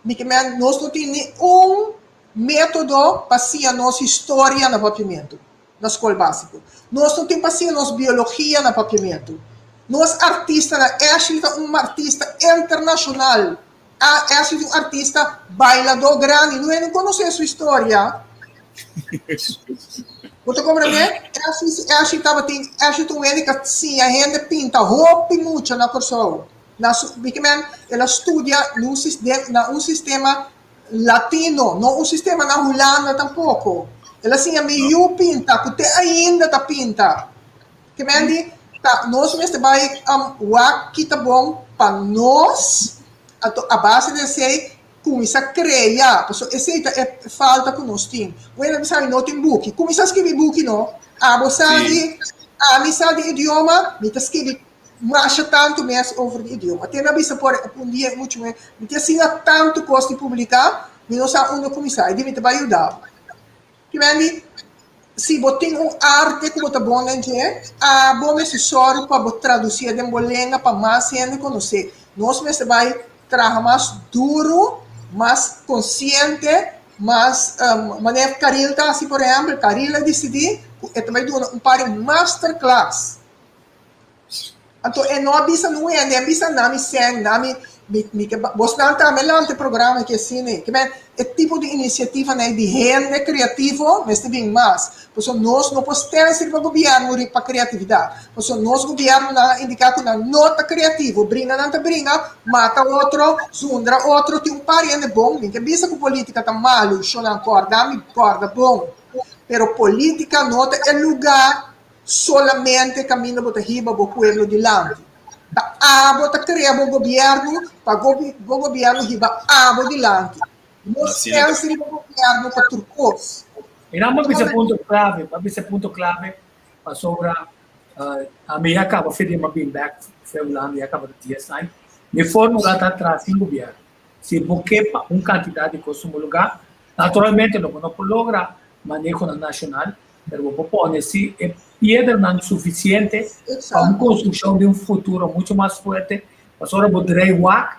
mi ke men nos no tin ni un método pa siña nos historia na papiamentu na skol básiko. Nos no tin pa siña nos biologia na papiamentu. Nos artistanan, Ashley ta un artista internashonal. Ashley ta un artista bailadó grandi. No hende konosé su historia. Bo ta komprendé? Ashley, Ashley tabatin, Ashley ta un hende ku a siña hende pinta hopi mucha na Kòrsou. Na su, mi ke men, el a studia na un sistema latino, no un sistema na Hulanda tampoko. El a siña mi yu pinta, ku te ainda ta pinta. Ke men di, ta nos mester bai wak ki ta bon pa nos, anto a base di esei kuminsá krea, pasobra esei ta e falta ku nos tin. Wena bisa mi no tin buki, kuminsá skibi buki no. Abo sa di, ami sa di idioma, mi ta skibi Masha tantu mes over di idioma. Te mi a bisa por un dia muchu me, mi tin asina tantu kos di publiká, mi no sa unda kuminsá. E di mi ta bai yuda bo. Kimen di, si bo tin un arte ku bo ta bon den dje, abo mester sòru pa bo tradusié den bo lenga pa mas hende konosé. Nos mester bai traha mas duru, mas konsiente, mas manera Karil ta hasi por ehèmpel, Karil a disidí ku e ta bai duna un par di masterclass. Anto e no a bisa nun hende, e a bisa nami sèn, nami mi mi ke bosnan tambe lanta e programa aki asina ei. Kimen e tipo di inisiativanan ei di hende kreativo mester bin mas. Pasobra nos no por stèns riba gobièrnu riba pa kreatividat. Pasobra nos gobièrnunan a indiká ku nan no ta kreativo. Bringa nan ta bringa, mata otro, zundra otro. Tin un par hende bon, mi ke bisa ku polítika ta malu, shonnan kòrda mi kòrda bon. Pero polítika no ta e lugá Solamente kaminda bo ta hiba bo pueblo dilanti. Ta abo ta krea bo gobièrnu pa bo gobièrnu hiba abo dilanti. No stèns riba gobièrnu pa tur kos. I nan bo bisa punto klave, bo a bisa punto klave pasobra ami a kaba fe di mi a bin bèk fe Hulanda i a kaba ta dies aña. Mi fórmula ta tras sin gobièrnu. Si bo ke pa un kantidat di kos tuma lugá, naturalmente lo bo no por logra manehonan nashonal, Pero bo por pone si e piedranan sufisiente pa un konstrukshon di un futuro mucho mas fuerte, pasobra bo drei wak,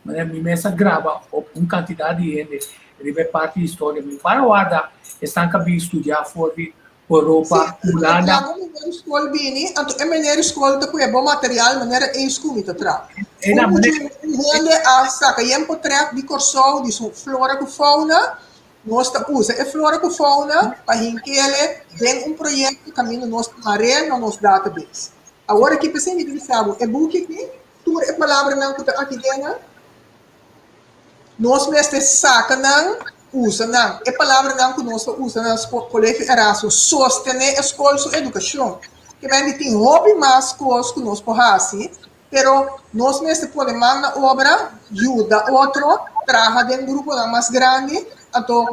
manera mi mes a graba op un kantidat di hende riba e parti di historia, mi para warda esnan ku a bin studia for di Europa, Hulanda. Si, laga meneer skol bini, anto e meneer skol ta ku'e bo material manera eis ku mi ta traha. Un mucha un hende a saka yen potret di Kòrsou di su flora ku fauna, Nos ta usa e flora ku fauna pa hink'ele den un proyekto kaminda nos ta mar'é na nos database. Awor aki p'esei mi ta bisa bo, e buki aki, tur e palabranan ku ta aki den nan, nos mester saka nan, usa nan. E palabranan ku nos ta usa na Kolegio Erasmus, sostené e skol su edukashon. Kimen di tin hopi mas kos ku nos por hasi, Pero nos mester pone man na obra, yuda otro, traha den gruponan mas grandi, anto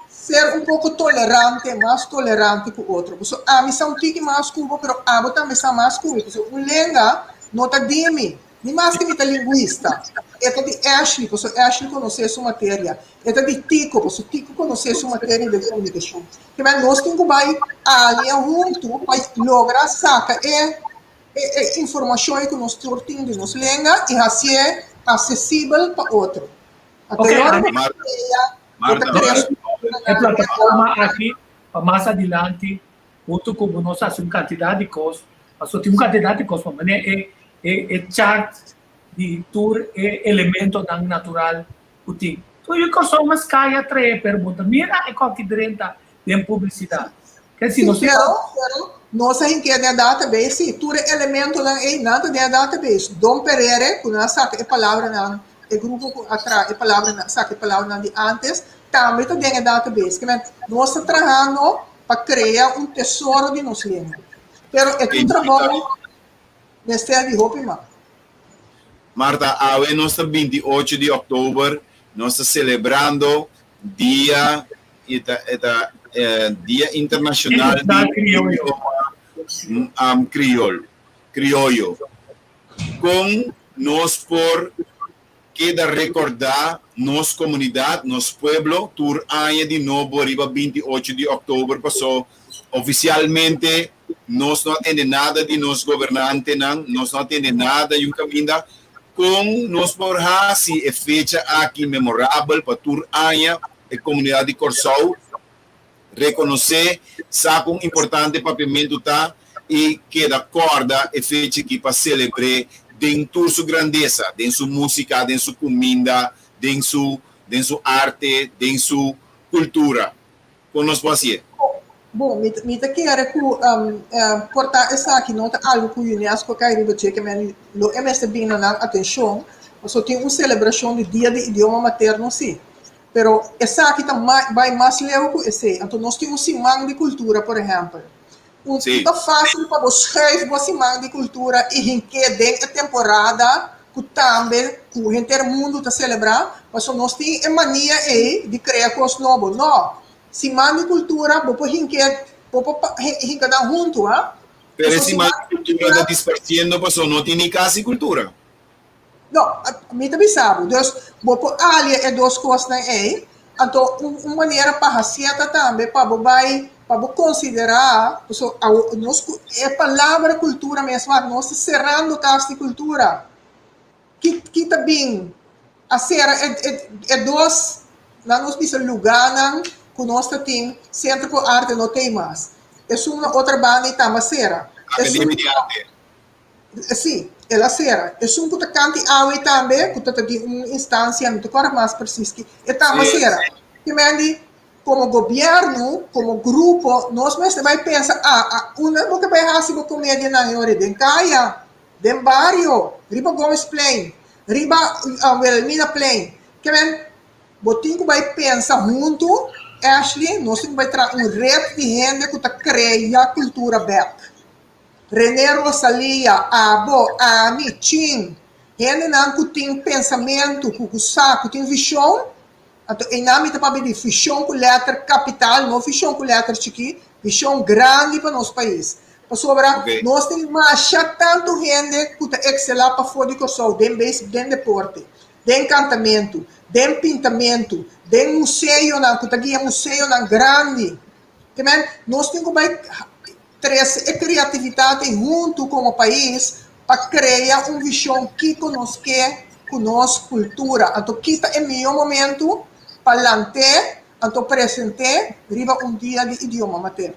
ser un poko tolerante, mas tolerante ku otro. Pasobra ami sa un tiki mas ku bo, pero abo tambe sa mas ku mi. Pasobra un lenga no ta di mi, ni maske mi ta linguista. E ta di Ashley, pasobra Ashley konosé su materia. E ta di Tico, pasobra Tico konosé su materia den komunikashon. Kimen nos tin ku bai alia huntu pa logra saka e E informashon ei ku nos tur tin di nos lenga i hasié asesibel pa otro. Anto e ora bo ta krea, bo ta krea E plataforma aki pa mas adilanti huntu ku bo nos hasi un kantidat di kos, pasobra tin un kantidat di kos pa manera e e chart di tur e elementonan natural ku tin. Tur e kosnan mas kaya trae pero bo ta mira e kòki drenta den publisidat. Ke si nos. Pero, pero, nos a hink'é den e database, sí, tur e elementonan ei, nan ta den e database. Don Perere, ku nan a saka e palabranan, e grupo ku a traha e palabranan, saka e palabranan di ántes, tambe ta den e database. Ke men, nos ta trahando pa krea un tesoro di nos lenga. Pero e ta un trabou mester di hopi man. Marta, awe nos ta 28 di òktober, nos ta selebrando Dia e ta e ta Dia Internacional di Idioma Kriol, Krioyo. Kon nos por keda rekordá nos komunidat, nos pueblo tur aña di nobo riba 28 di òktober pasó ofisialmente. Nos no a tende nada di nos gobernantenan, nos no a tende nada di un kaminda. Kon nos por hasi e fecha aki memorabel pa tur aña e komunidat di Kòrsou rekonosé, sa kon importante papiamentu ta i keda kòrda e fecha aki pa selebr'é den tur su grandesa, den su músika, den su kuminda, den su den su arte, den su kultura. Kon nos por hasié? Bon, mi mi ta kere ku por ta esaki no ta algu ku UNESCO kai riba dje, ke men lo e mester bin na nan atenshon, pasobra tin un selebrashon di Dia di Idioma Materno si. Pero esaki ta bai mas leu ku esei. Anto nos tin un siman di kultura, por ehèmpel. Un Sí. ta fásil pa bo schuif bo siman di kultura i hink'é den e temporada ku tambe ku henter mundu ta selebrá, pasobra nos tin e mania ei di krea kos nobo. No, siman di kultura bo por hink'é, bo por hinka nan huntu, ha. Pero e Pasobra siman siman di di kultura kultura ta disparsiendo pasobra no tin ni kas di kultura. No, mi ta bisa bo. Dus, bo por alia e dos kosnan ei. Anto, un, un manera pa hasié ta tambe pa bo bai, pa bo konsiderá, pasobra awo nos ku e palabra kultura mes wak, nos ta serando kas di kultura. Ki, ki ta bin a sera e, e, e dos, nan nos bisa lugánan ku nos ta tin, Sentro por Arte no t'ei mas. Esun na otra banda ei tamba sera. Esun Akademia di Arte. Sí, el a sera. Esun ku ta kanti awe tambe, ku ta ta di un instansia, mi ta kòrda mas presis ki, e tambe a sera. Ki men di, komo gobièrnu, komo grupo, nos mester bai pensa, a, a unda bo ke bai hasi bo komedianan e ora? Den kaya, den bario, riba Gomezplein, riba Wilhelminaplein. Ke men, bo tin ku bai pensa huntu, Ashley, nos tin ku bai traha un ret di hende ku ta krea kultura bèk. René Rosalia, abo, ami, Chin, hendenan ku tin pensamentu, ku ku sa, ku tin vishon, anto einan mi ta papia di vishon ku lèter kapital, no vishon ku lèter chikí, vishon grandi pa nos pais. Pasobra nos tin masha tantu hende ku ta ekselá pafó di Kòrsou den beis, den deporte, den kantamentu, den pintamentu, den museonan, ku ta guia museonan grandi. Te men, nos tin ku bai Trese e kreatividat ei huntu komo pais pa krea un vishon kiko nos ke ku nos kultura. Anto ki ta e mihó momentu pa lant'é anto present'é riba un dia di idioma materno.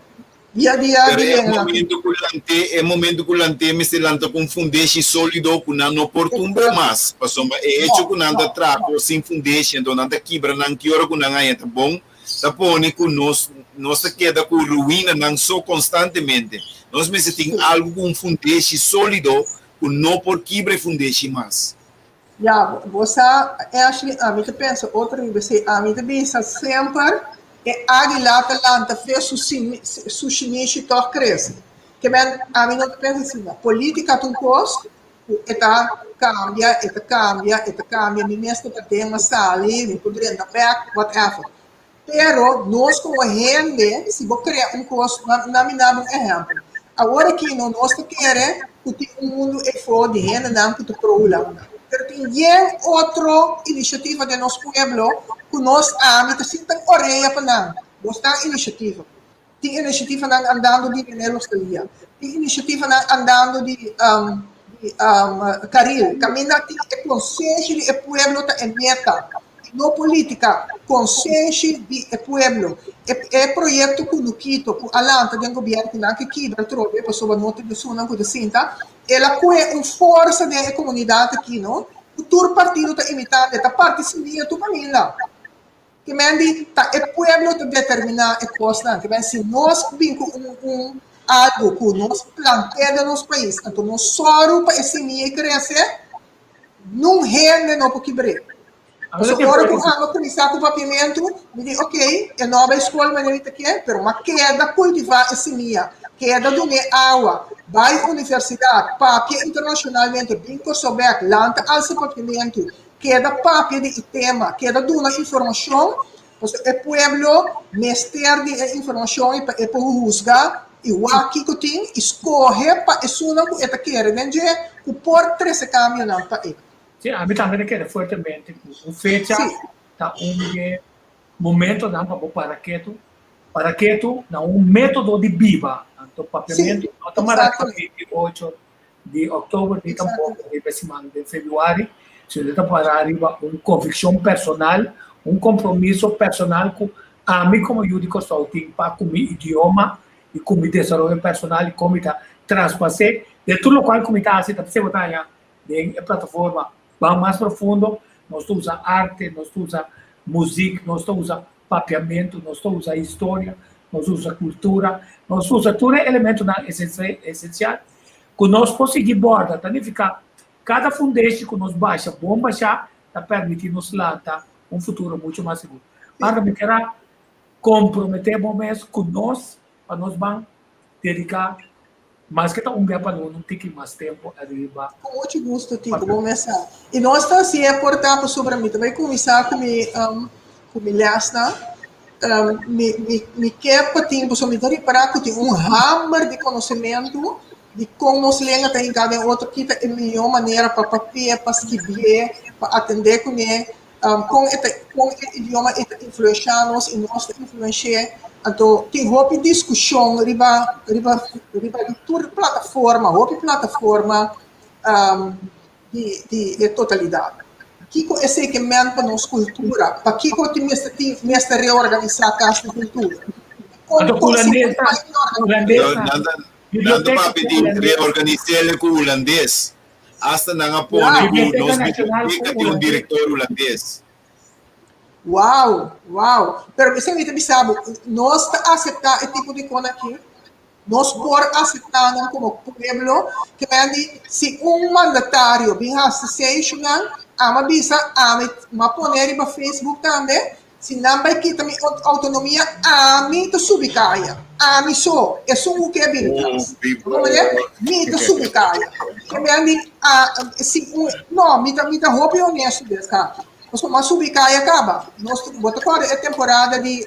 Dia dia Pero di e lenganan. momento ku lant'é, e momento ku lant'é mester lanta ku un fundeshi sólido ku nan no por tumba mas. Pasobra e hecho ku nan ta traha kos sin fundeshi anto nan ta kibra nan ki ora ku nan haña ta bon. ta pone ku nos nos ta keda ku ruinanan so konstantemente. Nos mester tin algu ku un fundeshi sólido ku no por kibra e fundeshi mas. Ya, bo sa, Ashley, ami ta pensa otro riba esei. Ami ta bisa semper e águila ta lanta fe su su shinishi tòg krese. Ke men, ami no ta pensa asina. Polítika ta un kos ku e ta kambia, e ta kambia, e ta kambia, mi mes ta den a sali, mi por drenta bek, whatever. Pero nos komo hende, si bo krea un kos, na mi daba un ehèmpel. Awor aki no nos ta kere ku tin un mundu efo di hendenan ku ta pro Hulanda. Pero tin yen otro inisiativa den nos pueblo ku nos ami ta sinta orea pa nan. Nos ta inisiativa. Tin inisiativanan andando di René Rosalia. Tin inisiativanan andando di di Caril. Kaminda tin e konsenshi di e pueblo ta e meta. No politika. Konsenshi di e pueblo. E e proyekto Kunukito ku a lanta den gobièrnu ku nan ke kibra atrobe pasobra no tin esunnan ku ta sinta, el a kohe un forsa den e komunidat aki no ku tur partido ta imitando. E ta parti simia tur kaminda. Ke men di ta e pueblo ta determiná e kosnan. Ke men si nos bin ku un un algu ku nos plantea den nos pais, anto nos sòru pa e simia ei krese, nun hende no por kibr'é. Pasobra ora ku amo kuminsá ku papiamentu, mi di okey, e no a bai skol manera mi ta ke, pero m'a keda kultivá e simia, keda dun'é awa, bai universidat, papia internashonalmente, bin Kòrsou bèk, lanta alsa papiamentu, Keda papia di e tema, keda duna informashon, pasobra e pueblo mester di e informashon ei pa e por husga i wak kiko tin i skohe pa esunnan ku e ta kere den dje ku por trese kambionan pa e. Sí, ami tambe ta kere fuertemente ku un fecha ta un di e momentonan pa bo para ketu. Para ketu na un método di biba. Anto papiamentu no ta mará pa 28 di òktober ni tampoko riba e siman den febrüari, sino ta pará riba un konvikshon personal, un kompromiso personal ku ami komo yu di Kòrsou tin pa ku mi idioma i ku mi desaroyo personal i kon mi ta traspas'é den tur lokual ku mi ta hasi ta p'esei bo ta haña den e plataforma Ban Mas Profundo nos ta usa arte, nos ta usa muzik, nos ta usa papiamentu, nos ta usa historia, nos ta usa kultura, nos ta usa tur e elementonan esensial ku nos por sigui borda. Ta nifiká kada fundeshi ku nos basha bon bashá ta permití nos lanta un futuro muchu mas sigur. Marta, mi kier a komprometé bo mes ku nos pa nos ban dediká maske ta un bia pa luna un tiki mas tempu ariba. Ku muchu gusto, Tito, bo mes sa. I nos ta hasié por ta pasobra mi ta bai kuminsá ku mi ku mi lèsnan. Mi mi mi ke pa tin pasobra mi ta ripará ku tin un hamber di konosementu di kon nos lenga ta hinká den otro, ki ta e mihó manera pa papi'é, pa skibié, pa atendé kuné. Kon e ta kon e idioma e ta influenshá nos i nos ta influensh'é. Anto tin hopi diskushon riba riba riba di tur plataforma, hopi plataforma di di e totalidat. Kiko esei ke men pa nos kultura? Pakiko tin mester tin mester reorganisá Kas di Kultura? Kon Anto kon si hulandesa, hulandesa, Nan ta nan ta biblioteka papia di hulandesa. reorganis'é ku hulandes. Asta nan a pone ku Biblioteca nos Nacional biblioteca ku tin un hulandes. director hulandes. Wow, wow. Pero esei mi ta bisa bo, nos ta acepta e tipo di kon aki? Nos por acepta nan como pueblo? Ke men di, si un mandatario bin hasi seishonan, ama bisa, ami, m'a pone riba Facebook tambe, Si nan bai kita mi autonomia, ami ta subi kaya. Ami so, esun ku ke bini tras. Mi ta subi kaya. Ke men di, si un, no, mi ta, mi ta hopi honesto den esaki. Pasobra mi a subi kaya kaba. Nos, bo ta kòrda e temporada di,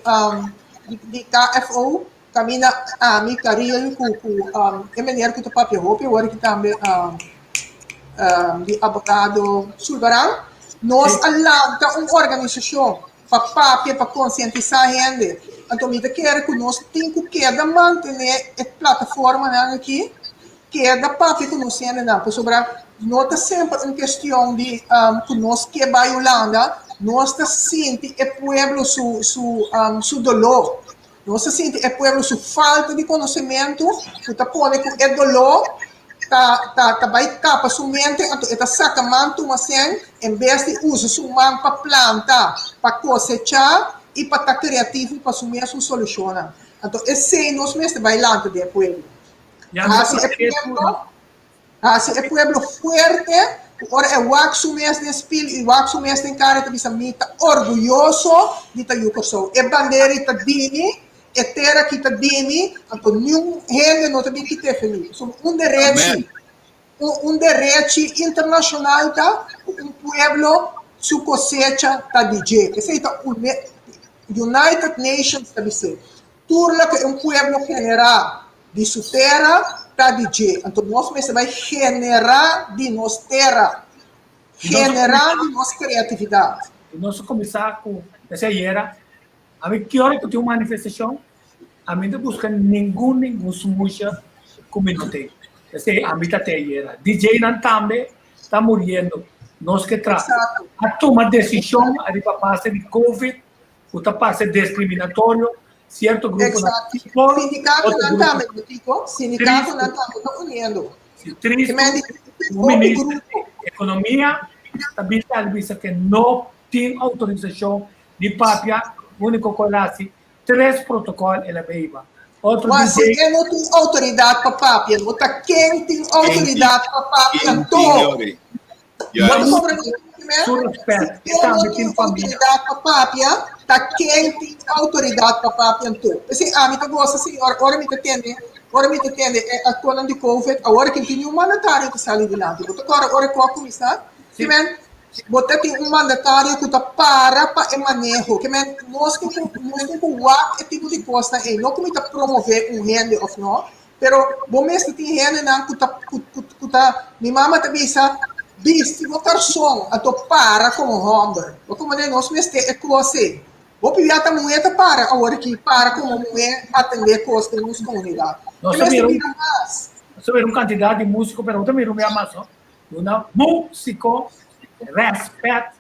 di KFO, kaminda ami, Karil, ku, ku e meneer ku ta papia hopi awor aki tambe, di abogado Sulvaran, nos a lanta un organisashon pa papia, pa konsientisá hende. Anto mi ta kere ku nos tin ku keda mantené e plataformanan aki, keda papia ku nos hendenan, pasobra no ta semper un kestion di ku nos ke bai Hulanda, nos ta sinti e pueblo su su su doló. Nos ta sinti e pueblo su falta di konosementu ku ta pone ku e doló ta ta ta bai tapa su mente, anto e ta saka man tuma sèn en bes di usa su man pa planta, pa kosechá i pa ta kreativo pa su mesun solushonnan. Anto esei nos mester bai lanta den e pueblo. Hasi e pueblo hasi e pueblo fuerte ku ora e wak su mes den spil i wak su mes den kara e ta bisa mi ta orguyoso di ta yu Kòrsou. E bandera i ta di mi. E tera ki ta di mi, anto niun hende no ta bin kit'é fe mi. Pasobra un derechi, un, un derechi internashonal ta ku un pueblo su kosecha ta di dje. Esei ta United Nations ta bis'é. Tur loke un pueblo generá di su tera ta di dje. Anto nos mester bai generá di nos tera, generá di nos kreatividat. I nos a kuminsá ku esei ayera. Ami ki ora ku tin un manifestashon, ami no ta buska ningun ningun smusha ku mi no tin. P'esei ami ta te ayera. DJ-nan tambe ta muriendo. Nos ke tra a tuma desishon ariba base di covid ku ta parse diskriminatorio sierto gruponan si por, Sindikatonan tambe, no Tico? Sindikatonan tambe ta uniendo. Si tristu, un minister di ekonomia ta bisa bisa ke no tin outorisashon Di papia, unico cu el haci, tres protocol el a beiba. Otro Mas si DJ. e no tin autoridad pa papia, no ta ken tin autoridad pa papia anto? Bo ta comprende ki men? Su respet, Si e no tambe tin tin famia. autoridad pa papia, ta ken tin autoridad pa papia anto? P'esei ami ta gosa, señor, ora mi ta tende, ora mi ta tende e actonan di covid, awor ken tin niun mandatario ta sali dilanti. Bo ta corda ora cu a cuminsa? Ki men? Bo ta tin un mandatario ku ta para pa e maneho. Ke men nos tin ku nos tin ku wak e tipo di kosnan ei. No ku mi ta promové un hende òf no, pero bo mester tin hendenan ku ta ku ku ku ta mi mama ta bisa bisti bo karson anto para komo hòmber. Bo komprendé? Nos mester e kos ei. Hopi bia ta muhé ta para awor aki para komo muhé atendé kos den nos komunidat. Nos E ta mester mira bira mas. Nos ta mira un kantidat di músiko pero no ta mira un bia mas no. Duna músiko rèspèt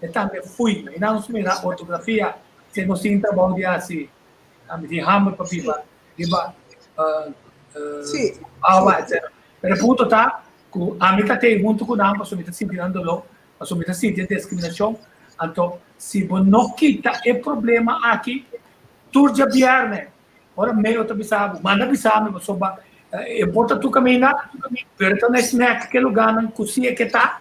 e tambe fui. I nan nos mira ortografia si nos tin trabou di hasi tambe tin hamber pa biba riba awa etcetera. Pero e punto ta ku ami ta tei huntu ku nan pasobra mi ta sinti nan doló pasobra mi ta sinti e diskriminashon. Anto si bo no kita e problema aki tur djabièrnè ora medio ta bisa bo manda bisa mi pasobra e por ta tur kaminda pero ta na snack ke lugánan ku si e ke ta.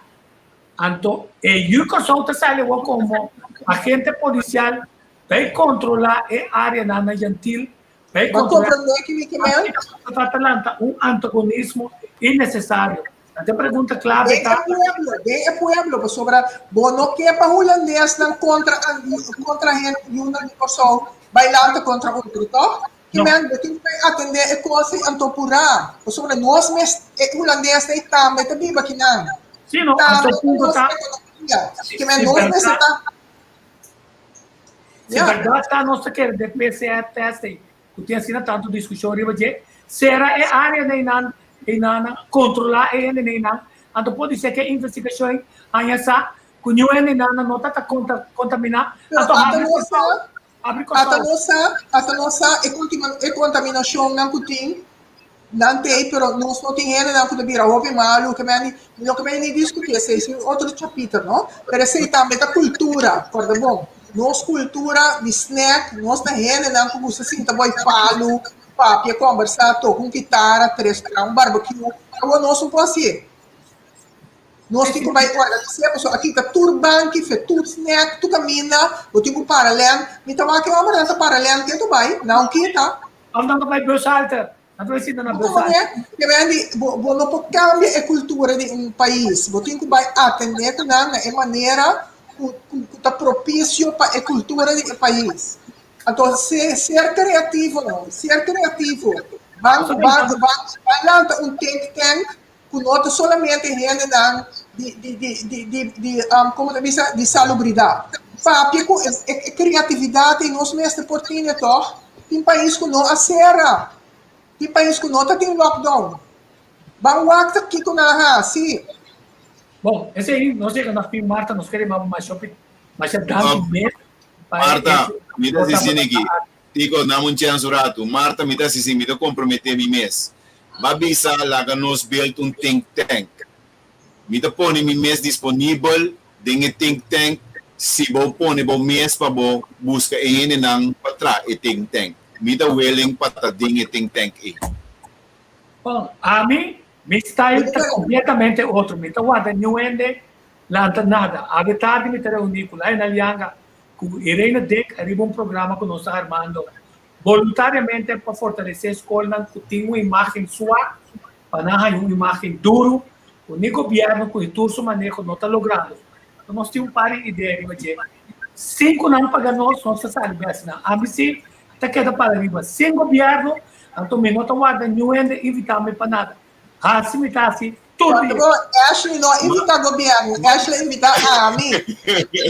Anto e yu Kòrsou ta sali awor komo agente polisial bai kontrolá e áreanan na Yantil, bai Bo kontrolá komprendé ki mi ke men? Ta ta lanta un antagonismo innesesario. Anto e pregunta klave Den ta. e pueblo, den e pueblo, pasobra bo no ke pa hulandesnan kontra kontra hende yunan di Kòrsou bai lanta kontra otro, tòg? Ki No. men bo tin ku bai atendé e kos ei anto purá, pasobra nos mes e hulandesnan ei tambe ta biba akinan. Sí, no, Tambe anto punto nos ta. ekonomia. Si, Ki men si nos mester bèrdat, ta. si Ya. bèrdat ta nos ta kere den PCR test ei, ku tin asina tantu diskushon riba dje, sera e área einan, einanan, kontrolá e hende einan, anto podi ser ku e investigashon ei haña sa ku niun hende einan no ta ta konta kontaminá, Pero anto ata habri nos sa, Kòrsou, habri ata Kòrsou. nos sa, ata nos sa e e kontaminashonnan ku tin, nan t'ei, pero nos no tin hendenan ku ta bira hopi malu, ke men di, no ke men ni diskutí esei, esei un otro chapiter, no? Pero esei tambe ta kultura, kòrda bon. Nos kultura di snack, nos ta hendenan ku gusta sinta boi palu, papia, kòmbersá, toka un kitara, tres traha un barbecue, awor nos no por hasié. Nos tin ku bai organis'é pasobra aki ta tur banki, fe tur snack, tur kaminda, bo tin ku para lèn. Mi ta wak e hòmbernan ta para lèn ke tu bai, nan kita. Òf nan ta bai bushalte, nan ta bai sinta na bushalte. Ke men di, bo bo no por kambia e kultura di un pais, bo tin ku bai atendé ku nan na e manera ku ku ta propisio pa e kultura di e pais. Anto ser ser kreativo no, ser kreativo. Ban ban ban ban lanta un think tank ku no ta solamente hendenan di di di di di di um, komo ta bisa di salubridat. Papia ku e, e, e kreatividat ei nos mester por tine tòg. Tin pais ku no a sera. Tin pais ku no ta tin lockdown. Ban wak ta kiko nan a hasi. Bon, esei nos yega na fin, Marta, nos kere maba masha hopi, masha danki mes pa e Marta, hecho mi ta bo tabata asisini aki. aki. Tico, dame un chance un ratu. Marta, mi ta asisini, mi ta komprometé mi mes. B'a bisa laga nos build un think tank. Mi ta pone mi mes disponibel den e think tank si bo pone bo mes pa bo buska e hendenan pa traha e think tank. Mi ta willing pa ta den e think tank ei. Bon, ami, mi style ta completamente otro. Mi ta warda niun hende lanta nada. Awe tardi mi ta reuni ku Lionel Yanga ku Irene Dick ariba un programa ku nos ta armando Boluntariamente pa fortalesé skolnan ku tin un imágen suak pa nan haña un imágen duru ku ni gobièrnu ku e tur su maneho no ta logrando. Anto nos tin un par di idea riba dje. Sin ku nan paga nos, nos ta sali bes nan. Ami si ta keda para riba sin gobièrnu, anto mi no ta warda niun hende invitá mi pa nada. Hasi mi ta hasi tur dia. Anto Ashley no a invitá gobièrnu, Ashley a invitá ami.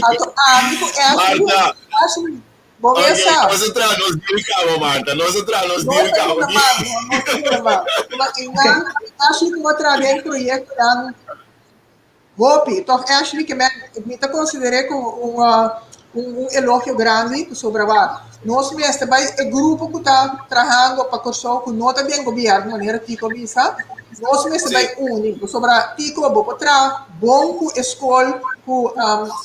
Anto ami ku Ashley, Marta, Ashley Bo Ok, mesa. nos a traha nos deal cabo, Marta. Nos a traha nos Nos deal ta cabo. yuna mas, no, nos ta yuna mas. Ma einan, Ashley ku a traha den proyektonan hopi. Tòg Ashley ke men, mi ta konsider'é komo un, un, un elogio grandi pasobra wak, nos mester bai e grupo ku ta trahando pa Kòrsou ku no ta den gobièrnu, manera Tico a bisa, nos mester bai uni. Pasobra Tico, bo por traha bon ku e skol ku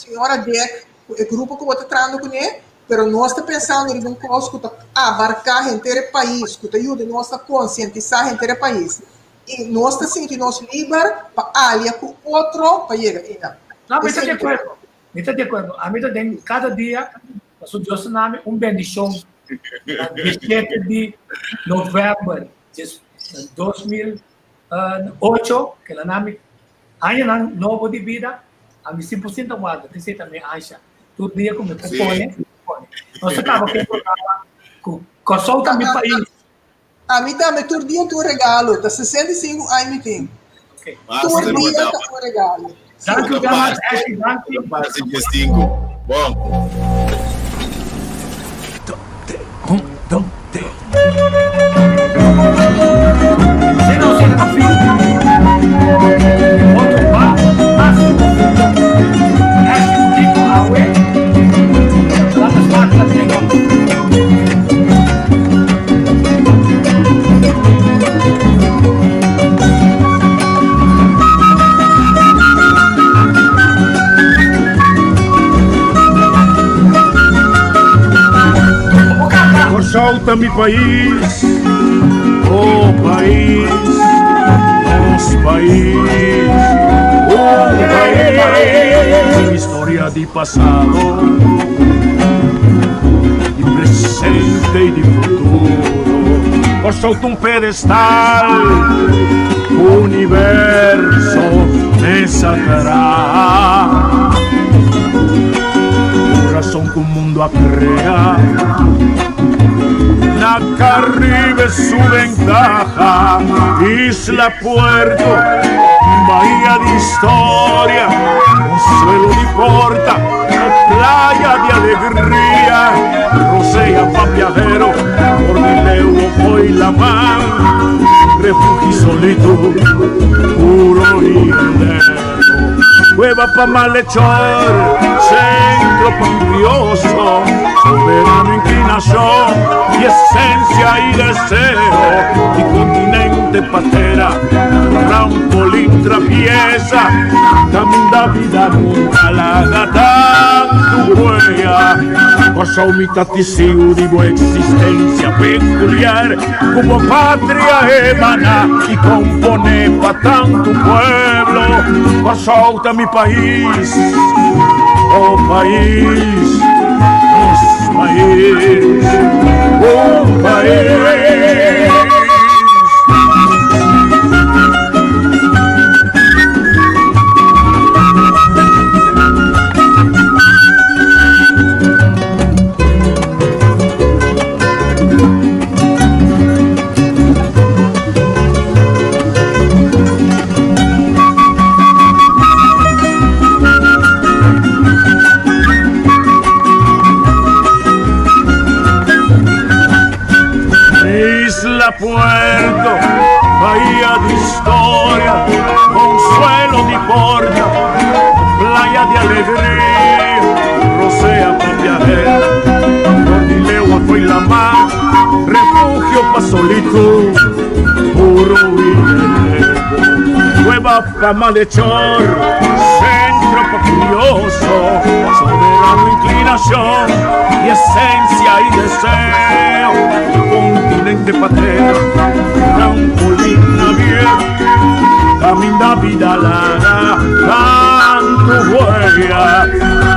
señora Dick ku e grupo ku bo ta trahando kuné, pero nos ta pensando riba un kos ku ta abarká henter e pais, ku ta yuda nos na konsientisá henter e pais. I nos ta sinti nos liber pa alia ku otro pa yega einan. No, mi ta di akuerdo. Mi ta di akuerdo. Ami ta den kada dia, pasobra Dios ta nami un bendishon. Na diesshete di novèmber di 2008, ke la nami Añanan nobo di bida, ami sin por sinta warda, tin seta mi ansha. Tur dia ku mi por pone, mi pone. Nos ta kaba ku e programa ku Kòrsou ta mi pais. Ami tambe tur dia ta un regalo, ta 65 aña mi tin. Tur dia ta un regalo. Danki, damas. Ashley, danki. Pase 15. Bon. Kòrsou ta mi pais, oh pais, nos pais, un pais. Historia di pasado, di presente i di futuro. Kòrsou ta un pedestal, universo mes a traha. Kurason ku mundu a krea. Na Caribe su ventaha, Isla Puerto, bahía di historia, consuelo di porta, playa di alegria, rosea pa viajero, por di leu o la mar, refugio y solitud, puro y eterno. Cueva pa malhechor, centro pa curioso, soberano inclinación y esencia y deseo, y continente patera, trampolín traviesa, caminda vida nunca laga tantu huella. Kòrsou mi ta tisiu di bo existencia peculiar, ku bo patria emana i komponé pa tantu pueblo. Kòrsou ta mi pais, oh pais, nos pais, un pais. Isla Puerto, bahía de historia, consuelo di porta, playa de alegría, rosea pa viajero, Bordilewa foi la mar, refugio pa solitud, puro y lejos, cueva pa malhechor, centro pa curioso, soberano inclinación y esencia y deseo, continente patero, trampolín naviero, Caminda vida laga tantu huella.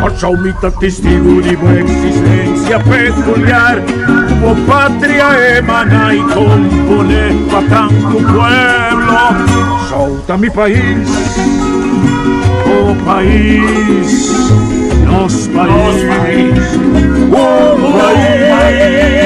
Kòrsou mi ta testigu di bo eksistensia pekuliar, ku bo patria emana i komponé pa tantu pueblo. Kòrsou ta mi pais, bo pais, nos pais, un pais.